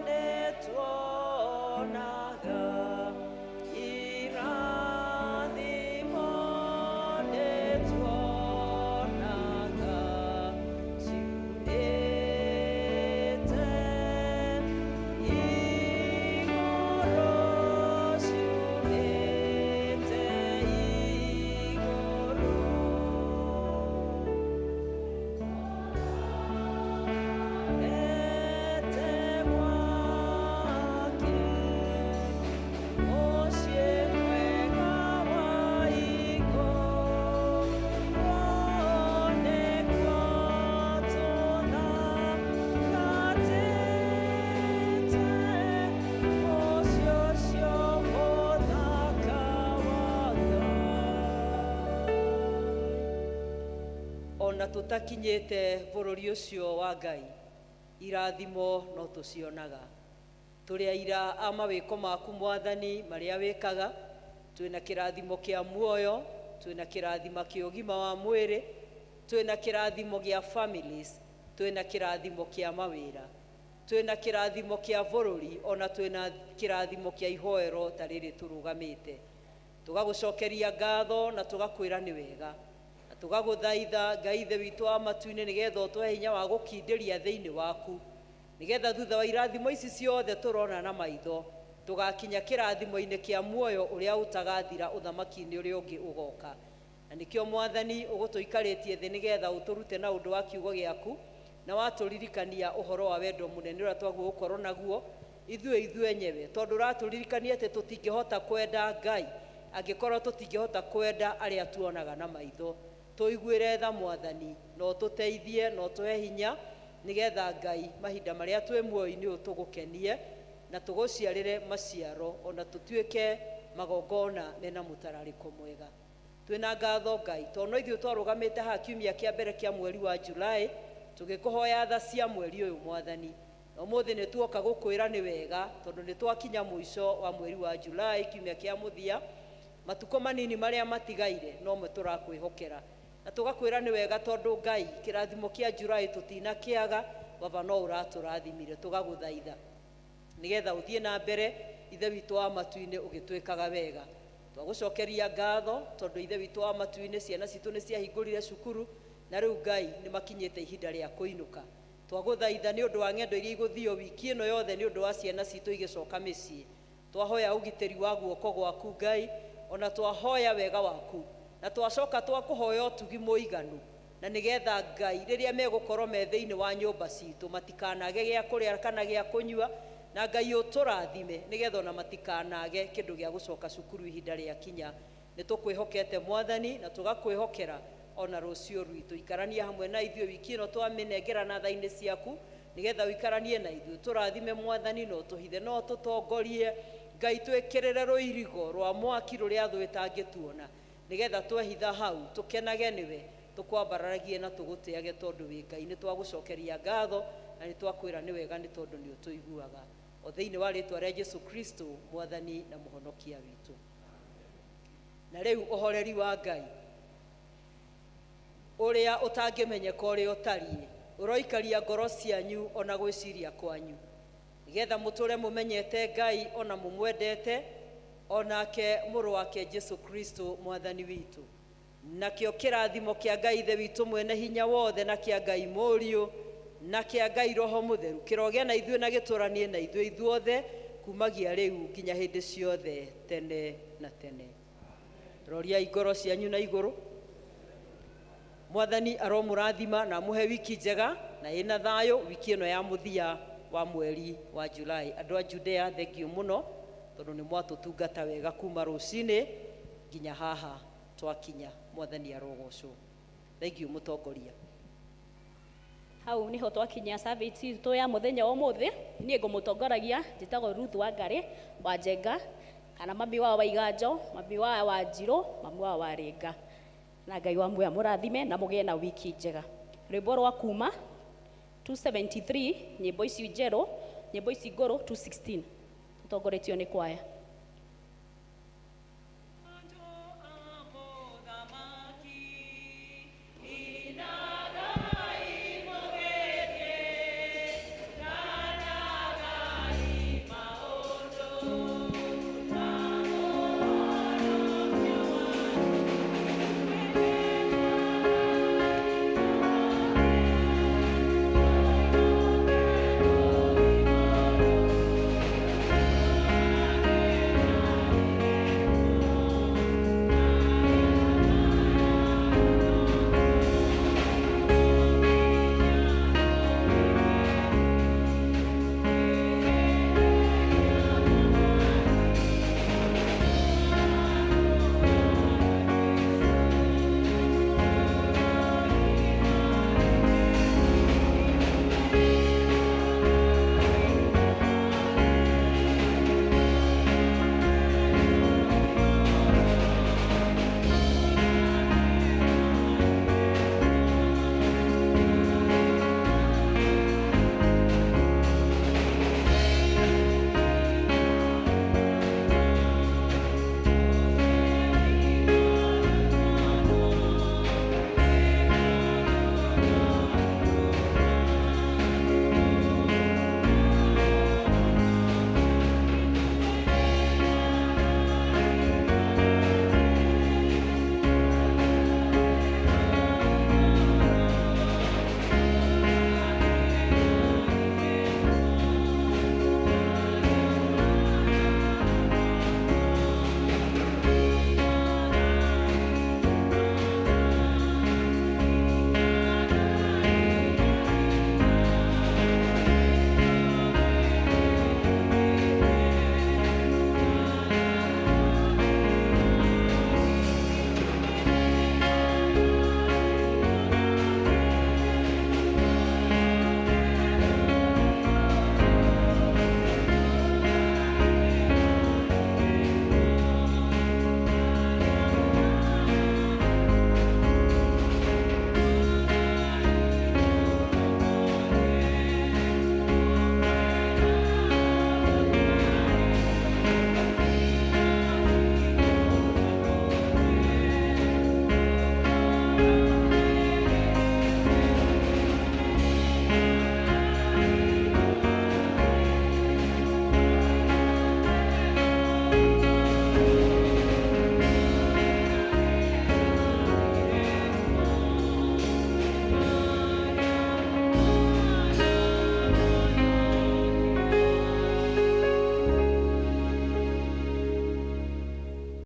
nĩtuonaga, irathimo nĩtuonaga ciumĩte igũrũ, ciumĩte igũrũ. Ete mwake mũciĩ mwega wa igũrũ, nĩkuo tũthagatĩte mũciĩ ũcio mũthaka wa Ngai. Ona tũtakinyĩte bũrũri ũcio wa Ngai, irathimo no tũcionaga. Tũrĩ aira a mawĩko maku Mwathani marĩa wĩkaga. Twĩna kĩrathimo kĩa muoyo, twĩna kĩrathimo kĩa ũgima wa mwĩrĩ, twĩna kĩrathimo gĩa families, twĩna kĩrathimo kĩa mawĩra, twĩna kĩrathimo kĩa bũrũri, ona twĩna kĩrathimo kĩa ihoero ta rĩrĩ tũrũgamĩte. Tũgagũcokeria ngatho na tũgakwĩra nĩ wega, na tũgagũthaitha Ngai Ithe witũ wa matu-inĩ nĩgetha ũtũhe hinya wa gũkindĩria thĩinĩ waku, nĩgetha thutha wa irathimo ici ciothe tũrona na maitho tũgakinya kĩrathimo-inĩ kĩa muoyo ũrĩa ũtagathira ũthamaki-inĩ ũrĩa ũngĩ ũgoka. Na nĩkĩo Mwathani ũgũtũikarĩtie thĩ nĩgetha ũtũrute na ũndũ wa kiugo gĩaku, na watũririkania ũhoro wa wendo mũnene ũrĩa twaguo gũkorwo naguo ithuĩ ithuĩ enyewe, tondũ ũratũririkania atĩ tũtingĩhota kwenda Ngai angĩkorwo tũtingĩhota kwenda arĩa tuonaga na maitho. Tũiguĩre tha Mwathani, na ũtũteithie na ũtũhe hinya nĩgetha Ngai mahinda marĩa twĩ muoyo-inĩ ũyũ tũgũkenie na tũgũciarĩre maciaro, ona tũtuĩke magongona mena mũtararĩko mwega. Twĩna ngatho Ngai tondũ no ithuĩ twarũgamĩte haha kiumia kĩa mbere kĩa mweri wa Julai tũgĩkũhoya tha cia mweri ũyũ Mwathani, na ũmũthĩ nĩ tuoka gũkwĩra nĩ wega tondũ nĩ twakinya mũico wa mweri wa Julai, kiumia kĩa mũthia. Matukũ manini marĩa matigaire no mo tũrakwĩhokera na tũgakwĩra nĩ wega tondũ Ngai kĩrathimo kĩa Julai tũtinakĩaga, baba no ũratũrathimire. Tũgagũthaitha Nĩgetha ũthiĩ na mbere Ithe witũ wa matu-inĩ ũgĩtwĩkaga wega. Twagũcokeria ngatho tondũ Ithe witũ wa matu-inĩ ciana citũ nĩ ciahingũrire cukuru na rĩu Ngai nĩ makinyĩte ihinda rĩa kũinũka. Twagũthaitha nĩ ũndũ wa ng'endo iria igũthio wiki ĩno yothe nĩ ũndũ wa ciana citũ igĩcoka mĩciĩ. Twahoya ũgitĩri wa guoko gwaku Ngai, ona twahoya wega waku, na twacoka twakũhoya ũtugi mũiganu, na nĩgetha Ngai rĩrĩa megũkorwo me thĩinĩ wa nyũmba citũ matikanage gĩa kũrĩa kana gĩa kũnyua, na Ngai ũtũrathime nĩgetha ona matikanage kĩndũ gĩa gũcoka cukuru ihinda rĩa kinya. Nĩ tũkwĩhokete Mwathani na tũgakwĩhokera ona rũciũ rwitũ. Ikarania hamwe na ithuĩ wiki ĩno twamĩnengera na tha-inĩ ciaku, nĩgetha ũikaranie na ithuĩ. Tũrathime Mwathani na ũtũhithe na ũtũtongorie. Ngai twĩkĩrĩre rũirigo rwa mwaki rũrĩa thũ ĩtangĩtuona, nĩgetha twehitha hau tũkenage nĩwe, tũkwambararagie na tũgũtĩage tondũ wĩ Ngai. Nĩ twagũcokeria ngatho na nĩ twakwĩra nĩ wega nĩ tondũ nĩ ũtũiguaga. O thĩinĩ wa rĩtwa rĩa Jesu Kristo Mwathani na Mũhonokia witũ. Na rĩu ũhoreri wa Ngai ũrĩa ũtangĩmenyeka ũrĩa ũtariĩ ũroikaria ngoro cianyu ona gwĩciria kwanyu, nĩgetha mũtũre mũmenyete Ngai ona mũmwendete, onake mũrũ wake Jesu Kristo Mwathani witũ. Nakĩo kĩrathimo kĩa Ngai Ithe witũ mwene hinya wothe, na kĩa Ngai Mũriũ, na kĩa Ngai Roho Mũtheru kĩrogĩa na ithuĩ na gĩtũranie na ithuĩ ithuothe kumagia rĩu nginya hĩndĩ ciothe tene na tene. Roriai ngoro cianyu na igũrũ. Mwathani aromũrathima na amũhe wiki njega na ĩna thayũ wiki ĩno ya mũthia wa mweri wa Julai. Andũ a Judea, thengiũ mũno tondũ nĩ mwatũtungata wega kuma rũcinĩ nginya haha twakinya. Mwathani arogocwo. Thengiũ mũtongoria. Hau niho twakinyia service itũ ya mũthenya wa ũmũthĩ. Niĩ ngũmũtongoragia njĩtagwo Ruth Wangari wa Njenga, kana mami wa Waiganjo, mami wa Wanjirũ, mami wa Waringa. Na Ngai wa muoyo amũrathime na mũgĩe na wiki njega. Rwĩmbo rwa kuma 273, nyĩmbo ici njerũ, nyĩmbo ici ngũrũ 216, tũtongoretio nĩ kwaya.